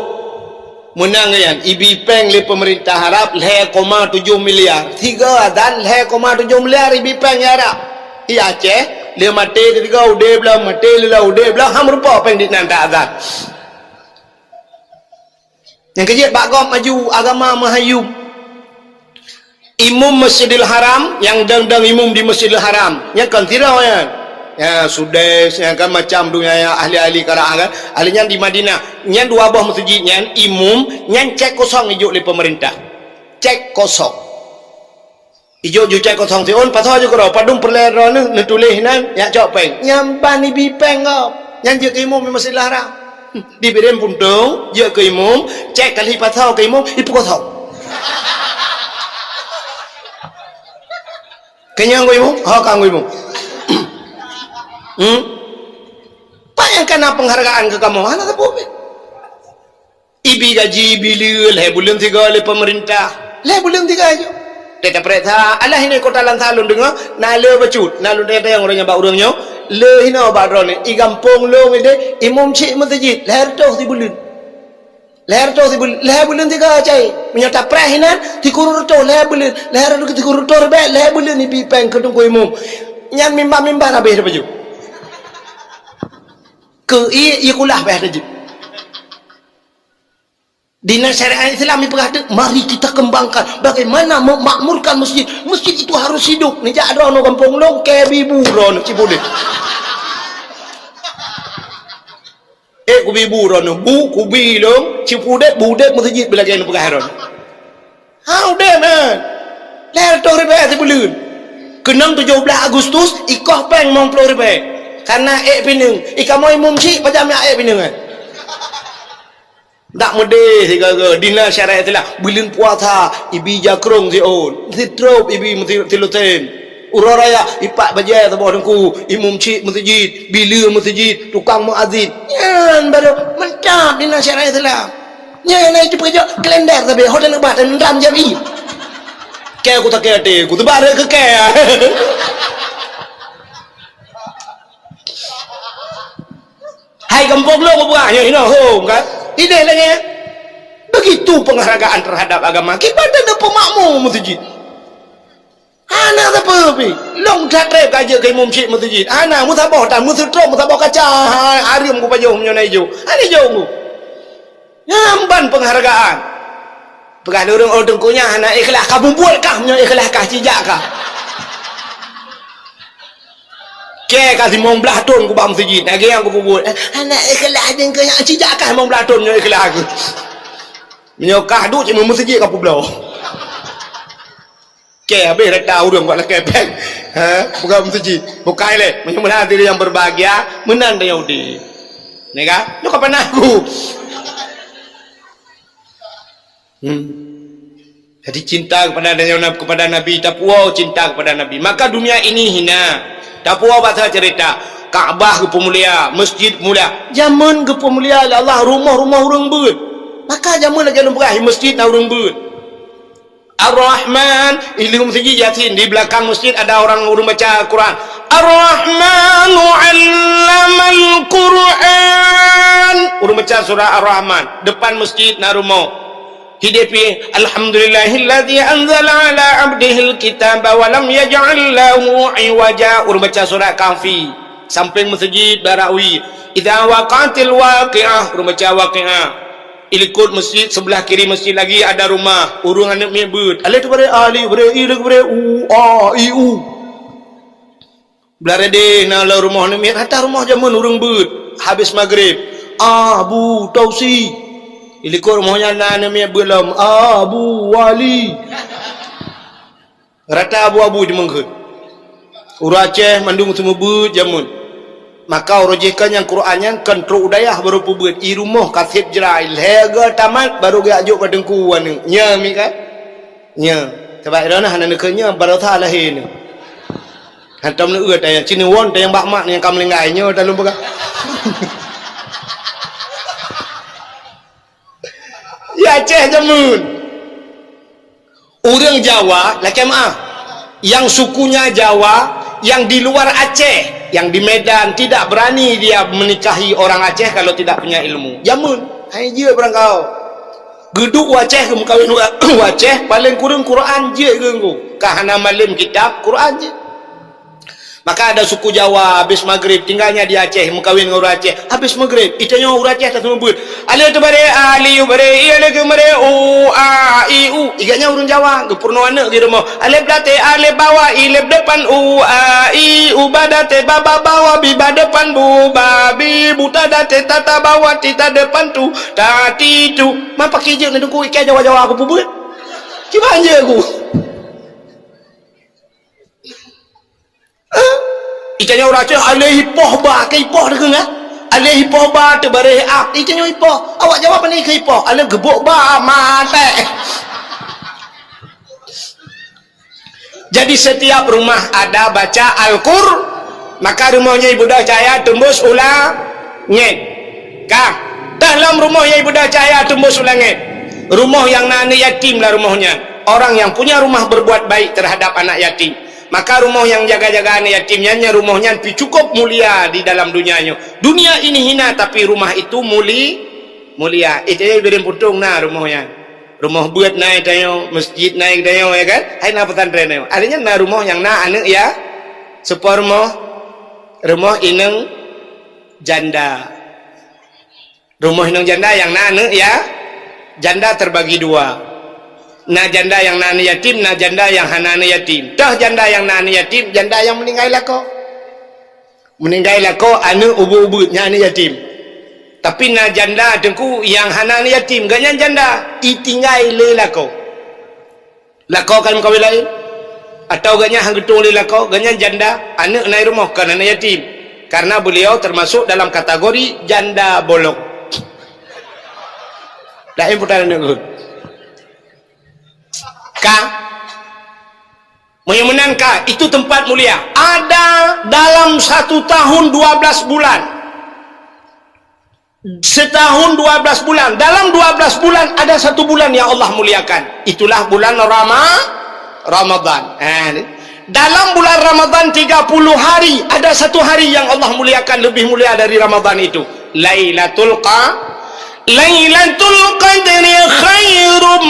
Meunang nyan, ibi péng lé peumeurintah Arab lhèe koma tujoh miliar. Sigoe azan lhèe koma tujoh miliar ibi péng di Arab. Di Aceh, lé maté sigoe udép lom, maté lé lom udép lom, han meurumpok péng di nan ta azan. Nyang keujeuet bak gob maju agama meuhayum. Imum Masjidil Haram, nyang dang-dang imum di Masjidil Haram, nyang kan sidroe nyan. Ya, Sudais, nyang kan macam donya ya, ahli-ahli karaan kan. Ahli nyan di Madinah. Nyan dua boh meuseujid nyan, imum, nyan cèk kosong ijok lé peumeurintah. Cèk kosong. Ijok ju cèk kosong siôn, pasoe ju keudroe, padum peureulèe droeneuh, neutuléh nan, jak cok péng. Nyan ban ibi péng gob. Nyan jeuet keu imum di Masjidil Haram. Dibireuen puntông, jeuet keu imum, cèk kali pasoe keu imum, ipeukosong. Keunong keu imum, ho kang keu imum. Hmm? Pat nyang kana peunghargaan keu kamoe, hana sapeue pih. Ibi gaji, ibi lé, lhèe buleuen sigoe lé peumeurintah. Lhèe buleuen sigoe ju. Teuka peuriksa, alah ini kota Lansa lôn deungö, na le bacut, na lôn tanyong ureueng nyan bak ureueng nyoe, le hinoe bak droeneuh, i gampông lôn ideh, imum cit meuseujid, lhèe reutôh sibuleuen. Lhèe reutôh sibuleuen, lhèe buleuen sigoe cai. Meunyoe tapreh inan, sikureueng reutôh lhèe buleuen, lhèe reutôh sikureueng reutôh ribèe, lhèe buleuen ibi péng keu teungku imum. Nyan mimba-mimba habéh tapajoh. Keu ié, ié kulah bèe tajeuet. Di na syariat Islam ipeugah teuk, mari kita kembangkan bagaimana memakmurkan masjid. Masjid itu harus hidup. Neujak droeneuh gampông lôn, keu bi bu droeneuh Cipudek. Eh, kubi bu droeneuh, bu kubi lôn, Cipudek budek meuseujid beulagée neupeugah droeneuh. Ha, udeb, eh. Lhèe reutôh ribèe sibuleuen. Keunong tujoh blaih Agustus, ikoh péng limong ploh ribèe. Kana ék pineung. Ikamoe imum syik, pajan jak ék pineung, eh? Dak meudeh sigaga, di na syariat Islam. Buleuen puasa, ibi jakrong siôn. Sitrop ibi meuti-, tiluten. Uroe raya, ipak bajée saboh teungku. Imum syik meuseujid, bileue meuseujid, tukang meuazin. Nyan baru mantap di na syariat Islam. Nyan na itu peujok kalender sabe, hotel leubah dan ram jam i. Keu aku sakét até, ku teubarek keu keu. Hai gampông lôn bubuah nyoe hinoe hom kan. Ideh lagée. Begitu penghargaan terhadap agama. Kiban dan peumakmu meuseujid. Hana sapeue pih. Lôn that treb ka jeuet keu imum syik meuseujid. Hana meusaboh tan meuseutrom meusaboh kaca. Ha, areuem kupajoh meunyoe na ijo. Hana ijo ku. Nyan ban penghargaan. Peugah lé ureuëng, "Oh, teungku nyan hana ikhlas, ka bubuet kah meunyoe ikhlas kah, cijak kah." Keu ka limong blaih thon kubak meuseujid, lagée nyang kububuet. Eh, hana ikhlas teungku nyan, cijak kah limong blaih thon meunyoe ikhlas kah. Meunyoe kah duek cit meuseujid ka peubloe. Keu habéh rata ureuëng buat lakée péng. Ha, peugah meuseujid. Bukai lé, meunyoe meunan diri nyang berbahagia, meunan tanyoe udeb. Nega, nyoe ka panah ku. Hmm. Jadi cinta kepada, kepada Nabi, tapuwoe cinta kepada Nabi. Maka dunia ini hina. Tapuwoe basa cerita. Ka'bah geupeumulia, masjid mulia. Jameun geupeumulia lé Allah rumoh-rumoh ureuëng beuet. Maka jameun lagée lôn peugah, masjid na ureuëng beuet. Ar-Rahman, di leuheung masjid Yasin, di belakang masjid ada orang ureuëng baca Al-Quran. Ar-Rahmanu 'allamal Quran. Ureuëng baca surah Ar-Rahman, depan masjid na rumoh. Hidéh pih, "Alhamdulillahilladzi anzala 'ala 'abdihil kitaba wa lam yaj'al lahu 'iwaja." Ureuëng baca surat Kahfi. Sampéng meuseujid Barawi. "Idza waqa'atil waqi'ah." Ureuëng baca Waqi'ah. Di likot meuseujid, seubeulah kiri meuseujid lagi ada rumah. Ureuëng aneuëk miet beuet. Alé teubarek a, alé barek i, lé barek u, a, i, u. Blah reudeh na lam rumoh aneuëk miet, rata rumoh jameun ureuëng beuet. Habéh maghrib, Abu Tausi. Di likot rumoh nyan na aneuëk miet beuet lom, Abu Wali. Rata abu-abu jameun kheun. Ureuëng Aceh mandum seumeubeuet jameun. Maka uroe jih kan nyang Quran nyan kan trok u dayah baru peubeuet. I rumoh ka sép jrai, lhèe ga tamat baru geujak jok bak teungku aneuëk. Nyan mi kan? Nyan. Sabab droeneuh hana neukheun nyan, baroesa lahé nyoe. Hantom neueu tayang, ci neuwon tayang bak mak nyang ka meuninggai nyoe dah lôn peugah. Ya Aceh jameun. Ureuëng Jawa, lakée meuah, yang sukunya Jawa, yang di luar Aceh, yang di Medan, tidak berani dia menikahi orang Aceh kalau tidak punya ilmu. Jameun, hai jeuet barangkaho. Geuduek u Aceh, geumeukawen u Aceh, paléng kureueng Quran jeuet geunggu. Ka hana malem kitab, Quran jeuet. Maka ada suku Jawa, habis maghrib, tinggalnya di Aceh, meukawen ngon ureuëng Aceh. Habis maghrib, itanyoe ureuëng Aceh taseumeubeuet. Alé teubarek a, alé barek i, alé keumarek u, a, i, u. Igaknya ureuëng Jawa, geupeurunoe aneuëk di rumoh. Alé blatée, alé bawa, i lé depan u, a, i, u badate, baba bawa, bi ba depan bu, ba, bi buta date, tata bawa, tita depan tu, tati tu. Ma paké jeuet neudungku ikai Jawa-Jawa aku peubeuet. Cuba anjeuet aku. Itanyoe ureuëng Aceh, alé ipoh ba, keu ipoh teukeunga. Alé ipoh ba, teubareh a. Itanyoe ipoh. Awak Jawa pane keu ipoh. Alé geubok ba, maté. Jadi setiap rumah ada baca Al-Qur, maka rumoh nyoe ibeudôh cahya teumbus u langét. Ka, dalam rumoh nyoe ibeudôh cahya teumbus u langét. Rumoh nyang na aneuk yatim lah rumoh nyan. Orang yang punya rumah berbuat baik terhadap anak yatim. Maka rumoh nyang jaga-jaga aneuk yatim nyan, nyan rumoh nyan pi cukup mulia di dalam dunia nyoe. Dunia ini hina, tapi rumah itu muli-, mulia. Eh, tanyoe Bireuen Puntông na rumoh nyan. Rumoh beuet na tanyoe, masjid na tanyoe, ya kan? Hai na pesantren tanyoe. Artinya na rumoh nyang na aneuk ya, seupôt rumoh, rumoh inong janda. Rumoh inong janda nyang na aneuk ya, Janda terbagi dua. Na janda nyang na aneuk yatim, na janda nyang hana aneuk yatim. Toh janda nyang na aneuk yatim, janda nyang meuninggai lakoe. Meuninggai lakoe aneuk ubit-ubit, nyan aneuk yatim. Tapi na janda teungku nyang hana aneuk yatim, gobnyan janda, itinggai lé lakoe. Lakoe ka meukawen laén, atawa gobnyan han geutueng lé lakoe, gobnyan janda, aneuk na i rumoh, kon aneuk yatim. Karena beliau termasuk dalam kategori janda bolong. Laén putra aneuk geuh. Ka. Meunyoe meunan ka, itu tempat mulia. Ada dalam satu tahun dua belas bulan. Setahun dua belas bulan. Dalam dua belas bulan ada satu bulan yang Allah muliakan. Itulah bulan Rama-, Ramadan. Ha, ni. Dalam bulan Ramadan tiga puluh hari, ada satu hari yang Allah muliakan lebih mulia dari Ramadan itu. Lailatul Qa-, Lailatul Qadri khairum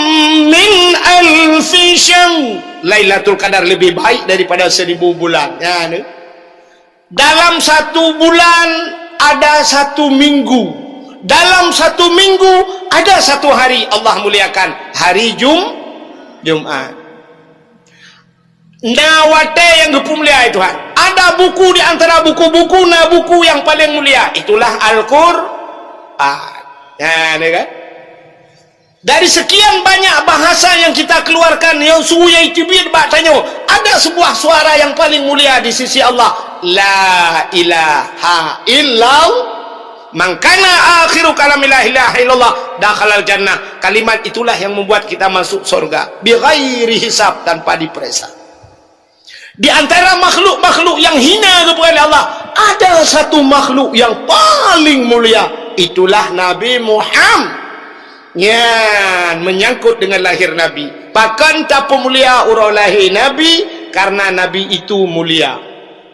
min alfi syahr. Lailatul Qadar lebih baik daripada seribu bulan. Ya, ni. Dalam satu bulan ada satu minggu. Dalam satu minggu ada satu hari Allah muliakan. Hari Jum-, Jumat. Na watée nyang geupeumulia, hai Tuhan. Ada buku di antara buku-buku, na buku nyang paleng mulia. Itulah Al-Qur'an. Ya, ni kan? Dari sekian banyak bahasa yang kita keluarkan, nyang su nyang teubiet bak tanyoe, ada sebuah suara yang paling mulia di sisi Allah. La ilaha illallah. Man kana akhiru kalamihi la ilaha illallah, dakhalal jannah. Kalimat itulah yang membuat kita masuk surga. Bighairi hisab, tanpa diperiksa. Di antara makhluk-makhluk yang hina geupeugah lé Allah, ada satu makhluk yang paling mulia, itulah Nabi Muhammad. Nyan menyangkut dengan lahir Nabi. Pakon tapeumulia uroe lahé Nabi? Karena Nabi itu mulia.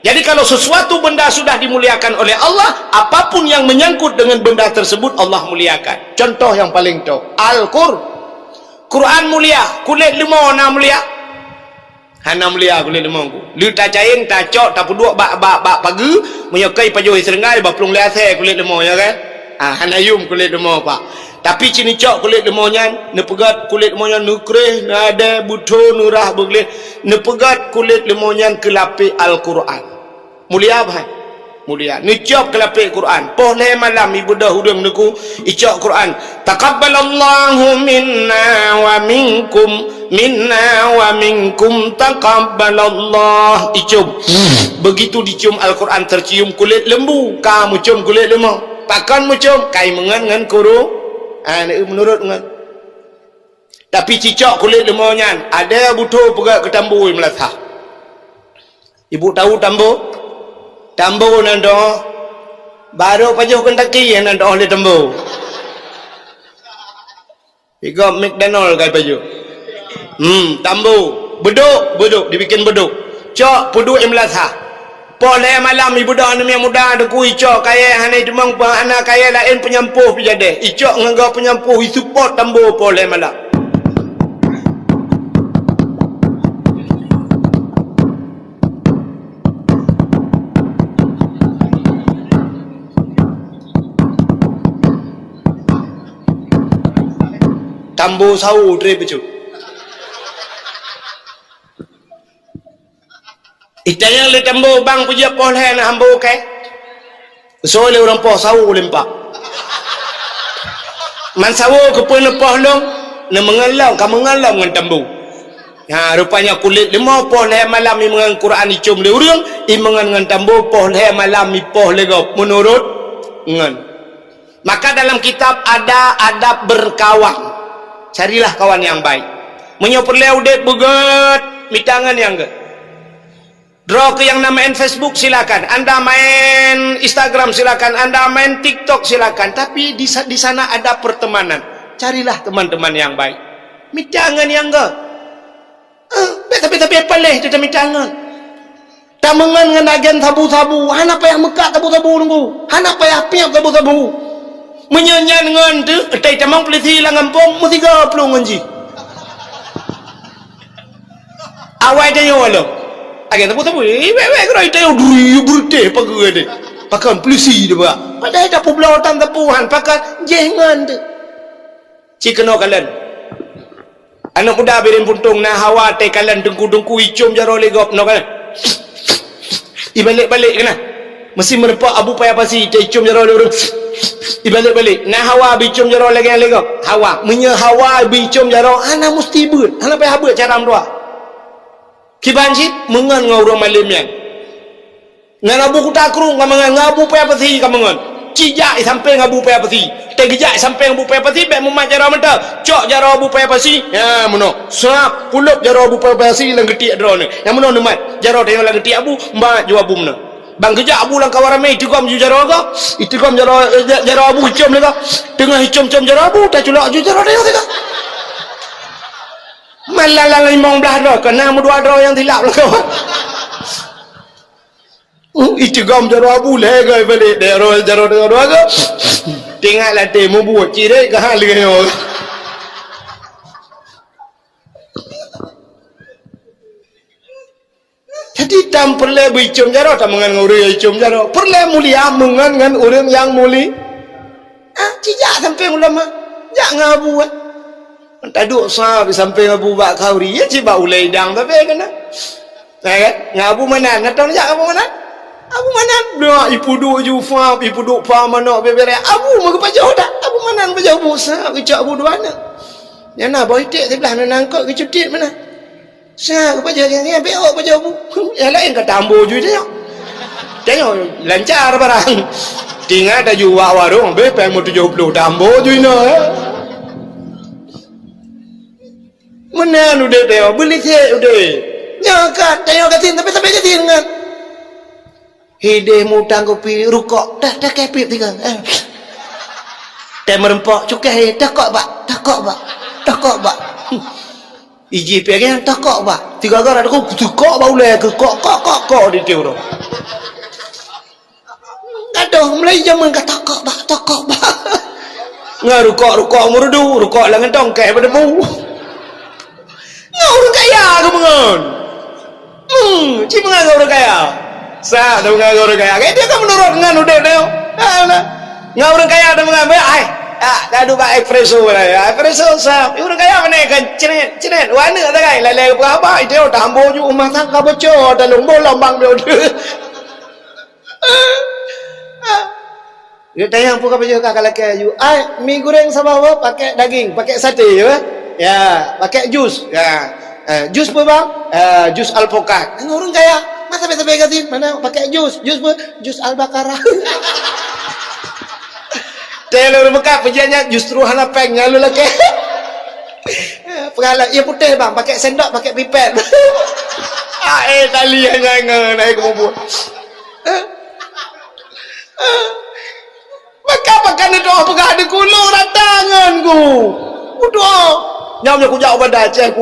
Jadi, kalau sesuatu benda sudah dimuliakan oleh Allah, apapun yang menyangkut dengan benda tersebut, Allah muliakan. Contoh yang paling toh, Al-Qur-, Quran mulia, kulét leumô na mulia? Hana mulia kulét leumô ku. Lheueh tacayeng, tacok, tapeuduek bak, bak, bak pageue, meunyoe keu ipajoh i seureuenggai, bak plueng lé asèe kulét leumô, ya kan? Ha, hana yum kulét leumô, Pak. Tapi ci neucok kulét leumô nyan, neupeugét kulét leumô nyan, neukréh, neuadèe, beutho, neurah, beugleh, neupeugét kulét leumô nyan keu lapék Al-Qur'an. Mulia bah? Mulia. Neucok keu lapék Quran. Poh lhèe malam ibeudôh ureueng neuku icok Quran. Taqabbalallahu minna wa minkum, minna wa minkum taqabbalallah. Icom. Begitu dicium Al-Quran tercium kulét lembu. Ka meucom kulét leumô. Pakon meucom? Kai meungon ngon kuru. Ha, meunurot ngon. Tapi cicok kulét leumô nyan, adèe beutho peugét keu tambu i meulasah. Ibu tau tambu? Tambu nan doh. Barô pajoh Kentucky nan doh lé tambu. Igob McDonald kai pajoh. Hmm, tambu. Beudôk, beudôk, dibikin beudôk. Cok, peuduek i meulasah. Poh lhèe malam ibeudôh aneuk muda teuku icok kayèe hana iteumong peuhana kayèe laén peunyampôh pih jadèh. Icok ngon gob peunyampôh isupot tambu poh lhèe malam. Tambu sawu trép bacut. Itanyong lé tambu bang peujeuet poh lhèe na hambo kèe. Soe lé ureueng poh sawu limpak. Man sawu keupeue neupoh lom, neumeungon lom, ka meungon lom ngon tambu. Ha, rupanya kulét leumô poh lhèe malam imeungon Quran icom lé ureueng, imeungon ngon tambu poh lhèe malam ipoh lé gob meunurot ngon. Maka dalam kitab ada adab berkawan. Carilah kawan yang baik. Meunyoe peureulèe udép beugèt, mita ngon nyang gèt. Droe keu nyang na main Facebook silakan, Anda main Instagram silakan, Anda main TikTok silakan, tapi di sa-, di sana ada pertemanan. Carilah teman-teman yang baik. Mita ngon nyang gèt. Eh, bèk tapi-tapi paléh teuh tamita ngon. Tameungon ngon agen sabu-sabu, hana payah meukat sabu-sabu nunggu, hana payah piep sabu-sabu. Meunyoe nyan ngon teuh, tai tamong peulisi lam gampông, meusigoe plueng ngon jih. Awai tanyoe lom. Agen sabu-sabu, eh, wèk-wèk keudroe tanyoe duri beureutéh pageue deh. Pakon peulisi deh, Pak. Padahai tapeubloe tan sabu han, pakon jéh ngon teuh. Ci keunoe kalon. Aneuk muda Bireuen Puntông na hawa teukalon teungku-teungku icôm jaroe lé gob, noe kalon. Ibalek-balek keunan. Meusi meureumpok Abu Paya Pasi, teuicôm jaroe lé ureueng. Ibalek-balek. Na hawa bicôm jaroe lagèe lé gob. Hawa. Meunyoe hawa bicôm jaroe, hana musti beuet. Hana payah beuet cara meutuah. Kiban cit meungon ngon ureueng malem nyan. Ngon Abu Kuta Krueng ka meungon, ngon Abu Paya Pasi ka meungon. Ci jak i sampéng Abu Paya Pasi. Teugeujak i sampéng Abu Paya Pasi, bèk mumat jaroe mantong. Cok jaroe Abu Paya Pasi, nyan meunoe. Srap, kulôb jaroe Abu Paya Pasi lam geutiek droeneuh. Nyan meunoe neumat. Jaroe tanyoe lam geutiek Abu, mat ju Abu meunoe. Ban geujak Abu lam kawan ramé, itigom ju jaroe gob. Itigom jaroe, eh, ja-, jaroe Abu icôm lé gob. Teungoh icôm-côm jaroe Abu, taculok ju jaroe tanyoe teuka. Malam limong blaih droe, keunan meudua droe nyang silap lom. Hmm, itigom jaroe Abu lhèe goe balek, jaroe, jaroe, jaroe, jaroe. Teuingat lam até mubuet cirét ka hana lé nyoe. Jadi, tam peureulèe beuicôm jaroe, tameungon ngon ureueng nyang icôm jaroe. Peureulèe mulia meungon ngon ureueng nyang muli-, Ah, ci jak sampéng ulama. Jak ngon Abu, eh. Taduek sa di sampéng Abu bak khauri, ya, ci bak ulèe idang sabe keunan. Ya kan? Ngon Abu Manan, na tong jak Abu Manan? Abu Manan, dah ipeuduek ju fa, ipeuduek fa manok bebere. Abu meugeupajôh dak? Abu Manan pajôh bu sa, geucok Abu dua aneuk. Nyang na boh iték siblah, na nangkot geucutit meunan. Sa, geupajoh, nyan, nyan, bèk ôk pajoh bu. Nyang laén ka tambo ju tanyoe. Tanyoe lancar barang. Tinggai taju bak warong, beh, pèng meutujoh ploh tambo ju inoe, eh. Meunan udép tanyoe, beulicék udép. Nyoe ka, tanyoe gasien, tapi sabe gasien nyan. Hideh mutang kupi rukok, dah, dah kepit tiga. Eh. Teh meureumpok, cukai, dah kok bak, dah kok bak, dah kok bak. Iji pih kan, dah kok bak. Tiga gara aku, dah kok bak ulèe ke, kok, kok, kok, kok di tiup tu. Aduh, mulai zaman ka tokok bak, tokok bak. Ngon rukok, rukok meurudu, rukok lam gentong, keh bak debu. Ngon ureueng kaya keumeungon. Hmm, ci meungon ngon ureueng kaya. Sa, tameungon ngon ureueng kaya. Kayak dia kan menurut ngon udép dia. Ha, nah. Ngon ureueng kaya tameungon, ai. Ah, dah duba espresso lah ya. Espresso sa. Ureueng kaya mana kan ceret, ceret. Wah, aneuk dah kan, lalai ke apa? Itu tambo ju rumah tangga bocor, dalam bolam bang dia. Dia tanya, "Apa kau baju kau kalau ke aju?" "Ai, mi goreng sama apa? Pakai daging, pakai sate, ya? Ya, pakai jus." Ya. Eh, "Jus apa, bang?" "Eh, jus alpukat." Ngon ureueng kaya, masa biasa-biasa sih? Mana pakai jus? Jus apa? Jus al-baqarah. Teh lôn meukat peujiannya justru hana pèng nyan lôn lakèe. Peugalak, "Iya putih, bang, pakai sendok, pakai pipet." Ah, eh, tali hanya ngon, naik ke bubur. Maka, maka neudoa peugah di kulo rata ngon ku. Kudoa. Nyang, nyang kujak u Banda Aceh, ku,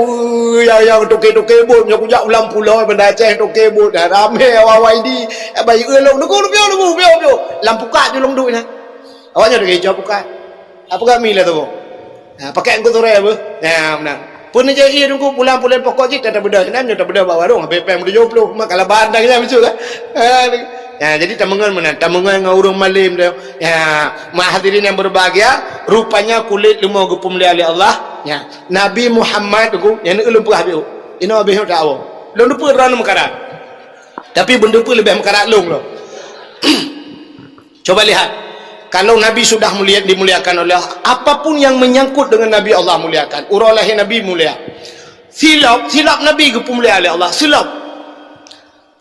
nyang, nyang toke-toke bot, nyang kujak u lam pulo Banda Aceh, toke bot, dah ramé awai-awai di, eh, bayi, eh, long, nunggu, nunggu, nunggu, nunggu, nunggu. Lam pukat je long duek na. Awak nyoe toke hijau pukat. Apa kami lah tu? Ha, pakai engkau tu raya apa? Ya, benar. Pun ni jadi iya nunggu pulang-pulang pokok cit, tak bedah. Nam nyoe tak bedah bak warung, habis pèng tujuh puluh. Mak kalau bandang je, betul kan? Ha, ni. Ya, jadi tameungon meunan, tameungon ngon ureueng malem tu. Ya, mak hadirin yang berbahagia, rupanya kulét leumo geupeumulia lé Allah. Ya, Nabi Muhammad tu, nyang ulôn peugah biôh. Inoe habéh nyoe tak awoe. Lôn dupeue droeneuh meukarat. Tapi beuneupeue leubeh meukarat lôn lom. Coba lihat, kalau Nabi sudah mulia, dimuliakan oleh Allah, apapun yang menyangkut dengan Nabi, Allah muliakan. Uroe lahé Nabi mulia. Silop, silop Nabi geupeumulia lé Allah. Silop.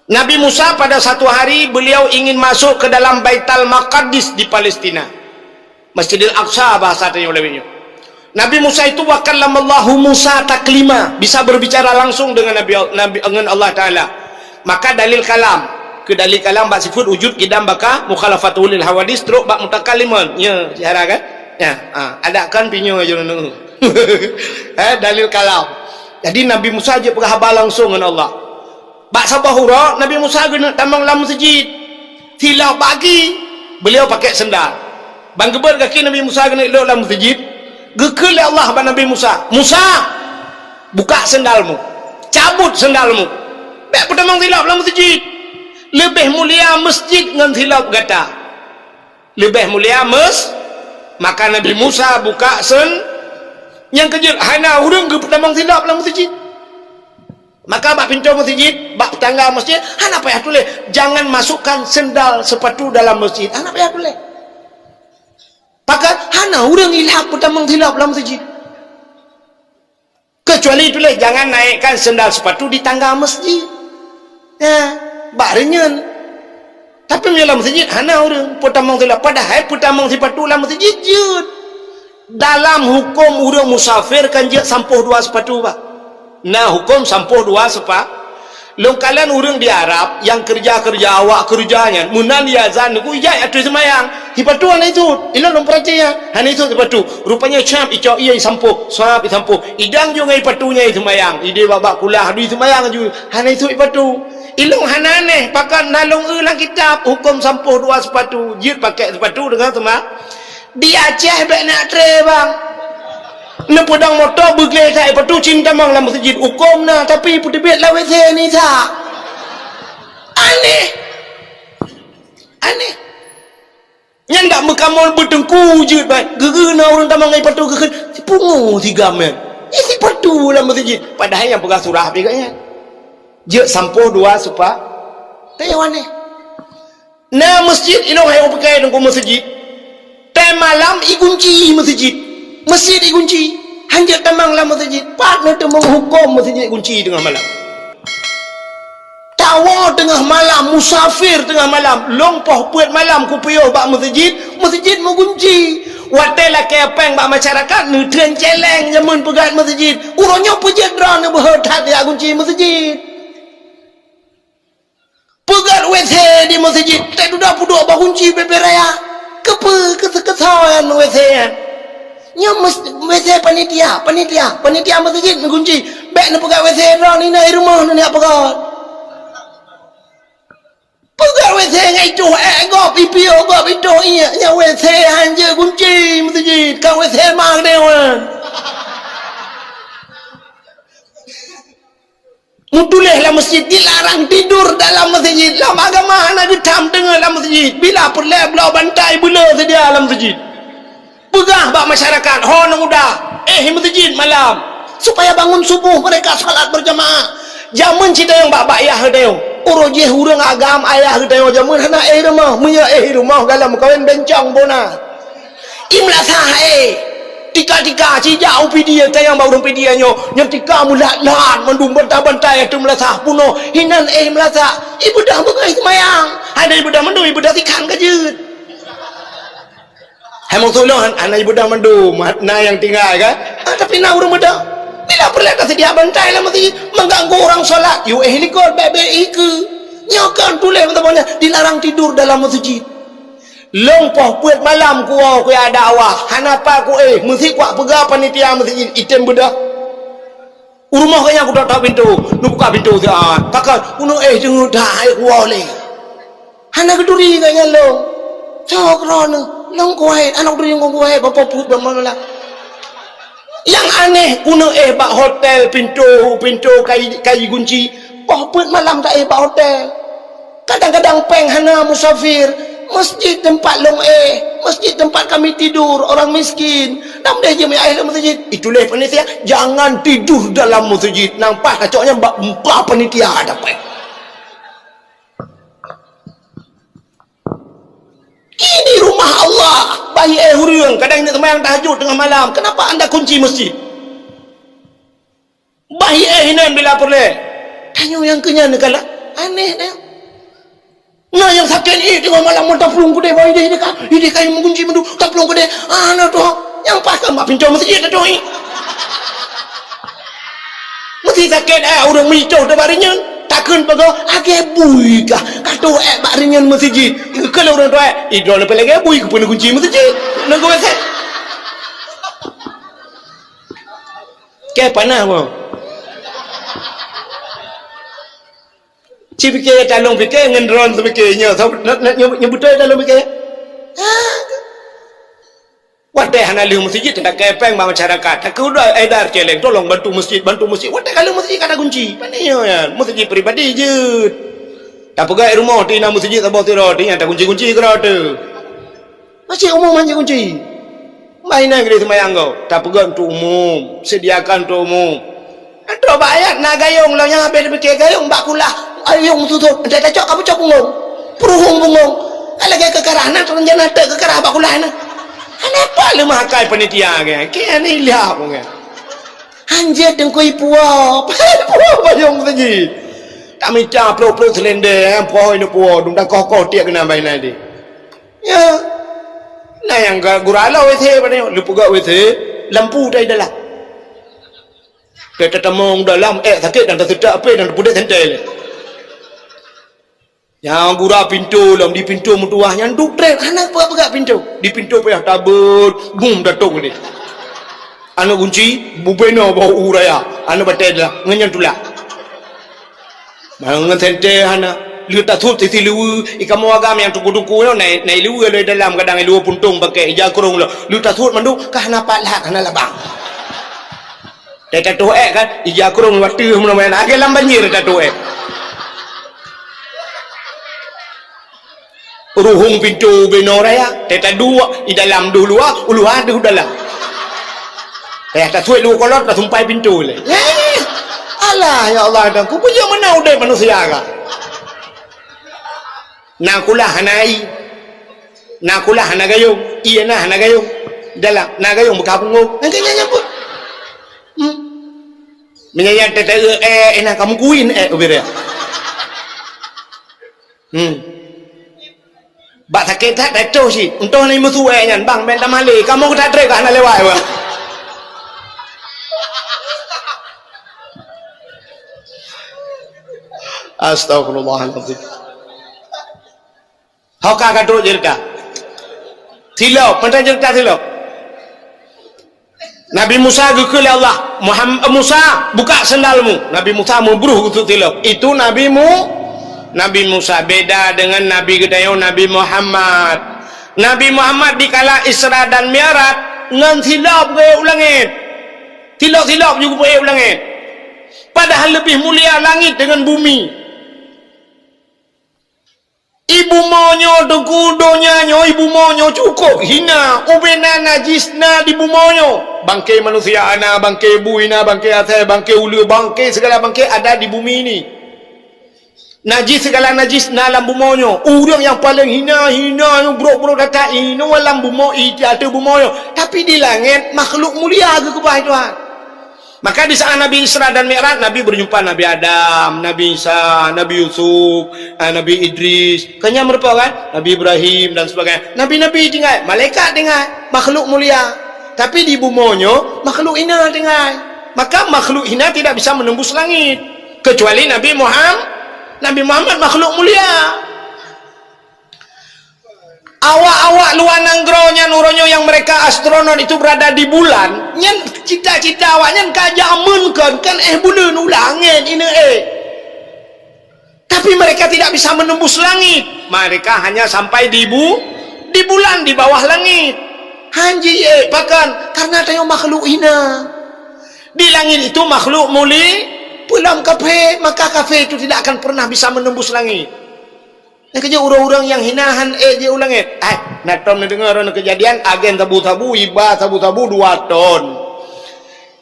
Nabi Musa pada satu hari beliau ingin masuk ke dalam Baitul Maqdis di Palestina. Masjidil Aqsa bahasa tanya ulama nyoe. Nabi Musa itu, wa kallamallahu Musa taklima, bisa berbicara langsung dengan Nabi, Nabi, dengan Allah Taala. Maka dalil kalam, ke dalil kalam bak sifat wujud, kidam, baka, mukhalafatul lil hawadis, trok bak mutakallimun. Ya, cara kan? Ya, ha, ada kan pinyo aja nunggu. Eh, dalil kalam. Jadi Nabi Musa je peugah haba langsung dengan Allah. Bak saboh uroe, Nabi Musa geuneuk tamong lam meuseujid. Silop bak gaki, beliau pakai sendal. Ban geubeuet gaki Nabi Musa geuneuk lhok lam meuseujid, geukheun lé Allah bak Nabi Musa, "Musa, buka sendalmu. Cabut sendalmu. Bèk peutamong silop lam meuseujid. Leubeh mulia meuseujid ngon silop gata." Leubeh mulia mes-, maka Nabi Musa buka sen-, Nyang keujeuet, hana ureuëng geupeutamong silop lam meuseujid. Maka bak pintoe meuseujid, bak tangga masjid, hana payah tuléh, "Jangan masukkan sendal sepatu dalam masjid." Hana payah tuléh. Pakat hana ureuëng ilhak peutamong silop lam meuseujid. Kecuali tuléh, "Jangan naikkan sendal sepatu di tangga masjid." Ya, bak reunyeun. Tapi meunyoe lam meuseujid hana ureuëng peutamong silop, padahai peutamong sipatu lam meuseujid jeuet. Dalam huköm ureuëng musafir kan jeuet sampôh dua sipatu, bah. Na huköm sampôh dua sipa-, lôn kalon ureuëng di Arab nyang keureuja-keureuja awak keureuja nyan, meunan di azan nyoe ijak ateueh seumayang, sipatu hana isut. Ilôn lôn peurati nyan, hana isut sipatu. Rupanya cap icok ié isampôh, sap isampôh. Idang jih ngon sipatu nyan iseumayang, ideh bak-bak kulah, dum iseumayang ju, hana isut sipatu. Ilôn hana aneh, pakat na lôn eu lam kitab huköm sampôh dua sipatu, jeuet pakai sipatu deungon seuma-, di Aceh bék na tré, bang. Neupeudong moto beugleh that sipatu cit tamong lam meuseujid, huköm na, tapi peuteubiet lam W C nisa. Aneh. Aneh. Nyan dak meukamoe beuteungku jeuet, bah. Geu-geu na ureuëng tamong ngon sipatu geukheun, "Sipungo sigam nyan. Nyan sipatu lam meuseujid." Padahai nyang peugah surah pih gobnyan. Jeuet sampôh dua sipa-, teuh aneh. Na meuseujid ilôn hayeu peukai teungku meuseujid. Tém malam igunci meuseujid. Meuseujid igunci. Hanjeuet tamong lam meuseujid. Pat neuteumeung huköm meuseujid igunci teungoh malam. Tawoe teungoh malam, musafir teungoh malam, lôn poh peuet malam kupiôh bak meuseujid, meuseujid meugunci. Watée lakée péng bak masyarakat, neutreun céléng jameun peugét meuseujid. Uroe nyoe peujeuet droeneuh beuhe that jak gunci meuseujid. Peugét W C di meuseujid, teududoe peuduek bak gunci bèe-bèe raya. Keupeue keusoe-keusoe nyan W C nyan? Nyoe mes-, W C panitia, panitia, panitia meuseujid meugunci. Bék neupeugét W C droeneuh inan i rumoh neuneuk peugét. Peugét W C ngon itoh ék gob, ipiôh gob, itoh iék, nyan W C hanjeuet gunci meuseujid, ka W C ma keudéh nyan. Meutuléh lam meuseujid, dilarang tidur dalam meuseujid. Lam agama hana geutam teungoh lam meuseujid. Bila peureulée bloe bantai beuleu seudia lam meuseujid. Peugah bak masyarakat, ho aneuk muda, éh meuseujid malam, supaya bangun suboh mereka salat berjamaah. Jameun cit tanyoe bak, bak yah geutanyoe. Uroe jih ureuëng agam ayah geutanyoe jameun hana éh rumoh. Meunyoe éh rumoh galom meukawen bencong bona. I meulasah éh. Tika-tika, cijak u Pidie, tanyong bak ureuëng Pidie nyoe, nyan tika meulat-lat mandum, bantai-bantai ateueh meulasah punoh, hinan éh meulasah. Ibeudoh beugöt seumayang. Hana ibeudoh mandum, ibeudoh sikhan ka jeuet. Hai maksud lôn, hana ibeudoh mandum, na nyang tinggai kan? Ah, tapi na ureuëng beudoh. Bila peureulée taseudia bantai lam meuseujid, mengganggu orang salat, yue éh likot, bék-bék éh keue. Nyoe kan tuléh meutabanya, dilarang tidur dalam meuseujid. Lôn poh peuet malam kuwoe kuya dakwah, hana pat kuéh, meusi kupeugah panitia meuseujid item beudoh. U rumoh geuhnyan kutok-tok pintoe, neubuka pintoe siat. Pakon, keuneuk éh teungeut that hai kuwoe lé. Hana geuturi geuhnyan lôn. Soe keudroe neuh, lôn kuwai, aneuk turi lôn kuwai, bapak peuet ban malam. Nyang aneh, keuneuk éh bak hotel pintoe, pintoe kai, kai gunci. Poh peuet malam taéh bak hotel. Kadang-kadang péng hana musafir, masjid tempat lôn éh, masjid tempat kami tidur, orang miskin. Lam deh jeuet meuéh lam masjid. Itulah panitia, jangan tidur dalam masjid. Nang paih kacok nyan bak muka panitia ada péng. Ini rumah Allah. Bahi éh ureuëng, kadang neuk seumayang tahajud tengah malam. Kenapa anda kunci masjid? Bahi éh inan bila peureulée. Tanyoe nyang keu nyan neukalon. Aneh dah. Na nyang sakét ié teungoh malam meuta plueng keudeh bak ideh ka. Ideh ka meugunci mandum, ta plueng keudeh. Ah, na toh. Nyang paih ka bak pintoe meuseujid na toh. Meusti sakét éh ureuëng meuitoh teubak reunyeun. Takheun peugah agée bui kah. Ka toh éh bak reunyeun meuseujid. Keu lôn ureuëng tuha, idroe leupah lagée bui keupeue neugunci meuseujid. Nang geuwese. Kée panas boh. Ci pike talong pike ngon droe seumike nyoe, nyoe beutôi talong pike. Watée hana lheueh meuseujid, teuka péng bak masyarakat. Takeudoe edar celeng, tolong bantu masjid, bantu masjid. Watée ka lheueh meuseujid ka tagunci. Pane nyoe nyan, meuseujid pribadi jeuet. Tapeugah rumoh ti na meuseujid saboh sidroe, ti nyan tagunci-gunci keudroe teuh. Masjid umum hana jigunci. Bah inan geudeh seumayang gob, tapeugöt untuk umum, sediakan untuk umum. Trok bak ayat na gayông, lom nyang habéh tapike gayông bak kulah, ayông susut, entah tacok ka pucok punggong. Peuruhong punggong. Ka lagèe keukarah na, rencana teuk keukarah bak kulah na. Hana pat lé meuhakai panitia ke, ke hana ilap ke. Hanjeuet teungku ipuwoe, ipuwoe payông saji. Tamita plôk-plôk seulendé, eh, poh ineuk puwoe, dum takoh-koh tiek keunan bak inan deh. Ya. Na nyang ga-, gura lo W C pada nyoe, leupeugah W C, lampu tai dalam. Teutamong dalam, eh, sakét dan teuseutak apé dan teupudek sentei lé. Nyang gura pintoe lom, di pintoe meutuwah, nyan duek trép, hana peugah-peugah pintoe. Di pintoe payah tabeuet, bum, datong deh. Aneuk gunci, bubena bak u raya, aneuk batèe dalam, ngon nyan tulak. Ngon sentée hana. Lheueh tasut sisi liweue, i kamoe agam nyang tuku-tuku nyoe, na i, na i liweue lom i dalam, kadang i liweue puntông pakai, ija krông lom. Lheueh tasut mandum, ka hana pat lhah, hana labang. Teuh tatoh ék kan, ija krông watèe meunan, lagèe lam banjir tatoh ék. Ruhông pintoe bubena raya, teuh taduek i dalam deuh luwa, u luwa deuh dalam. Teuh tasuet dua kolot, tasumpai pintoe lé. Eh, alah, ya Allah, dan kupeujeuet meunan udép manusia ka. Na kulah hana ie. Na kulah hana gayông. Ie na hana gayông. Dalam, na gayông beuka punggông. Nyan keuh nyan nyan pun. Hmm. Meunyoe nyan teuh, teuh, eh, eh, na kamu kuin, eh, ubé dia. Hmm. Bak sakét that, that toh cit. Untông hana meusu ék nyan, bang, bèk tamalé. Kamoe that trép ka hana lewat, bang. Astagfirullahalazim. Ho ka, ka trok ceurita. Silop, mantong ceurita silop. Nabi Musa geukheun lé Allah, "Muham-, Musa, buka sendalmu." Nabi Musa meubruh geutot silop. Itu Nabi Mu-, Nabi Musa beda dengan Nabi geutanyoe, Nabi Muhammad. Nabi Muhammad dikala Isra dan Mi'raj ngon silop geuék u langét. Silop-silop ju geupeuék u langét. Padahal leubeh mulia langét dengan bumi. I bumoe nyoe, Teungku, donya nyoe, i bumoe nyoe cukôp hina. Ubena najis na di bumoe nyoe. Bangke manusia na, bangke bui na, bangke asèe, bangke uleue, bangke segala bangke ada di bumi ini. Najis segala najis na lam bumoe nyoe. Ureueng nyang paleng hina, hina nyoe, brok-brok gata, inoe lam bumoe, i ateueh bumoe nyoe. Tapi di langét, makhluk mulia geukeubah Tuhan. Maka di saat Nabi Isra dan Mi'raj, Nabi berjumpa Nabi Adam, Nabi Isa, Nabi Yusuf, eh, Nabi Idris. Kan nyan meureumpok kan? Nabi Ibrahim dan sebagainya. Nabi-nabi tinggai, malaikat tinggai, makhluk mulia. Tapi di bumoe nyoe, makhluk hina tinggai. Maka makhluk hina tidak bisa menembus langit. Kecuali Nabi Muham-, Nabi Muhammad makhluk mulia. Awak-awak luwa nanggroe nyan, uroe nyoe nyang mereka astronot itu berada di bulan, nyan cita-cita awak nyan ka jameun kon, kan éh buleuen u langét ineuk éh. Tapi mereka tidak bisa menembus langit. Mereka hanya sampai di bu-, di bulan, di bawah langit. Han jiék, pakon? Karena tanyoe makhluk hina. Di langit itu makhluk muli-, peulom kafé, maka kafé itu tidak akan pernah bisa menembus langit. Nyang keujeuet ureueng-ureueng nyang hina han ék jiék u langét. Hai, na tom neudeungoe droeneuh keujadian agen sabu-sabu, iba sabu-sabu dua ton.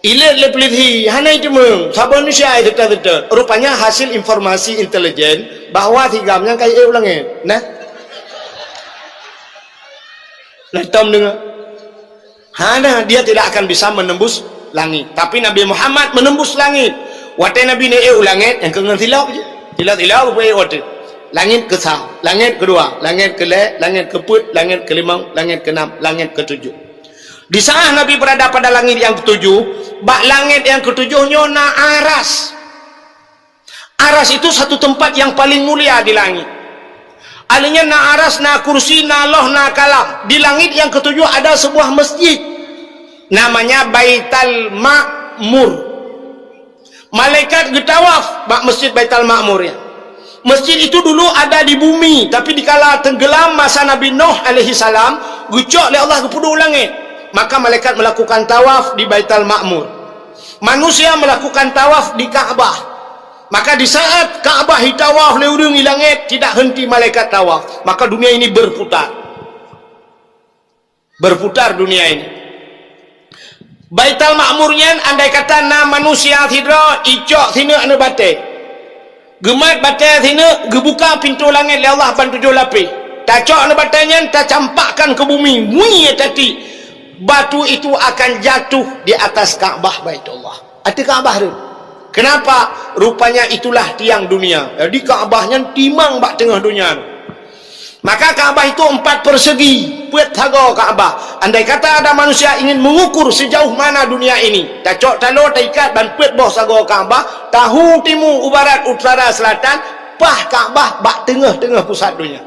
Ilét lé pulisi, hana iteumeung, saboh manusia seutôt-seutôt. Rupanya hasil informasi intelijen bahwa si GAM nyan ka ék u langét. Nah. Na tom deungoe. Hana, dia tidak akan bisa menembus langit. Tapi Nabi Muhammad menembus langit. Watée Nabi neuék u langét, nyang keu ngon silop jih. Silop-silop geupeuék watée. Langét keu sa, langét keu dua, langét keu lhée, langét keu peuet, langét keu limong, langét keu nam, langét keu tujoh. Di saat Nabi berada pada langit yang ketujuh, bak langét nyang keutujoh nyoe na aras. Aras itu satu tempat yang paling mulia di langit. Aleuh nyan na aras, na kursi, na loh, na kalam. Di langit yang ketujuh ada sebuah masjid. Namanya Baital Ma'mur. Malaikat geutawaf bak Masjid Baital Ma'mur nyan. Masjid itu dulu ada di bumi, tapi dikala tenggelam masa Nabi Nuh alaihi salam, geucok lé Allah geupeuduek u langét. Maka malaikat melakukan tawaf di Baital Ma'mur. Manusia melakukan tawaf di Ka'bah. Maka di saat Ka'bah ditawaf lé ureueng di langét, tidak henti malaikat tawaf. Maka dunia ini berputar. Berputar dunia ini. Baitul Ma'mur nyan andai kata na manusia sidroe icok sineuk aneuëk batée. Geumat batée sineuk, geubuka pintoe langét lé Allah ban tujoh lapéh. Tacok aneuëk batée nyan, tacampakkan keu bumi, wui tati. Batu itu akan jatuh di atas Ka'bah Baitullah. Ateueh Ka'bah tu. Kenapa? Rupanya itulah tiang dunia. Jadi Ka'bah nyan timang bak teungoh dunia tu. Maka Ka'bah itu empat persegi, peuet sagoe Ka'bah. Andai kata ada manusia ingin mengukur sejauh mana dunia ini, tacok taloe taikat ban peuet boh sagoe Ka'bah, tahu timu u barat, utara, selatan, paih Ka'bah bak teungoh-teungoh pusat dunia.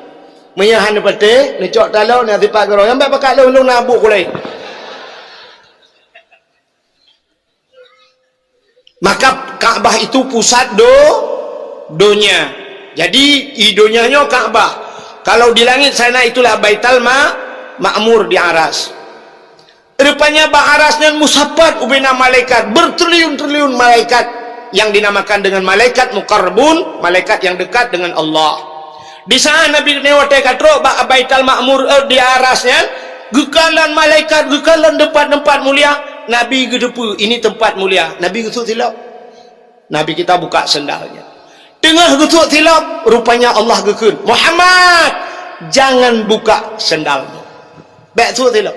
Meunyo hana patéh, neucok taloe, na sipat keudroe, nyang bak pakat lôn-lôn na buet kulai. Maka Ka'bah itu pusat do-, donya. Jadi, i donya nyoe Ka'bah. Kalau di langit sana itulah Baitul Ma-, Ma'mur di aras. Rupanya bak aras nyan meusapat ubena malaikat, bertriliun-triliun malaikat yang dinamakan dengan malaikat muqarrabun, malaikat yang dekat dengan Allah. Di saat Nabi nyoe watée ka trok bak Baitul Ma'mur, eh, di aras nyan, geukalon malaikat, geukalon teumpat-teumpat mulia, Nabi geuteupeue ini teumpat mulia. Nabi geusut silop. Nabi kita buka sendalnya. Teungoh geusut silop, rupanya Allah geukheun, "Muhammad, jangan buka sendalmu." Bék sut silop.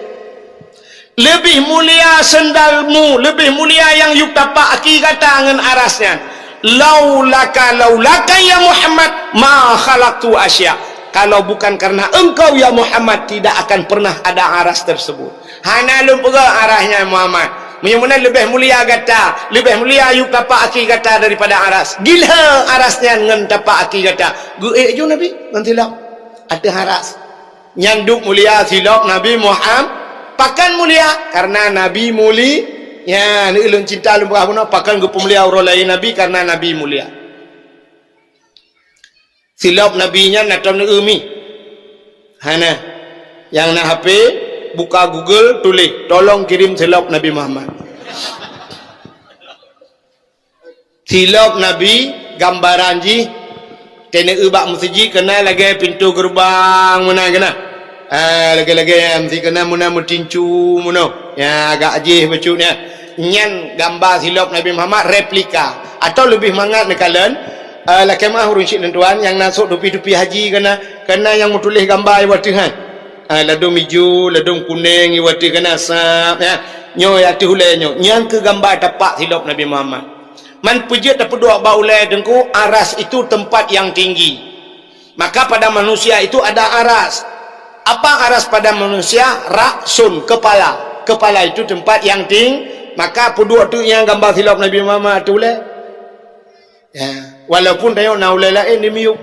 Leubeh mulia sendalmu, leubeh mulia nyang yub tapak aki gata ngon aras nyan. "Laulaka, laulaka ya Muhammad, ma khalaqtu asya." Kalau bukan karena engkau ya Muhammad, tidak akan pernah ada aras tersebut. Hana lôn peugah aras nyan Muhammad. Meunyoe meunan leubeh mulia gata, leubeh mulia yub tapak aki gata daripada aras. Gila aras nyan ngon tapak aki gata. Geuék ju Nabi ngon silop ateueh aras. Nyan duek mulia silop Nabi Muham-, pakon mulia? Karena Nabi muli-, nyan ulôn cinta lôn peugah bunoe, pakon geupeumulia uroe laén Nabi? Karena Nabi mulia. Silop Nabi nyan na tom neueu mi? Hana. Nyang na H P, buka Google, tuléh, "Tolong kirim silop Nabi Muhammad." Silop Nabi, gambaran jih, teuneuk bak meuseujid keunan lagée pintoe geureubang meunan keunan. Ah, lagée-lagée nyan meuseujid keunan meunan meutincu meunoe. Nyan agak jih bacut nyan. Nyan gamba silop Nabi Muhammad replika. Atau leubeh mangat neukalon, ah, lakée meuah ureuëng syik lôn tuan nyang na sôk tupi-tupi haji keunan, keunan nyang meutuléh gamba ié wateuh nyan. Ah, ladôm ijo, ladôm kuneng ié wateuh keunan sab, ya. Nyoe ateueh ulée nyoe. Nyan keuh gamba tapak silop Nabi Muhammad. Man peujeuet tapeuduek bak ulée Teungku, aras itu tempat yang tinggi. Maka pada manusia itu ada aras. Apa aras pada manusia? Ra'sun, kepala. Kepala itu tempat yang ting-, maka peuduek tu nyang gamba silop Nabi Muhammad ateueh ulée. Ya, walaupun tanyoe na ulée laén di miyueb.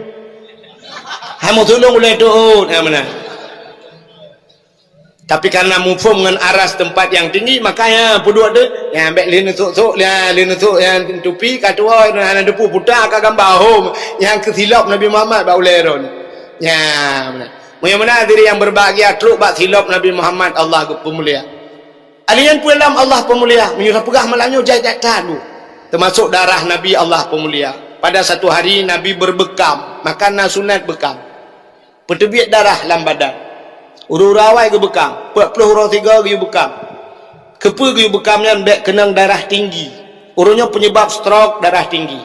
Hai meusulông ulée teuôt, ya meunan. Tapi karena muphom ngon aras tempat yang tinggi, makanya peuduek tu, ya, bék lé neusok-sok, ya, lé neusok, ya, tupi ka tuwoe, hana teupeu puta ka gamba hom, nyang keusilop Nabi Muhammad bak ulée droe. Ya, meunan. Meunyoe meunan hadirin yang berbahagia, trok bak silop Nabi Muhammad Allah geupeumulia. Alheuh nyan peue lom Allah peumulia, meunyoe tapeugah malam nyoe jai that-that lu. Teumasok darah Nabi Allah peumulia. Pada satu hari Nabi berbekam, maka na sunat bekam. Peuteubiet darah lam badan. Ureuëng-ureuëng awai geubekam, peuet ploh uroe sigoe geuyue bekam. Keupeue geuyue bekam nyan bék keunong darah tinggi. Ureuëng nyoe penyebab stroke, darah tinggi.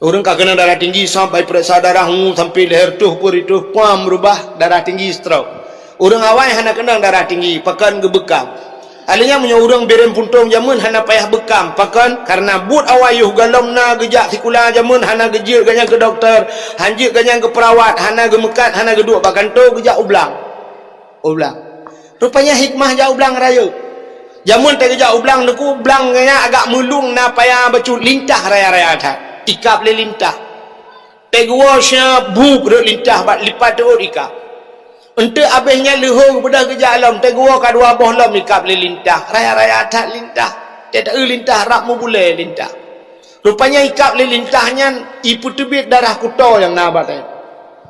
Ureuëng ka keunong darah tinggi sampai peuriksa darah, hu, sampai leher tuh, peuet tuh, pam, berubah darah tinggi, stroke. Ureuëng awai hana keunong darah tinggi, pakon geubekam. Alheuh nyan meunyoe ureuëng bireuen puntông jameun hana payah bekam, pakon? Karena buet awai yoh galom na geujak sikula jameun hana geujeuet gobnyan keu dokto, han jeuet gobnyan keu peurawat, hana geumeukat, hana geuduek bak kantô, geujak u blang. U blang. Rupanya hikmah jak u blang rayeuk. Jameun teugeujak u blang Teungku, blang nyan agak meulung na paya bacut, lintah raya-raya that. Ikab lé lintah. Teuguwoe syab, bup rot lintah bak lipat teuôt ikab. Eunteuk abéh nyan leuho geubeudôh geujak lom, teuguwoe ka dua boh lom ikab lé lintah, raya-raya that lintah. Teuta lintah rab meubulée lintah. Rupanya ikab lé lintah nyan ipeuteubiet darah kuto nyang na bak tanyoe.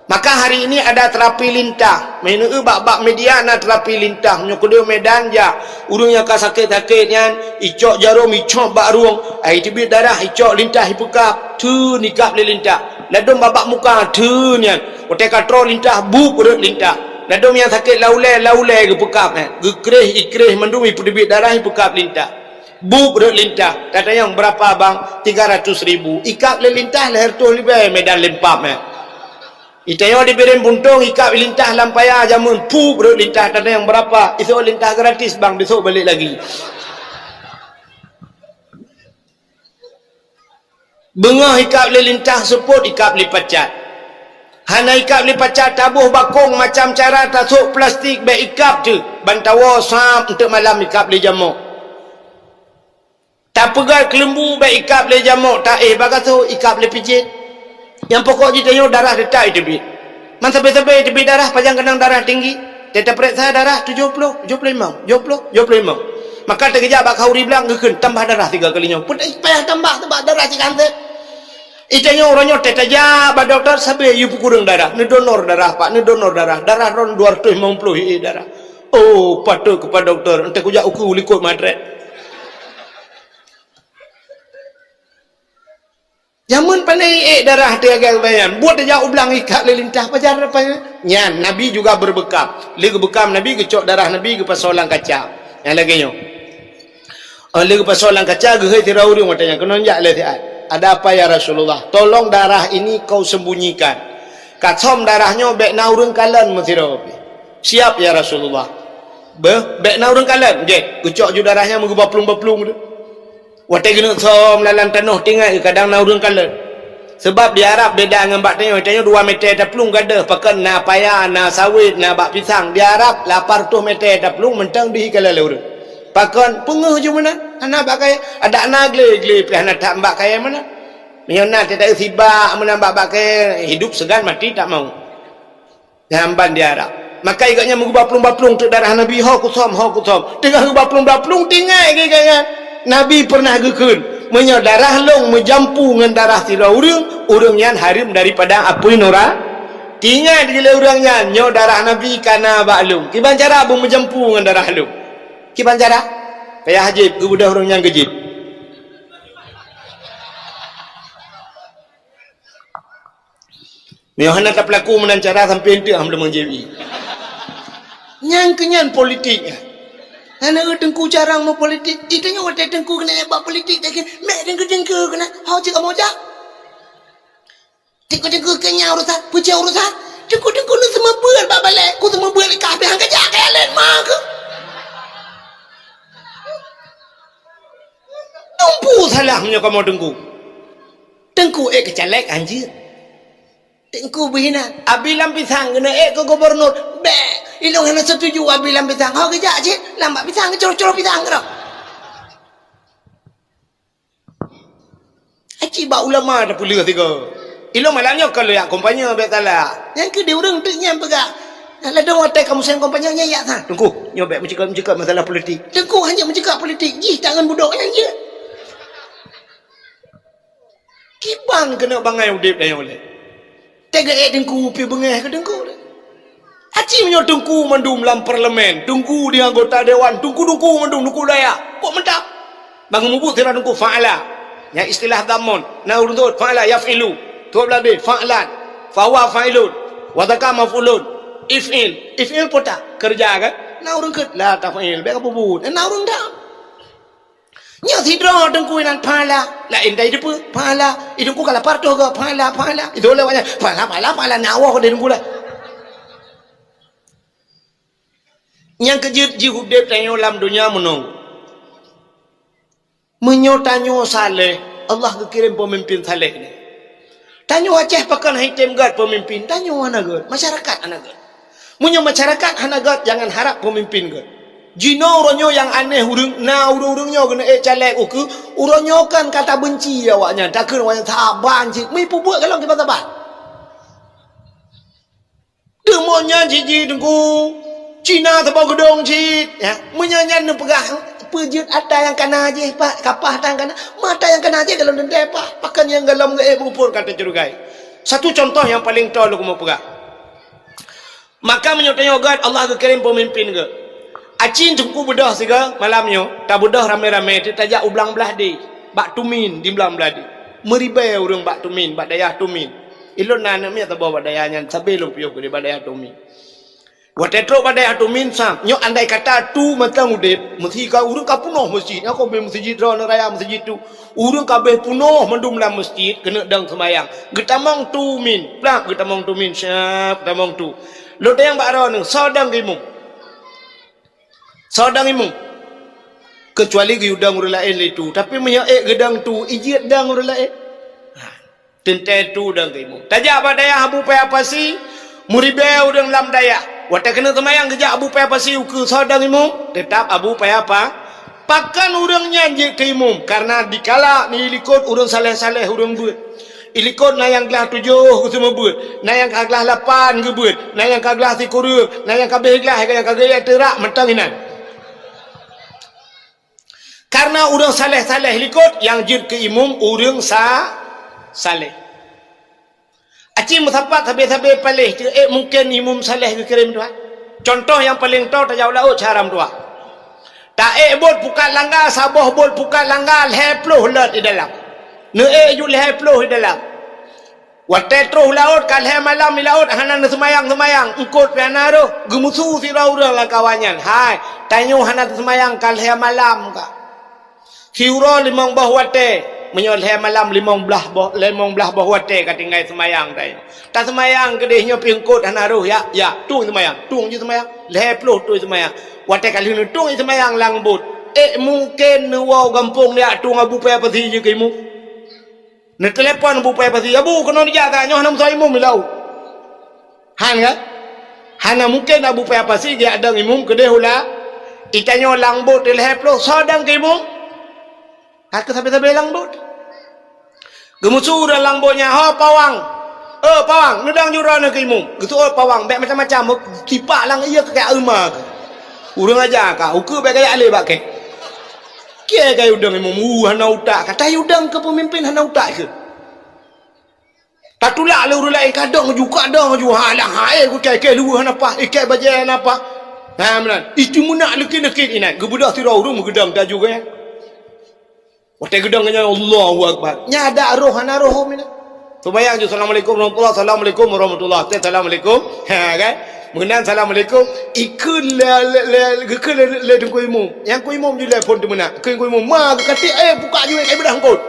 Maka hari ini ada terapi lintah. Meunyoe bak-bak media na terapi lintah. Meunyoe keudeh Medan jak, ureuëng nyang ka sakét-sakét nyan, icok jarôm, icok bak rueng, ai teubiet darah, icok lintah ipeukab, theun ikab lé lintah. Ladôm bak-bak muka, theun nyan. Watée ka troh lintah, bup rot lintah. Ladôm nyang sakét laulée, laulée geupeukab, eh. Geukreh, ikreh mandum, ipeuteubiet darah, ipeukab lintah. Bueb rot lintah. Tatanyong, "Berapa, Bang?" "Tiga ratus ribu." Ikab lé lintah lhèe reutôh ribèe, Medan lempam, eh. Itanyong di Bireuen Puntông, ikab lintah lam paya jameun, bueb rot lintah. Tatanyong, "Berapa?" "Isok lintah gratis, Bang, besok balik lagi." Beungoh ikab lé lintah, seupôt ikab lé pacat. Hana ikab lé pacat, taboh bakông macam cara, tasôk plastik, bèk ikab teuk. Ban tawoe sab, eunteuk malam ikab lé jamok. Tapeugöt keuleumbu, bèk ikab lé jamok, taéh bagasoe, ikab lé pijet. Nyang pokok jih tanyoe darah teutap iteubiet. Man sabe-sabe iteubiet darah, pajan keunong darah tinggi. Teuta peuriksa darah tujoh ploh, tujoh ploh limong, tujoh ploh, tujoh ploh limong. Maka teugeujak bak khanduri blang geukheun, "Tambah darah tiga kali nyoe." Peuet payah tambah, sabab darah cit ka han sép. Itanyoe uroe nyoe teuta jak bak dokto, sabe yue peukureueng darah. Neudonor darah, Pak, neudonor darah. Darah droen dua ratus limong ploh ié darah. Oh, patôt keu Pak Dokto, eunteuk kujak ukeue likot matrek. Jameun pane ék darah teuh agak bayan. Buet jak u blang ikab lé lintah pajar apa nyan. Nabi juga beubekam. Lé geubekam Nabi, geucok darah Nabi geupasoe lam kaca. Nyang lagèe nyoe. Oh, lé geupasoe lam kaca geuhôi sidroe ureueng watèe nyan keunoe jak lé siat. "Ada apa ya Rasulullah?" "Tolong darah ini kau sembunyikan. Kasom darah nyoe bèk na ureueng kalon meusidroe pih." "Siap ya Rasulullah." "Beuh, bèk na ureueng kalon." Gét, geucok ju darah nyan meugeuba plueng-ba plueng tu. Watèe geuneuk som lam tanoh, teuingat geuh kadang na ureueng kalon. Sabab di Arab beda ngon bak tanyoe, tanyoe dua mètè taplueng gadôh, pakon na paya, na sawét, na bak pisang. Di Arab lapan reutôh mètè taplueng mantong deuh ikalon lé ureueng. Pakon peungeuh ju meunan, hana bak kayèe, adak na glé-glé pih hana that bak kayèe meunan. Meunyoe na teuta sibak meunan bak-bak kayèe, hidup segan mati tak mau. Nyan ban di Arab. Maka gobnyan meugeuba plueng-ba plueng teuk darah Nabi, "Ho kusom, ho kusom." Teungoh geuba plueng-ba plueng, teuingat geuh gobnyan. Nabi peureunah geukheun, "Meunyoe darah lôn meujampu ngon darah sidroe ureueng, ureueng nyan hareuem daripada apui nura-." Teuingat geuh lé ureueng nyan, "Nyoe darah Nabi ka na bak lôn. Kiban cara beumeujampu ngon darah lôn?" Kiban cara? Payah jieb, geubeudôh ureueng nyan geujieb. Meunyoe hana tapeulaku meunan cara sampoe eunteuk ham leumeung J B I. Nyan keuh nyan politik nyan. Hana eu teungku carang meupolitik. Itanyoe watèe teungku keuneuk bak politik, tak kira, mek teungku-teungku keuneuk. Ho cit kamoe jak. Teungku-teungku keuh nyan urusan, peue cit urusan. Teungku-teungku neuseumeubeuet bak balèe, ku seumeubeuet kah pih han kajak kaya laén ma keuh. Teungku salah meunyoe kamoe teungku. Teungku ék keu caleg han jeuet. Teungku beuhinan. Abi lam pisang keuneuk ék keu gubernur. Bèk. Ilôn hana setuju abi lam pisang. Ho geujak cit. Lam bak pisang geucroh-croh pisang keudroe. Aci bak ulama tapeuleueh tiga. Ilôn malam nyoe ka lôn jak kampanye bèk salah. Nyan keuh di ureueng teuk nyan peugah. Ladôm watèe ka musém kampanye nyan jak sa. Teungku, nyoe bèk meucakap-meucakap masalah politik. Teungku hana meucakap politik. Jih tangan budok nyan jeuet. Kiban keuneuk bangai udép tanyoe lé. Teuga ék teungku pih beungéh keu teungku lé. Aci meunyoe teungku mandum lam parlemen, teungku di anggota dewan, teungku-teungku mandum teungku dayah. Kok mantap? Bangon mubuet sira teungku fa'ala. Nyang istilah dhammon, na ureueng thot fa'ala yaf'ilu. Thot blabi fa'lan. Fahuwa fa'ilun. Wa dzaka maf'ulun. If'il. If'il peue ta? Keureuja kan? Na ureueng kheut la taf'il. Bèk kapeubuet. Na ureueng dam. Nyoe sidroe teungku inan pahala. Laén dai deue pahala. Idungku ka lapar toh ga pahala, pahala. Itu lewat nyan. Pahala, pahala, pahala. Nyawa ko di dungku lah. Nyang keujeuet jih udép tanyoe lam donya meunong. Meunyoe tanyoe saleh, Allah geukirém peumimpin saleh nyan. Tanyoe Aceh pakon han item gét peumimpin, tanyoe hana gét, masyarakat hana gét. Meunyoe masyarakat hana gét, jangan harap peumimpin gét. Jinoe uroe nyoe nyang aneh ureueng, na ureueng-ureueng nyoe keuneuk ék caleg ukeue, uroe nyoe kan ka tabeunci awaknyan, takheun awaknyan saban cit, meuipeubeuet kalon kiban saban. Deungon nyan cit jih teungku, Cina saboh geudong cit, ya. Meunyoe nyan neupeugah, peue jeuet ata nyang kana jih, Pak, kapah ata nyang kana, ma ata nyang kana jih golom teuntèe pah, pakon nyang golom geuék meupun ka teucurigai. Satu contoh nyang paleng toe lôn keumeung peugah. Maka meunyoe tanyoe gét, Allah geukirém peumimpin gét. Aci teungku beudôh sigoe malam nyoe, tabeudôh ramé-ramé teuh tajak u Blang Blahdeh, bak Tumin di Blang Blahdeh. Meuribèe ureueng bak Tumin, bak dayah Tumin. Ilôn na aneuk miet saboh bak dayah nyan, sabe lôn piôh keudéh bak dayah Tumin. Watée trok bak dayah Tumin, sa, nyoe andai kata Tu mantong udeb, meusi ka ureuëng ka peunoh meuseujid. Nyoe ka beh meuseujid droeneuh raya meuseujid Tu. Ureuëng ka beh peunoh mandum lam meuseujid keuneuk dong seumayang. Geutamong Tumin, plak geutamong Tumin, syap geutamong Tu. Lôn tanyong bak droeneuh, soe dong keu imum? Soe dong imum? Keucuali geuyue dong ureuëng laén lé Tu. Tapi meunyoe ék geudong Tu, ijeuet dong ureuëng laén. Ha. Teuntée Tu dong keu imum. Tajak bak dayah Abu Paya Pasi, meuribée ureuëng lam dayah. Watée keuneuk seumayang geujak Abu Paya Pasi ukeue, soe dong imum, teutab Abu Paya Pa-, pakon ureuëng nyan jeuet keu imum, kareuna dikala nyoe ilikot ureuëng saleh-saleh ureuëng beuet. Ilikot na nyang glah tujoh geuseumeubeuet, na nyang ka glah lapan geubeuet, na nyang ka glah sikureueng, na nyang ka beh glah nyang ka geuyue teurak mantong inan. Kareuna ureuëng saleh-saleh likot nyang jeuet keu imum ureuëng sa-, saleh. Aci meusapat sabe-sabe paléh teuék mungken imum saleh geukirém Tuhan. Cuntoh nyang paleng toe tajak u laôt cara meutuah. Taék bot pukat langga, saboh bot pukat langga lhée ploh lot di dalam. Neuék ju lhée ploh di dalam. Watée troh u laôt, ka lhée malam di laôt hana neuseumayang-seumayang, eungkot pih hana rhoh, geumeusu sidroe ureuëng lam kawan nyan, "Hai, tanyoe hana teuseumayang ka lhée malam ka. Siuroe limong boh watée, meunyoe lhée malam limong blaih boh, limong blaih boh watée ka tinggai seumayang tanyoe. Taseumayang keudeh nyoe pih eungkot hana rhoh, ya, ya, tueng seumayang, tueng jih seumayang, lhée ploh tueng seumayang." Watée ka lheueh neutueng jih seumayang lam bot, ék mungken neuwoe gampông jak tueng Abu Paya Pasi jih keu imum? Neutelepon Abu Paya Pasi, "Abu, keunoe neujak that, nyoe hana meusoe imum di laôt." Han kan? Hana mungken Abu Paya Pasi geujak dong imum keudeh u la-, i tanyoe lam bot lhée ploh, soe dong keu imum? Ka keu sabe-sabe lam bot. Geumeusu ureuëng lam bot nyan, "Ho pawang! Oh pawang, neudong ju droeneuh keu imum." Geuseuôt pawang, bék macam-macam, tipak lam ié keu kayée euma keu. Ureuëng aja ka, ukeue bék gaya lé bak kée. Kée ka yue dong imum, uh, hana utak ka. Tayue dong keu peumimpén hana utak keu. Tatulak lé ureuëng laén, kadang ju, kadang ju, ha, lam hai, ku kai, kai luweuh hana paih, ikai bajée hana paih. Ha, meunan. Itu meunak leukit-leukit inan. Geubeudôh sidroe ureuëng meugeudong taju gaya. Watée geudong nyan, Allahu Akbar. Nya ada roh, hana roh mina. Seumayang ju, "Assalamualaikum warahmatullah, assalamualaikum warahmatullah." Teh, "Assalamualaikum." Ha, kan? Meunan, "Assalamualaikum." Ikheun lé, lé, lé, geukheun lé, lé teungku imum. Nyang ku imum ju lé phon teumeunak. Kheun ku imum, "Ma, geukatik, eh, buka ju, eh, beudah eungkot."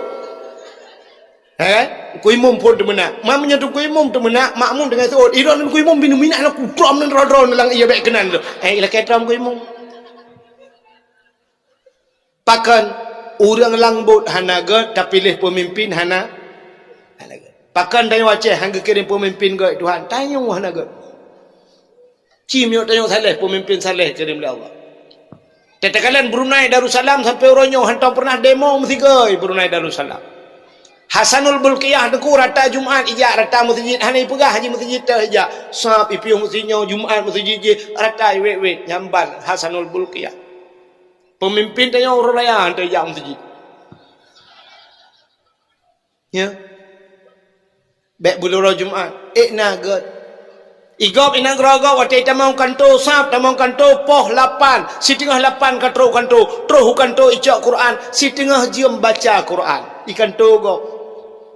Ha, kan? Ku imum phon teumeunak. Ma meunyoe teungku imum teumeunak, makmum deungon seuôt. Idong teungku imum binoe minah laku trom nan droe-droe lam ié bék keunan tu. Eh, ilakée trom ku imum. Pakon ureuëng lam bot hana gét, tapi lé peumimpén hana, hana gét. Pakon tanyoe Aceh han geukirém peumimpén gét Tuhan, tanyoe hana gét. Ci meunyoe tanyoe saleh, peumimpén saleh kirém lé Allah. Teuteukalen Brunei Darussalam sampoe uroe nyoe hantom peureunah demo meusigoe Brunei Darussalam. Hasanul Bulkiah teungku rata Jumat ijak rata meuseujid, hana ipeugah haji meuseujid teuh ijak. Sab ipiôh meuseujid nyoe Jumat meuseujid jih rata iwét-wét nyamban Hasanul Bulkiah. Peumimpén tanyoe ureuëng raya han teuijak meuseujid. Ya. Bék beulurôh Jumat, ék na gét. Igob inan keureugob watée tamong kanto sab, tamong kanto poh lapan, siteungoh lapan ka trok kanto, troh u kanto icok Quran, siteungoh jeuem baca Quran. I kanto gob.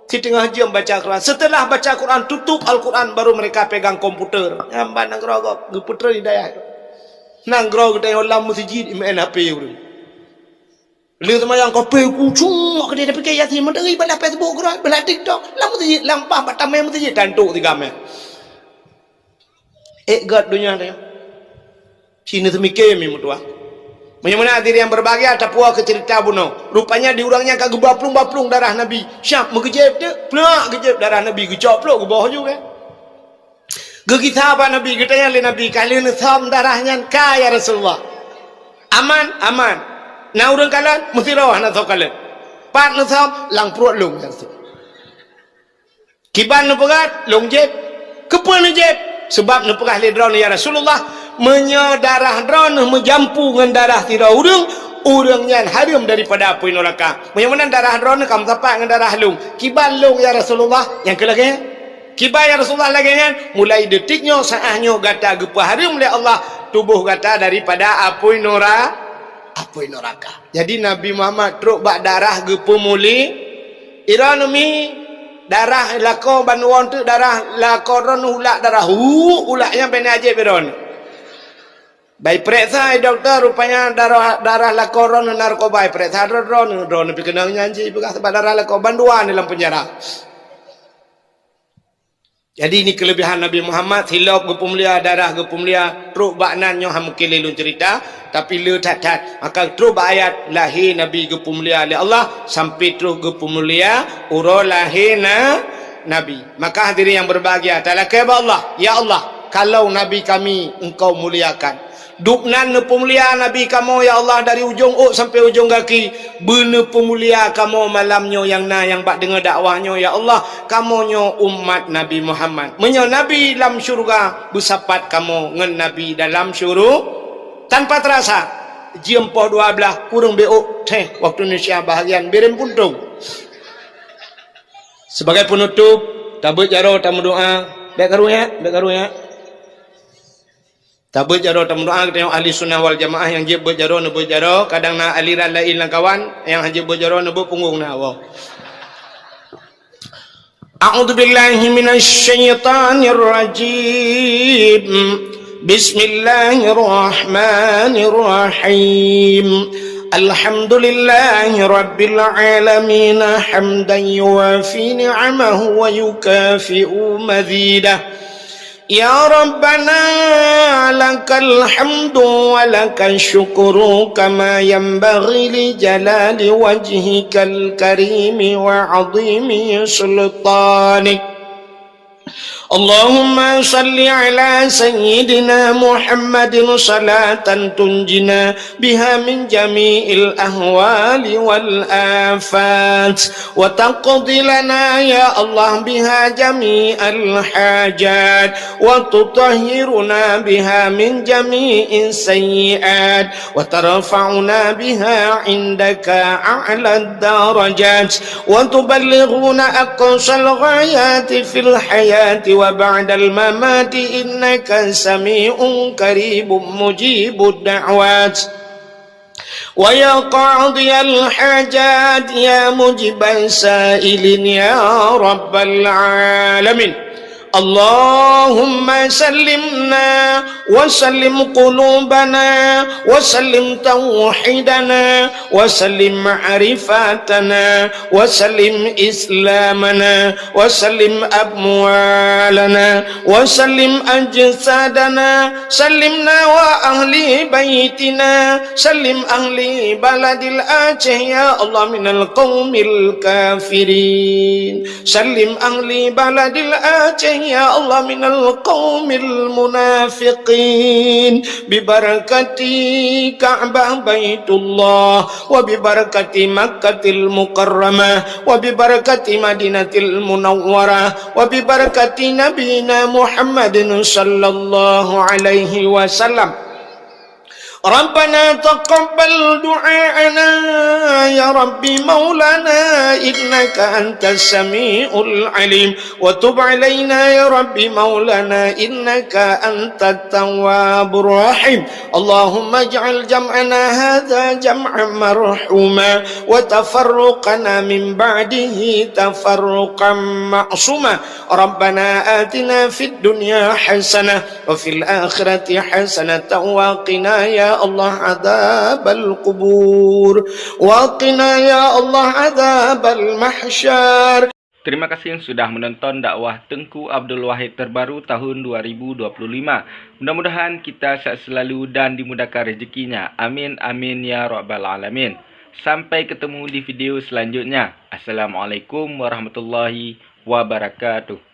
Siteungoh jeuem baca Quran. Seuteulah baca Quran, tutup Al-Quran, baru mereka pegang komputer. Nyamban nanggroe gob, geupeutrön hidayah. Nanggroe geutanyoe lam meuseujid, imeu'en H P ureuëng. Lheueh seumayang kopi kucung, wak keudeh tapike Yasin, meuteuri bak Facebook keudroe, bak TikTok, lam meuseujid, lam paih bak tamé meuseujid, tantok sigamé. Ék gét donya nyoe. Cina seumike mi meutuah. Meunyoe meunan hadirin yang berbahagia, tapuwoe keu ceurita bunoe. Rupanya di ureuëng nyan ka geuba plueng-ba plueng darah Nabi. Syab meugeujeb teuh, plak geujeb darah Nabi, geucok plok geuboh ju kan. Geugisa bak Nabi, geutanyong lé Nabi, "Ka lheueh neusöm darah nyan ka, ya Rasulullah?" "Aman, aman." "Na ureuëng kalon?" "Meusidroe hana soe kalon." "Pat neusöm?" "Lam pruet lôn, ya Rasul." "Kiban neupeugah?" "Lôn jeb." "Keupeue neujeb?" "Seubab neupeugah lé droeneuh, ya Rasulullah, meunyoe darah droeneuh meujampu ngon darah sidroe ureuëng, ureuëng nyan hareuem daripada apui neuraka. Meunyoe meunan darah droeneuh ka meusapat ngon darah lôn, kiban lôn, ya Rasulullah?" "Nyang keu lagée nyan." "Kiban, ya Rasulullah, lagée nyan, mulai detik nyoe, saát nyoe gata geupeuhareuem lé Allah tuboh gata daripada apui nura-, apui neuraka." Jadi, Nabi Muhammad trok bak darah geupeumuli, iron mi darah lakoe ban woe teuk, darah lakoe droeneuh ulak darah, hu, ulak nyan pih na jeb iron. Bai preksa, hai dokto, rupanya darah, darah lakoe droeneuh narkoba, bai preksa droeneuh, droeneuh pih keunong nyan cit, peugah sabab darah lakoe bandua neuh lam penjara. Jadi, ni keulebihan Nabi Muhammad, silop geupeumulia, darah geupeumulia, trok bak nan nyoe han mungken lé lôn cerita, tapi le that-that. Maka trok bak ayat, lahé Nabi geupeumulia lé Allah, sampai trok geupeumulia uroe lahé na-, Nabi. Maka hadirin yang berbahagia, talakée bak Allah, "Ya Allah, kalau Nabi kami Engkau muliakan, Dubnan neupeumulia Nabi kamoe, ya Allah, dari ujong ôk sampoe ujong gaki. Beuneupeumulia kamoe malam nyoe nyang na nyang bak deungoe dakwah nyoe, ya Allah. Kamoe nyoe umat Nabi Muhammad. Meunyoe Nabi lam syeuruga, beusapat kamoe ngon Nabi dalam syuru-" Tanpa terasa, jeuem poh dua blaih, kureueng beu ôk teuh waktu Indonesia bahagian, birem puntông. Sebagai penutup, tabeuet jaroe tameudoa. Bék karu nyak, bék karu nyak. Tabeuet jaroe tameudoa, geutanyoe ahli sunnah wal jamaah nyang jeuet beuet jaroe, neubeuet jaroe, kadang na aliran laén lam kawan, nyang han jeuet beuet jaroe, neubeuet punggong na, woe. A'udzubillahi minasyaitonirrajim. Bismillahirrahmanirrahim. Alhamdulillahi rabbil alamin, hamdan yuwafi ni'amahu wa yukafi'u mazidah. Ya Rabbana, lakal hamdu wa lakal syukru kama yanbaghi li jalali wajhikal karimi wa azimi sultanik. Allahumma salli ala sayyidina Muhammadin salatan tunjina biha min jami'il ahwali wal afat, wa taqdi lana, ya Allah, biha jami'al hajat, wa tutahhiruna biha min jami'is sayyi'at, wa tarfa'una biha indaka a'lad darajat, wa tuballighuna aqsal ghayati fil hayati wa ba'dal mamati, innaka sami'un qaribun mujibud da'wat. Wa ya qadiyal hajat, ya mujibas sailin, ya rabbal alamin. Allahumma sallimna wa sallim qulubana wa sallim tauhidana wa sallim ma'rifatana wa sallim islamana wa sallim amwalana wa sallim ajsadana, sallimna wa ahli baitina, sallim ahli baladil Aceh, ya Allah, minal qaumil kafirin. Sallim ahli baladil Aceh, ya Allah, minal qaumil munafiqin. Bibarakati Ka'bah Baitullah, wa bibarakati Makkatil Mukarramah, wa bibarakati Madinatil Munawwarah, wa bibarakati Nabina Muhammadin sallallahu alaihi wasallam. Rabbana taqabbal du'aana ya Rabbi maulana innaka antas samiul alim, wa tub alaina ya Rabbi maulana innaka antat tawwabur rahim. Allahumma ij'al jam'ana hadza jam'an marhuma wa tafarruqana min ba'dihi tafarruqan ma'suma. Rabbana atina fid dunya hasanah wa fil akhirati hasanatan wa qina ya Allah adzabal qubur. Wa qina ya Allah adzabal mahsyar. Terima kasih sudah menonton dakwah Teungku Abdul Wahid terbaru tahun dua ribu dua puluh lima. Mudah-mudahan kita sehat selalu dan dimudahkan rezekinya. Amin, amin, ya rabbal alamin. Sampai ketemu di video selanjutnya. Assalamualaikum warahmatullahi wabarakatuh.